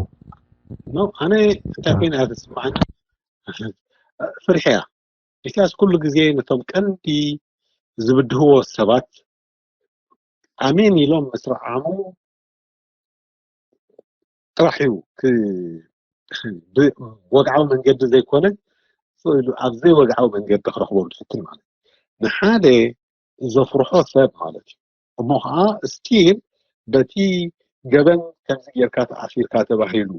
ኣነ እንታይ ኮይነ እያ ትስምዓኒ? ፍርሒ እያ። ኢሳያስ ኩሉ ግዜ ነቶም ቀንዲ ዝብድህዎ ሰባት ኣሜን ኢሎም ምስርዓሙ ጥራሕ እዩ። ብወግዓዊ መንገዲ ዘይኮነ ስእሉ ኣብ ዘይወግዓዊ መንገዲ ክረኽቦ ዝፍትን ማለት እዩ። ንሓደ ዘፍርሖ ሰብ ማለት እዩ። እሞ ከዓ ስቲል በቲ ገበን ከምዚ ጌርካ ተኣሲርካ ተባሂሉ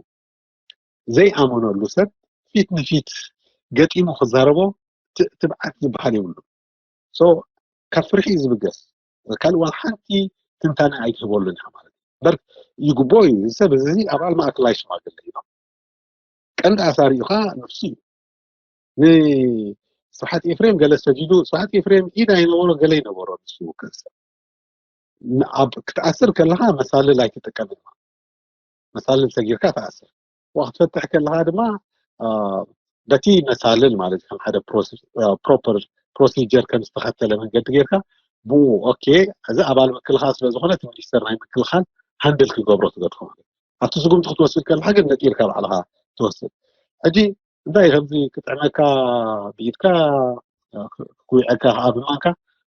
ዘይኣመነሉ ሰብ ፊት ንፊት ገጢሙ ክዛረቦ ትብዓት ዝበሃል የብሉ። ካብ ፍርሒ እዩ ዝብገስ። ካልእ ዋላ ሓንቲ ትንታነ ኣይትህበሉን ኢኻ ማለት እዩ። እምበር ይግቦ እዩ። እዚ ሰብ እዚ ኣባል ማእከላይ ሽማግለ እዩ። ቀንዲ ኣሳሪኡኻ ንሱ እዩ። ንስብሓት ኤፍሬም ገለ ሰዲዱ፣ ስብሓት ኤፍሬም ኢድ ኣይነበሮ ገለ ይነበሮ ንሱ ውክል ሰብ። ኣብ ክትኣስር ከለኻ መሳልል ኣይትጥቀምን ማለት። መሳልል ሰጊርካ ትኣስር። ዋ ክትፈትሕ ከለኻ ድማ በቲ መሳልል ማለት ከም ሓደ ፕሮፐር ፕሮሲጀር ከም ዝተኸተለ መንገዲ ጌርካ ብኡ ኦኬ፣ እዚ ኣባል ምክልኻል ስለ ዝኾነ እቲ ሚኒስተር ናይ ምክልኻል ሃንድል ክገብሮ ትገድፎ ማለት። ኣብቲ ስጉምቲ ክትወስድ ከለኻ ግን ነጢርካ ባዕልኻ ትወስድ። ሕጂ እንታይ ከምዚ ክጥዕመካ ብኢድካ ክጉዕዐካ ከዓ ብማንካ፣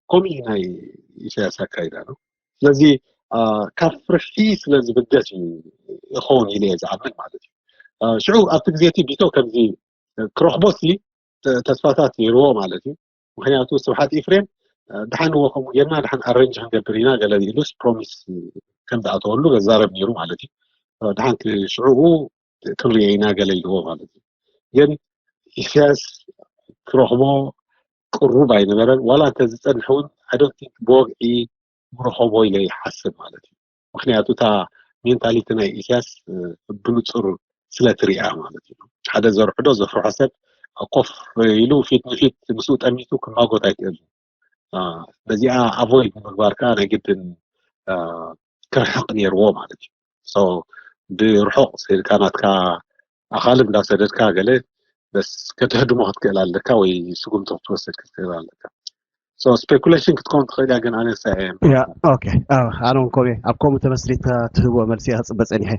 ከምኡ እዩ ናይ ኢሳያስ ኣካይዳ ነው። ስለዚ ካብ ፍርሒ ስለ ዝብገስ እዩ ይኸውን ኢለ እየ ዝኣምን ማለት እዩ። ሽዑ ኣብቲ ግዜ እቲ ቢቶ ከምዚ ክረኽቦ ሲ ተስፋታት ነይርዎ ማለት እዩ። ምክንያቱ ስብሓት ኢፍሬም ድሓን እዎ ከምኡ ጌርና ድሓን ኣረንጅ ክንገብር ኢና ገለ ኢሉስ ፕሮሚስ ከም ዝኣተወሉ ዘዛረብ ነይሩ ማለት እዩ። ድሓን ሽዕኡ ክንሪኦ ኢና ገለ ኢልዎ ማለት እዩ። ግን ኢሳያስ ክረኽቦ ቅሩብ ኣይነበረን። ዋላ እንተ ዝጸንሕ እውን ኣይ ዶንት ቲንክ ብወግዒ ምረኸቦ ኢለ ይሓስብ ማለት እዩ። ምክንያቱ እታ ሜንታሊቲ ናይ ኢሳያስ ብንጹር ስለ ትሪኣ ማለት እዩ። ሓደ ዘርዕዶ ዘፍርሖ ሰብ ኮፍ ኢሉ ፊት ንፊት ምስኡ ጠሚቱ ክማጎት ኣይክእል። በዚኣ ኣቮይድ ንምግባር ከዓ ናይ ግድን ክርሕቕ ነይርዎ ማለት እዩ። ብርሑቕ ስኢልካ ናትካ ኣኻልብ እንዳሰደድካ ገለ በስ ከተህድሞ ክትክእል ኣለካ ወይ ስጉምቲ ክትወስድ ክትክእል ኣለካ። ስፔኩሌሽን ክትከውን ትኽእል እያ፣ ግን ኣነ ሳየ ያ ኦኬ። ኣነ እውን ከምኡ ኣብ ከምኡ ተመስሪትካ ትህቦ መልሲ እየ ክፅበ ፀኒሐ።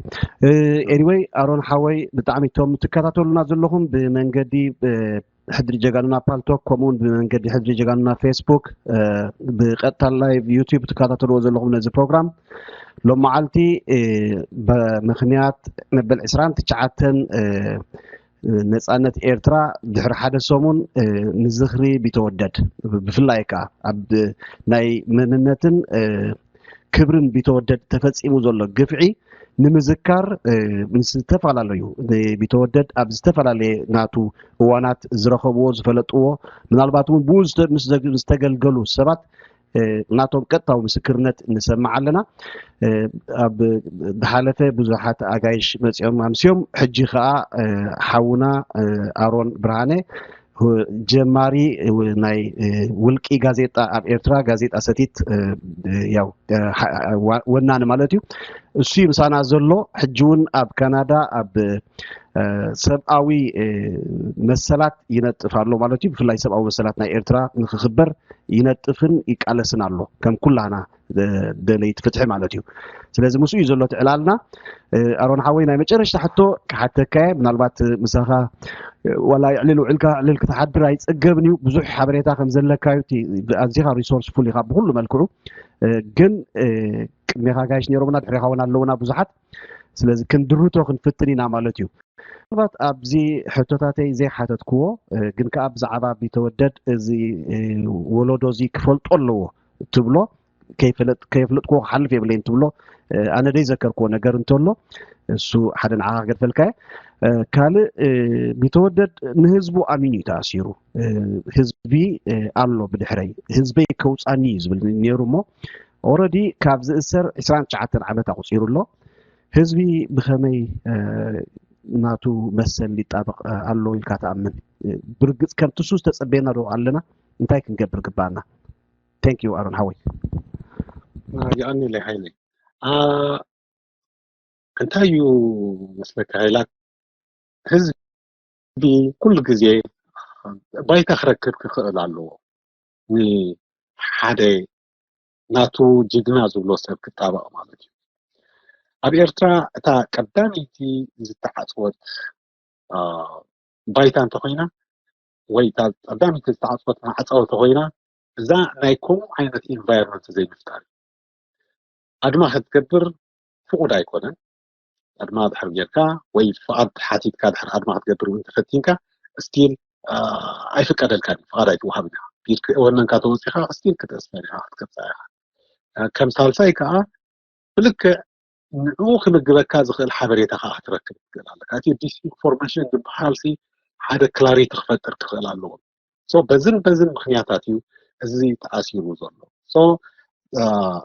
ኤኒወይ ኣሮን ሓወይ ብጣዕሚ እቶም ትከታተሉና ዘለኹም ብመንገዲ ሕድሪ ጀጋኑና ፓልቶክ ከምኡውን ብመንገዲ ሕድሪ ጀጋኑና ፌስቡክ ብቀጥታ ላይቭ ዩቲዩብ ትከታተልዎ ዘለኹም ነዚ ፕሮግራም ሎም መዓልቲ ብምክንያት መበል ዕስራን ትሽዓተን ነፃነት ኤርትራ ድሕሪ ሓደ ሰሙን ንዝኽሪ ቢተወደድ ብፍላይ ከዓ ኣብ ናይ መንነትን ክብርን ቢተወደድ ተፈፂሙ ዘሎ ግፍዒ ንምዝካር ምስ ዝተፈላለዩ ቢተወደድ ኣብ ዝተፈላለየ ናቱ እዋናት ዝረኸብዎ ዝፈለጥዎ ምናልባት እውን ብኡ ዝተገልገሉ ሰባት ናቶም ቀጥታዊ ምስክርነት ንሰምዕ ኣለና። ኣብ ዝሓለፈ ብዙሓት ኣጋይሽ መፂኦም ኣምስዮም ሕጂ ከዓ ሓውና ኣሮን ብርሃነ ጀማሪ ናይ ውልቂ ጋዜጣ ኣብ ኤርትራ ጋዜጣ ሰቲት ያው ወናኒ ማለት እዩ። እሱ ምሳና ዘሎ ሕጂ እውን ኣብ ካናዳ ኣብ ሰብኣዊ መሰላት ይነጥፍ ኣሎ ማለት እዩ። ብፍላይ ሰብኣዊ መሰላት ናይ ኤርትራ ንክኽበር ይነጥፍን ይቃለስን ኣሎ ከም ኩላና ደለይቲ ፍትሒ ማለት እዩ። ስለዚ ምስኡ እዩ ዘሎ ትዕላልና። ኣሮን ሓወይ ናይ መጨረሽታ ሕቶ ክሓተካ እየ። ምናልባት ምሳኻ ዋላ ዕልል ውዕልካ ዕልል ክትሓድር ኣይፀገብን እዩ። ብዙሕ ሓበሬታ ከም ዘለካ እዩ። ኣዚኻ ሪሶርስ ፉል ኢኻ ብኩሉ መልክዑ። ግን ቅድሜኻ ጋይሽ ነይሮምና ድሕሬኻ እውን ኣለውና ብዙሓት። ስለዚ ክንድርቶ ክንፍትን ኢና ማለት እዩ። ምናልባት ኣብዚ ሕቶታተይ ዘይሓተትክዎ ግን ከዓ ብዛዕባ ቢተወደድ እዚ ወለዶ እዚ ክፈልጦ ኣለዎ ትብሎ ከይፍለጥክዎ ክሓልፍ የብለይን ትብሎ ኣነ ደይ ዘከርክዎ ነገር እንተሎ እሱ ሓደ ንዓኻ ክገድፈልካ ካልእ ቢተወደድ ንህዝቡ ኣሚኑ እዩ ተኣሲሩ። ህዝቢ ኣሎ ብድሕረይ ህዝበይ ከውፃኒ እዩ ዝብል ነይሩ እሞ ኦረዲ ካብ ዝእሰር ዕስራን ትሽዓተን ዓመት ኣቁፂሩ ኣሎ። ህዝቢ ብኸመይ ናቱ መሰል ይጣበቕ ኣሎ ኢልካ ትኣምን? ብርግፅ ከምቲ ሱ ዝተፀበየና ዶ ኣለና? እንታይ ክንገብር ግባኣና? Thank you ኣሮን ሓወይ። የቐንየለይ ሃይለ። እንታይ እዩ መስለካ ሃይላት ህዝቢ ኩሉ ግዜ ባይታ ክረክብ ክኽእል ኣለዎ። ንሓደ ናቱ ጅግና ዝብሎ ሰብ ክጣበቕ ማለት እዩ። ኣብ ኤርትራ እታ ቀዳመይቲ ዝተዓፅወት ባይታ እንተኮይና ወይ እታ ቀዳመይቲ ዝተዓፅወት ማዕፃው እንተኮይና እዛ ናይ ከምኡ ዓይነት ኢንቫይሮንመንት ዘይምፍጣር እዩ። ኣድማ ክትገብር ፍቁድ ኣይኮነን። ኣድማ ድሕር ጌርካ ወይ ፍቓድ ሓቲትካ ድሕር ኣድማ ክትገብር እውን ተፈቲንካ ስቲል ኣይፍቀደልካን እዩ። ፍቓድ ኣይትወሃብን ኢኻ። ወነንካ ተወፂኻ ስቲል ክትእሰር ኢኻ ክትቅፃዕ ኢኻ። ከም ሳልሳይ ከዓ ብልክዕ ንዕኡ ክምግበካ ዝኽእል ሓበሬታ ከዓ ክትረክብ ትኽእል ኣለካ። እቲ ዲስኢንፎርሜሽን ዝበሃል ሲ ሓደ ክላሪቲ ክፈጥር ክኽእል ኣለዎ። ሶ በዝን በዝን ምኽንያታት እዩ እዚ ተኣሲሩ ዘሎ። ሶ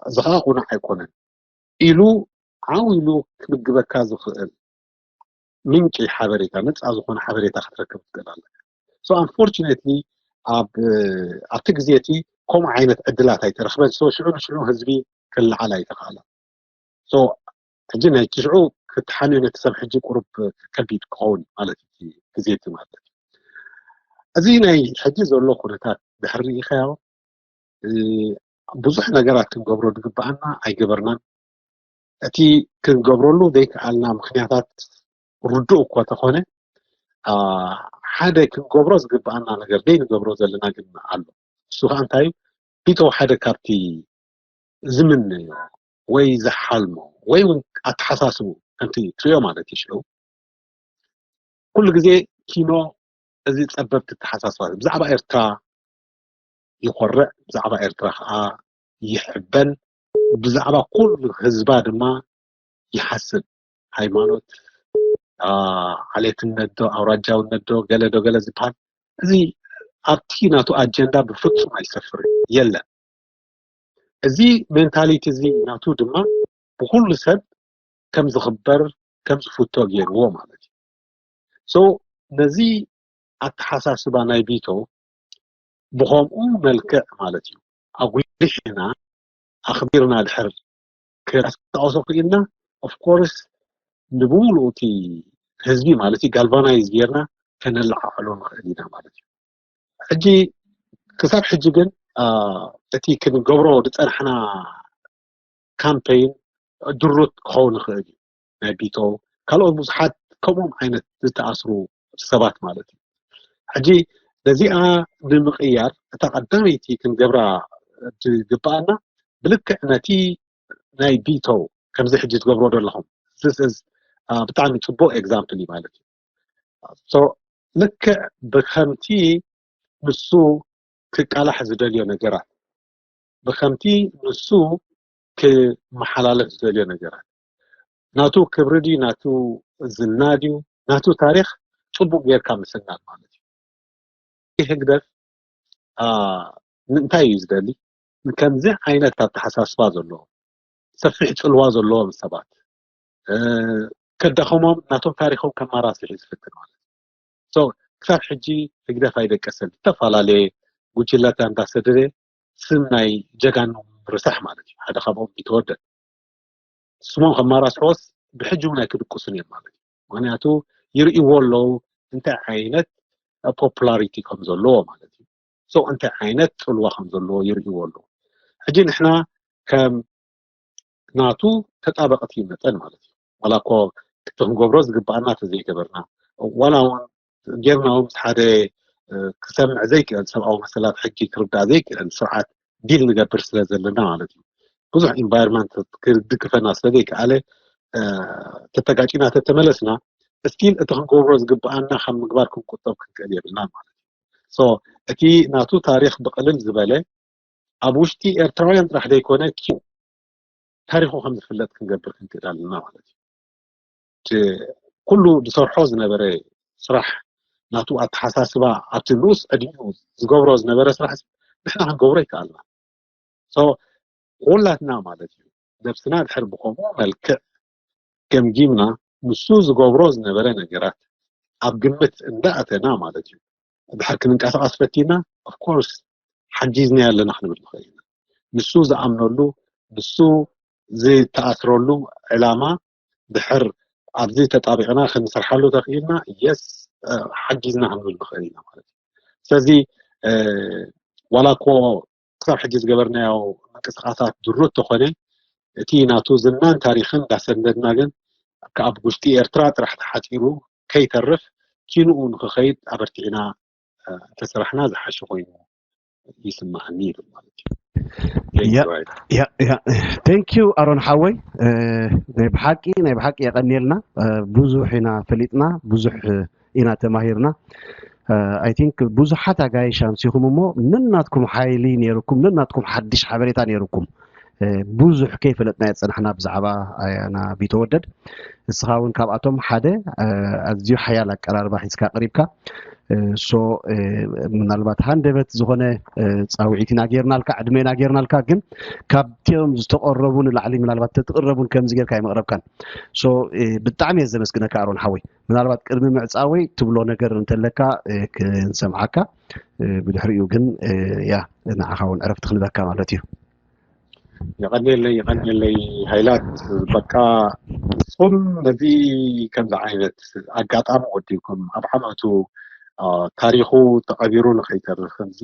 እዚ ከዓ ቁኑዕ ኣይኮነን ኢሉ ዓው ኢሉ ክምግበካ ዝኽእል ምንጪ ሓበሬታ፣ ነፃ ዝኾነ ሓበሬታ ክትረክብ ትኽእል ኣለካ። ሶ ኣንፎርቹኔትሊ ኣብ ኣብቲ ግዜ እቲ ከምኡ ዓይነት ዕድላት ኣይተረኽበን። ሶ ሽዑ ንሽዑ ህዝቢ ክለዓል ኣይተኽኣለን። ሶ ሕጂ ናይ ትሽዑ ክትሓንዮ ነቲ ሰብ ሕጂ ቁሩብ ከቢድ ክኸውን ማለት እዩ፣ ግዜ እቲ ማለት እዩ። እዚ ናይ ሕጂ ዘሎ ኩነታት ድሕሪ ርኢኻዮ ብዙሕ ነገራት ክንገብሮ ዝግብኣና ኣይገበርናን። እቲ ክንገብረሉ ዘይከኣልና ምክንያታት ርዱእ እኳ ተኾነ ሓደ ክንገብሮ ዝግብኣና ነገር ዘይንገብሮ ዘለና ግን ኣሎ። እሱ ከዓ እንታይ እዩ? ቢተው ሓደ ካብቲ ዝምነዮ ወይ ዝሓልሞ ወይ እውን ኣተሓሳስቡ ከምቲ ትሪኦ ማለት እዩ ሽዑ ኩሉ ግዜ ኪኖ እዚ ጸበብቲ ኣተሓሳስባ ብዛዕባ ኤርትራ ይኾርዕ፣ ብዛዕባ ኤርትራ ከዓ ይሕበን፣ ብዛዕባ ኩሉ ህዝባ ድማ ይሓስብ። ሃይማኖት፣ ዓሌትነት ዶ ኣውራጃውነት ዶ ገለ ዶ ገለ ዝበሃል እዚ ኣብቲ ናቱ ኣጀንዳ ብፍጹም ኣይሰፍርን የለን። እዚ ሜንታሊቲ እዚ ናቱ ድማ ብኩሉ ሰብ ከም ዝኽበር ከም ዝፍቶ ገይርዎ ማለት እዩ። ሶ ነዚ ኣተሓሳስባ ናይ ቢቶ ብኸምኡ መልክዕ ማለት እዩ ኣጉሊሕና ኣኽቢርና ድሕር ክጠቐሶ ክኢልና ኦፍኮርስ ንብሙሉኡ እቲ ህዝቢ ማለት እዩ ጋልቫናይዝ ጌርና ከነለዓዕሎ ንኽእል ኢና ማለት እዩ። ሕጂ ክሳብ ሕጂ ግን እቲ ክንገብሮ ዝፀናሕና ካምፔይን ድሩት ክኸውን ይኽእል እዩ። ናይ ቢቶ ካልኦት ብዙሓት ከምኦም ዓይነት ዝተኣስሩ ሰባት ማለት እዩ። ሕጂ ነዚኣ ንምቕያር እታ ቀዳመይቲ ክንገብራ ዝግብኣና ብልክዕ ነቲ ናይ ቢቶ ከምዚ ሕጂ ትገብሮ ዘለኹም ብጣዕሚ ፅቡቅ ኤግዛምፕል እዩ ማለት እዩ። ልክዕ ብከምቲ ንሱ ክቃላሕ ዝደልዮ ነገራት ብከምቲ ንሱ ክመሓላለፍ ዝደልዮ ነገራት ናቱ ክብሪ ድዩ ናቱ ዝና ድዩ ናቱ ታሪክ ፅቡቅ ጌርካ ምስናድ ማለት እዩ። ይህ ህግደፍ እንታይ እዩ ዝደሊ? ከምዚ ዓይነት ኣተሓሳስባ ዘለዎ ሰፊሕ ፅልዋ ዘለዎም ሰባት ከዳኸሞም ናቶም ታሪኮም ከማራስሕ እዩ ዝፍትን ማለት እዩ። ክሳብ ሕጂ ህግደፍ ኣይደቀሰን ዝተፈላለየ ጉጅላት እንዳሰደደ ስም ናይ ጀጋኑ ርሳሕ ማለት እዩ ሓደ ካብኦም ቢተወደድ ስሞም ከማራስሕዎስ ብሕጂ እውን ኣይክድቅሱን እዮም ማለት እዩ። ምክንያቱ ይርእይዎ ኣለዉ እንታይ ዓይነት ፖፑላሪቲ ከም ዘለዎ ማለት እዩ። ሶ እንታይ ዓይነት ፅልዋ ከም ዘለዎ ይርእይዎ ኣለዉ። ሕጂ ንሕና ከም ናቱ ተጣበቕቲ መጠን ማለት እዩ ዋላ እኮ እቲ ክንገብሮ ዝግብኣና ተዘይገበርና ዋላ እውን ጌርና እውን ምስ ሓደ ክሰምዕ ዘይክእል ሰብኣዊ መሰላት ሕጂ ክርዳእ ዘይክእል ስርዓት ዲል ንገብር ስለ ዘለና ማለት እዩ። ብዙሕ ኢንቫይሮንመንት ክድግፈና ስለ ዘይከኣለ ተተጋጭና ተተመለስና ስቲል እቲ ክንገብሮ ዝግብኣና ካብ ምግባር ክንቁጠብ ክንክእል የብልና ማለት እዩ። እቲ ናቱ ታሪክ ብቅልል ዝበለ ኣብ ውሽጢ ኤርትራውያን ጥራሕ ዘይኮነ ኪ ታሪኩ ከም ዝፍለጥ ክንገብር ክንክእል ኣለና ማለት እዩ። ኩሉ ዝሰርሖ ዝነበረ ስራሕ ናቱ ኣተሓሳስባ ኣብቲ ንኡስ ዕድሚኡ ዝገብሮ ዝነበረ ስራሕ ንሕና ክንገብሮ ይከኣልና። ኩላትና ማለት እዩ ነብስና ድሕር ብከምኡ መልክዕ ገምጊምና ንሱ ዝገብሮ ዝነበረ ነገራት ኣብ ግምት እንዳኣተና ማለት እዩ ድሕር ክንንቀሳቀስ ፈቲና ኦፍኮርስ ሓጊዝና ኣለና ክንብል ንኽእል ኢና። ንሱ ዝኣምነሉ ንሱ ዝተኣስረሉ ዕላማ ድሕር ኣብዚ ተጣቢቕና ክንሰርሓሉ ተኽኢልና የስ ሓጊዝና ክንብል ንኽእል ኢና ማለት እዩ። ስለዚ ዋላ እኮ ክሳብ ሕጂ ዝገበርናዮ ምንቅስቃሳት ድሩት ተኾነ እቲ ናቱ ዝናን ታሪክን እንዳሰነድና ግን ካብ ውሽጢ ኤርትራ ጥራሕ ተሓፂሩ ከይተርፍ ኪንኡ ንክኸይድ ኣበርቲዕና ተሰራሕና ዝሓሸ ኮይኑ ይስማዓኒ ይብል ማለት እዩ። Thank you ኣሮን ሓወይ ናይ ብሓቂ ናይ ብሓቂ የቀኒልና ብዙሕ ኢና ፈሊጥና ብዙሕ ኢና ተማሂርና I think ብዙሓት ኣጋይሽ ኣምሲኹም እሞ ነናትኩም ሓይሊ ነይርኩም ነናትኩም ሓድሽ ሓበሬታ ነይርኩም ብዙሕ ከይፈለጥና የፀናሕና ብዛዕባ ኣያና ቢተወደድ። እስኻ እውን ካብኣቶም ሓደ ኣዝዩ ሓያል ኣቀራርባ ሒዝካ ቀሪብካ። ሶ ምናልባት ሃንደበት ዝኾነ ፃውዒት ኢና ጌርናልካ፣ ዕድመ ኢና ጌርናልካ፣ ግን ካብቲኦም ዝተቐረቡ ንላዕሊ ምናልባት ተትቕረቡን ከምዚ ጌርካ ይመቕረብካን። ሶ ብጣዕሚ እየ ዘመስግነካ ኣሮን ሓወይ። ምናልባት ቅድሚ ምዕፃወይ ትብሎ ነገር እንተለካ ክንሰምዓካ፣ ብድሕሪኡ ግን ያ ንዓኻ እውን ዕረፍቲ ክንበካ ማለት እዩ። የቐንየለይ የቐንየለይ። ሃይላት፣ በቃ ንስኹም ነዚ ከምዚ ዓይነት ኣጋጣሚ ወዲብኩም ኣብ ዓመቱ ታሪኹ ተቐቢሩ ንኸይተርፍ ከምዚ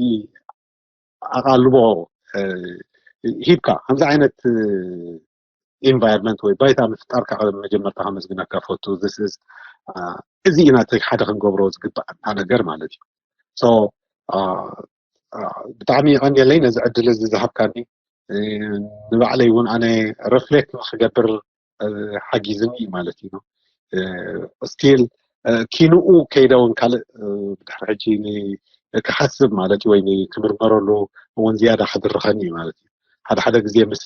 ኣቓልቦ ሂብካ ከምዚ ዓይነት ኢንቫይሮንመንት ወይ ባይታ ምፍጣርካ መጀመርታ ከመስግነካ ፈቱ። እዚ ኢና ሓደ ክንገብሮ ዝግባኣና ነገር ማለት እዩ። ብጣዕሚ ይቐንየለይ ነዚ ዕድል እዚ ዝሃብካኒ። ንባዕለይ እውን ኣነ ሪፍሌክት ንክገብር ሓጊዝኒ ማለት እዩ። ስቲል ኪንኡ ከይደ እውን ካልእ ብድሕሪ ሕጂ ክሓስብ ማለት እዩ ወይ ክምርመረሉ እውን ዝያዳ ክድርኸኒ እዩ ማለት እዩ። ሓደ ሓደ ግዜ ምስ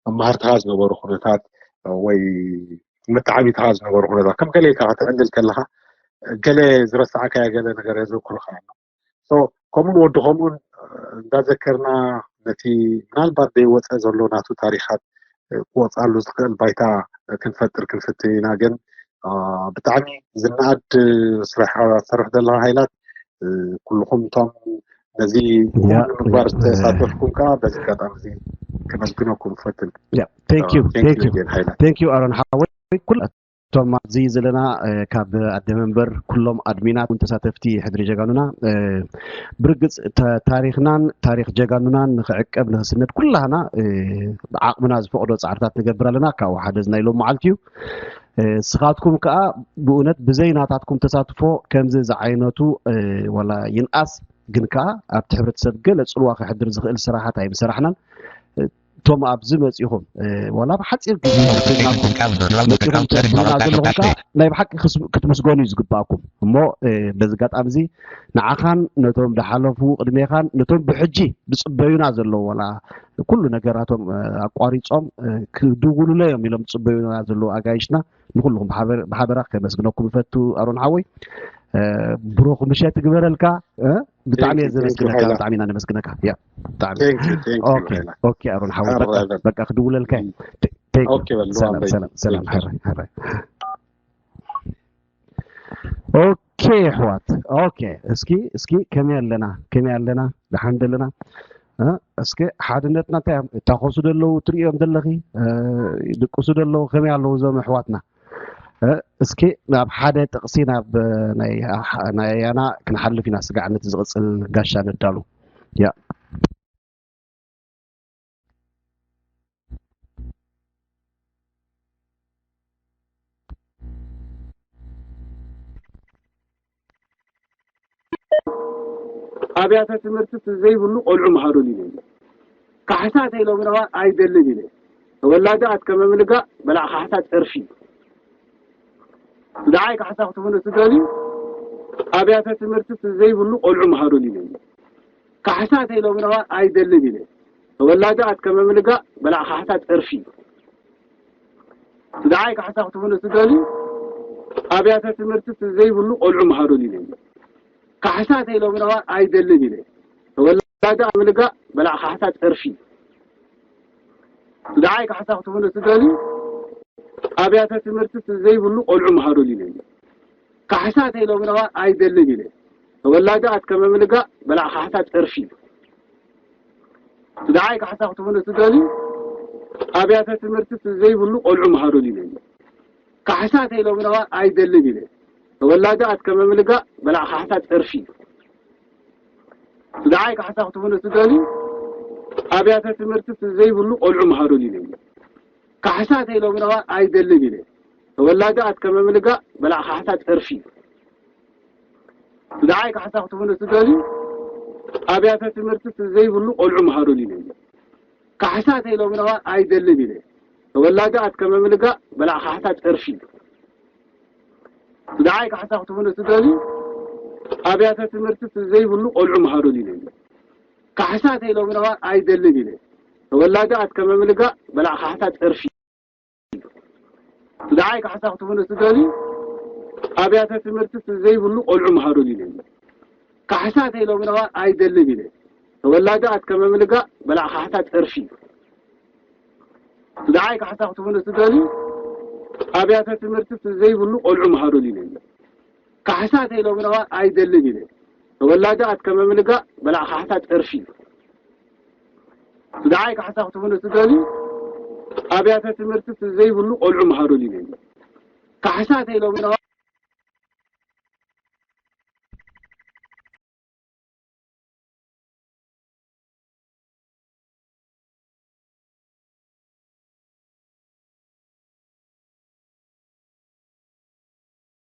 መማህርትኻ ዝነበሩ ኩነታት ወይ መተዓቢትኻ ዝነበሩ ኩነታት ከም ገለ ኢልካ ከተዕልል ከለኻ ገለ ዝረሳዕካዮ ገለ ነገር የዘክሩኻ ኣሎ። ከምኡ ንወዲ ከምኡን እንዳዘከርና ነቲ ምናልባት ዘይወፀ ዘሎ ናቱ ታሪኻት ክወፅኣሉ ዝኽእል ባይታ ክንፈጥር ክንፍትን ኢና። ግን ብጣዕሚ ዝነኣድ ስራሕ ትሰርሕ ዘለኻ ሃይላት ኩልኹም እቶም ነዚ ንምግባር ዝተሳተፍኩም ከዓ በዚ ኣጋጣሚ እዚ ከመስግነኩም ፈትን። Thank you ኣሮን ሓወይ። እቶም ኣብዚ ዘለና ካብ ኣደ መንበር ኩሎም ኣድሚናት እውን ተሳተፍቲ ሕድሪ ጀጋኑና ብርግፅ ታሪክናን ታሪክ ጀጋኑናን ንክዕቀብ ንክስነድ ኩላህና ዓቕምና ዝፈቅዶ ፃዕርታት ንገብር ኣለና። ካብኡ ሓደ ናይ ሎም መዓልቲ እዩ። ስኻትኩም ከዓ ብእውነት ብዘይ ናታትኩም ተሳትፎ ከምዚ ዝዓይነቱ ዋላ ይንኣስ ግን ከዓ ኣብቲ ሕብረተሰብ ገለ ፅልዋ ከሕድር ዝኽእል ስራሓት ኣይምሰራሕናን። እቶም ኣብዚ መፂኹም ዋላ ብሓፂር ግዜ መፂኹም ትሕብሩና ዘለኹም ከዓ ናይ ብሓቂ ክትምስገኑ እዩ ዝግባኣኩም። እሞ በዚ ኣጋጣሚ እዚ ንዓኻን ነቶም ዝሓለፉ ቅድሜኻን ነቶም ብሕጂ ዝፅበዩና ዘለዉ ዋላ ኩሉ ነገራቶም ኣቋሪፆም ክድውሉለይ እዮም ኢሎም ዝፅበዩና ዘለዉ ኣጋይሽና ንኩልኹም ብሓበራ ከመስግነኩም ይፈቱ። ኣሮን ሓወይ ብሩኽ ምሸት ግበረልካ። ብጣዕሚ እየ ዘመስግነካ። ብጣዕሚ ኢና ነመስግነካ። ያ ብጣዕሚ ኦኬ ኣሮን ሓወይ በቃ ክድውለልካ። ሰላም ሰላም ሰላም። ኦኬ ኣሕዋት፣ ኦኬ እስኪ እስኪ ከመይ ኣለና? ከመይ ኣለና? ደሓን ደለና? እስኪ ሓድነትና እንታይ እዮም? እታኾሱ ደለዉ ትርእዮም ዘለኺ? ድቅሱ ደለዉ? ከመይ ኣለዉ እዞም ኣሕዋትና? እስኪ ናብ ሓደ ጥቕሲ ናብ ናይ ኣያና ክንሓልፍ ኢና። ስጋዕነት ዝቕጽል ጋሻ ነዳሉ። ያ ኣብያተ ትምህርቲ ዘይብሉ ቆልዑ መሃሩ ኢለ። ካሕሳ ተይሎምነዋ ኣይደልን ኢለ። ተወላዲ ኣትከመ ምልጋእ በላዕ ካሕሳ ጸርፊ። ንዓይ ካሕሳ ክትብሉ ትደልዩ ኣብያተ ትምህርቲ ዘይብሉ ቆልዑ መሃሩ ኢለ። ካሕሳ ተይሎምነዋ ኣይደልን ኢለ። ተወላዲ ኣትከመ ምልጋእ በላዕ ካሕሳ ጸርፊ። ንዓይ ካሕሳ ክትብሉ ትደልዩ ኣብያተ ትምህርቲ ዘይብሉ ቆልዑ መሃሩ ኢለ። ካሕሳ ተይሎምነዋ ኣይደልን ኢለ። ተወላዲ ምልጋእ በላዕ ካሕሳ ጸርፊ። ንዓይ ካሕሳ ክትብሉ ትደልዩ ኣብያተ ትምህርቲ ዘይብሉ ቆልዑ መሃሩ ኢለ። ካሕሳ ተይሎምነዋ ኣይደልን ኢለ። ተወላዲ ኣትከመ ምልጋእ በላዕ ካሕሳ ጸርፊ። ንዓይ ካሕሳ ክትብሉ ትደልዩ ኣብያተ ትምህርቲ ዘይብሉ ቆልዑ መሃሩ ኢለ። ካሕሳ ተይሎምነዋ ኣይደልን ኢለ። ተወላዲ ኣትከመ ምልጋእ በላዕ ካሕሳ ጸርፊ። ንዓይ ካሕሳ ክትብሉ ትደልዩ ኣብያተ ትምህርቲ ዘይብሉ ቆልዑ መሃሩ ኢለ። ካሕሳ ተይሎምነዋ ኣይደልን ኢለ። ተወላዲ ኣትከመ ምልጋእ በላዕ ካሕሳ ጸርፊ። ንዓይ ካሕሳ ክትብሉ ትደልዩ ኣብያተ ትምህርቲ ዘይብሉ ቆልዑ መሃሩ ኢለ። ካሕሳ ተይሎምነዋ ኣይደልን ኢለ። ተወላዲ ኣትከመ ምልጋእ በላዕ ካሕሳ ጸርፊ። ንዓይ ካሕሳ ክትብሉ ትደልዩ ኣብያተ ትምህርቲ ዘይብሉ ቆልዑ መሃሩ ኢለ። ካሕሳ ተይሎምነዋ ኣይደልን ኢለ። ተወላዲ ኣትከመ ምልጋእ በላዕ ካሕሳ ጸርፊ። ትደዓይ ካሕሳ ክትብሉ ትደልዩ ኣብያተ ትምህርቲ ዘይብሉ ቆልዑ መሃሩ ኢለ። ካሕሳ ተይሎምና ኣይደልን ኢለ። ተወላዲ ኣትከመ ምልጋእ በላዕ ካሕሳ ጸርፊ። ትደዓይ ካሕሳ ክትብሉ ትደልዩ ኣብያተ ትምህርቲ ዘይብሉ ቆልዑ መሃሩ ኢለ። ካሕሳ ተይሎምና ኣይደልን ኢለ። ተወላዲ ኣትከመ ምልጋእ በላዕ ካሕሳ ጸርፊ። ትደዓይ ካሕሳ ክትብሉ ትደልዩ ኣብያተ ትምህርቲ ዘይብሉ ቆልዑ መሃሩ ኢለ። ካሕሳ ተይሎምና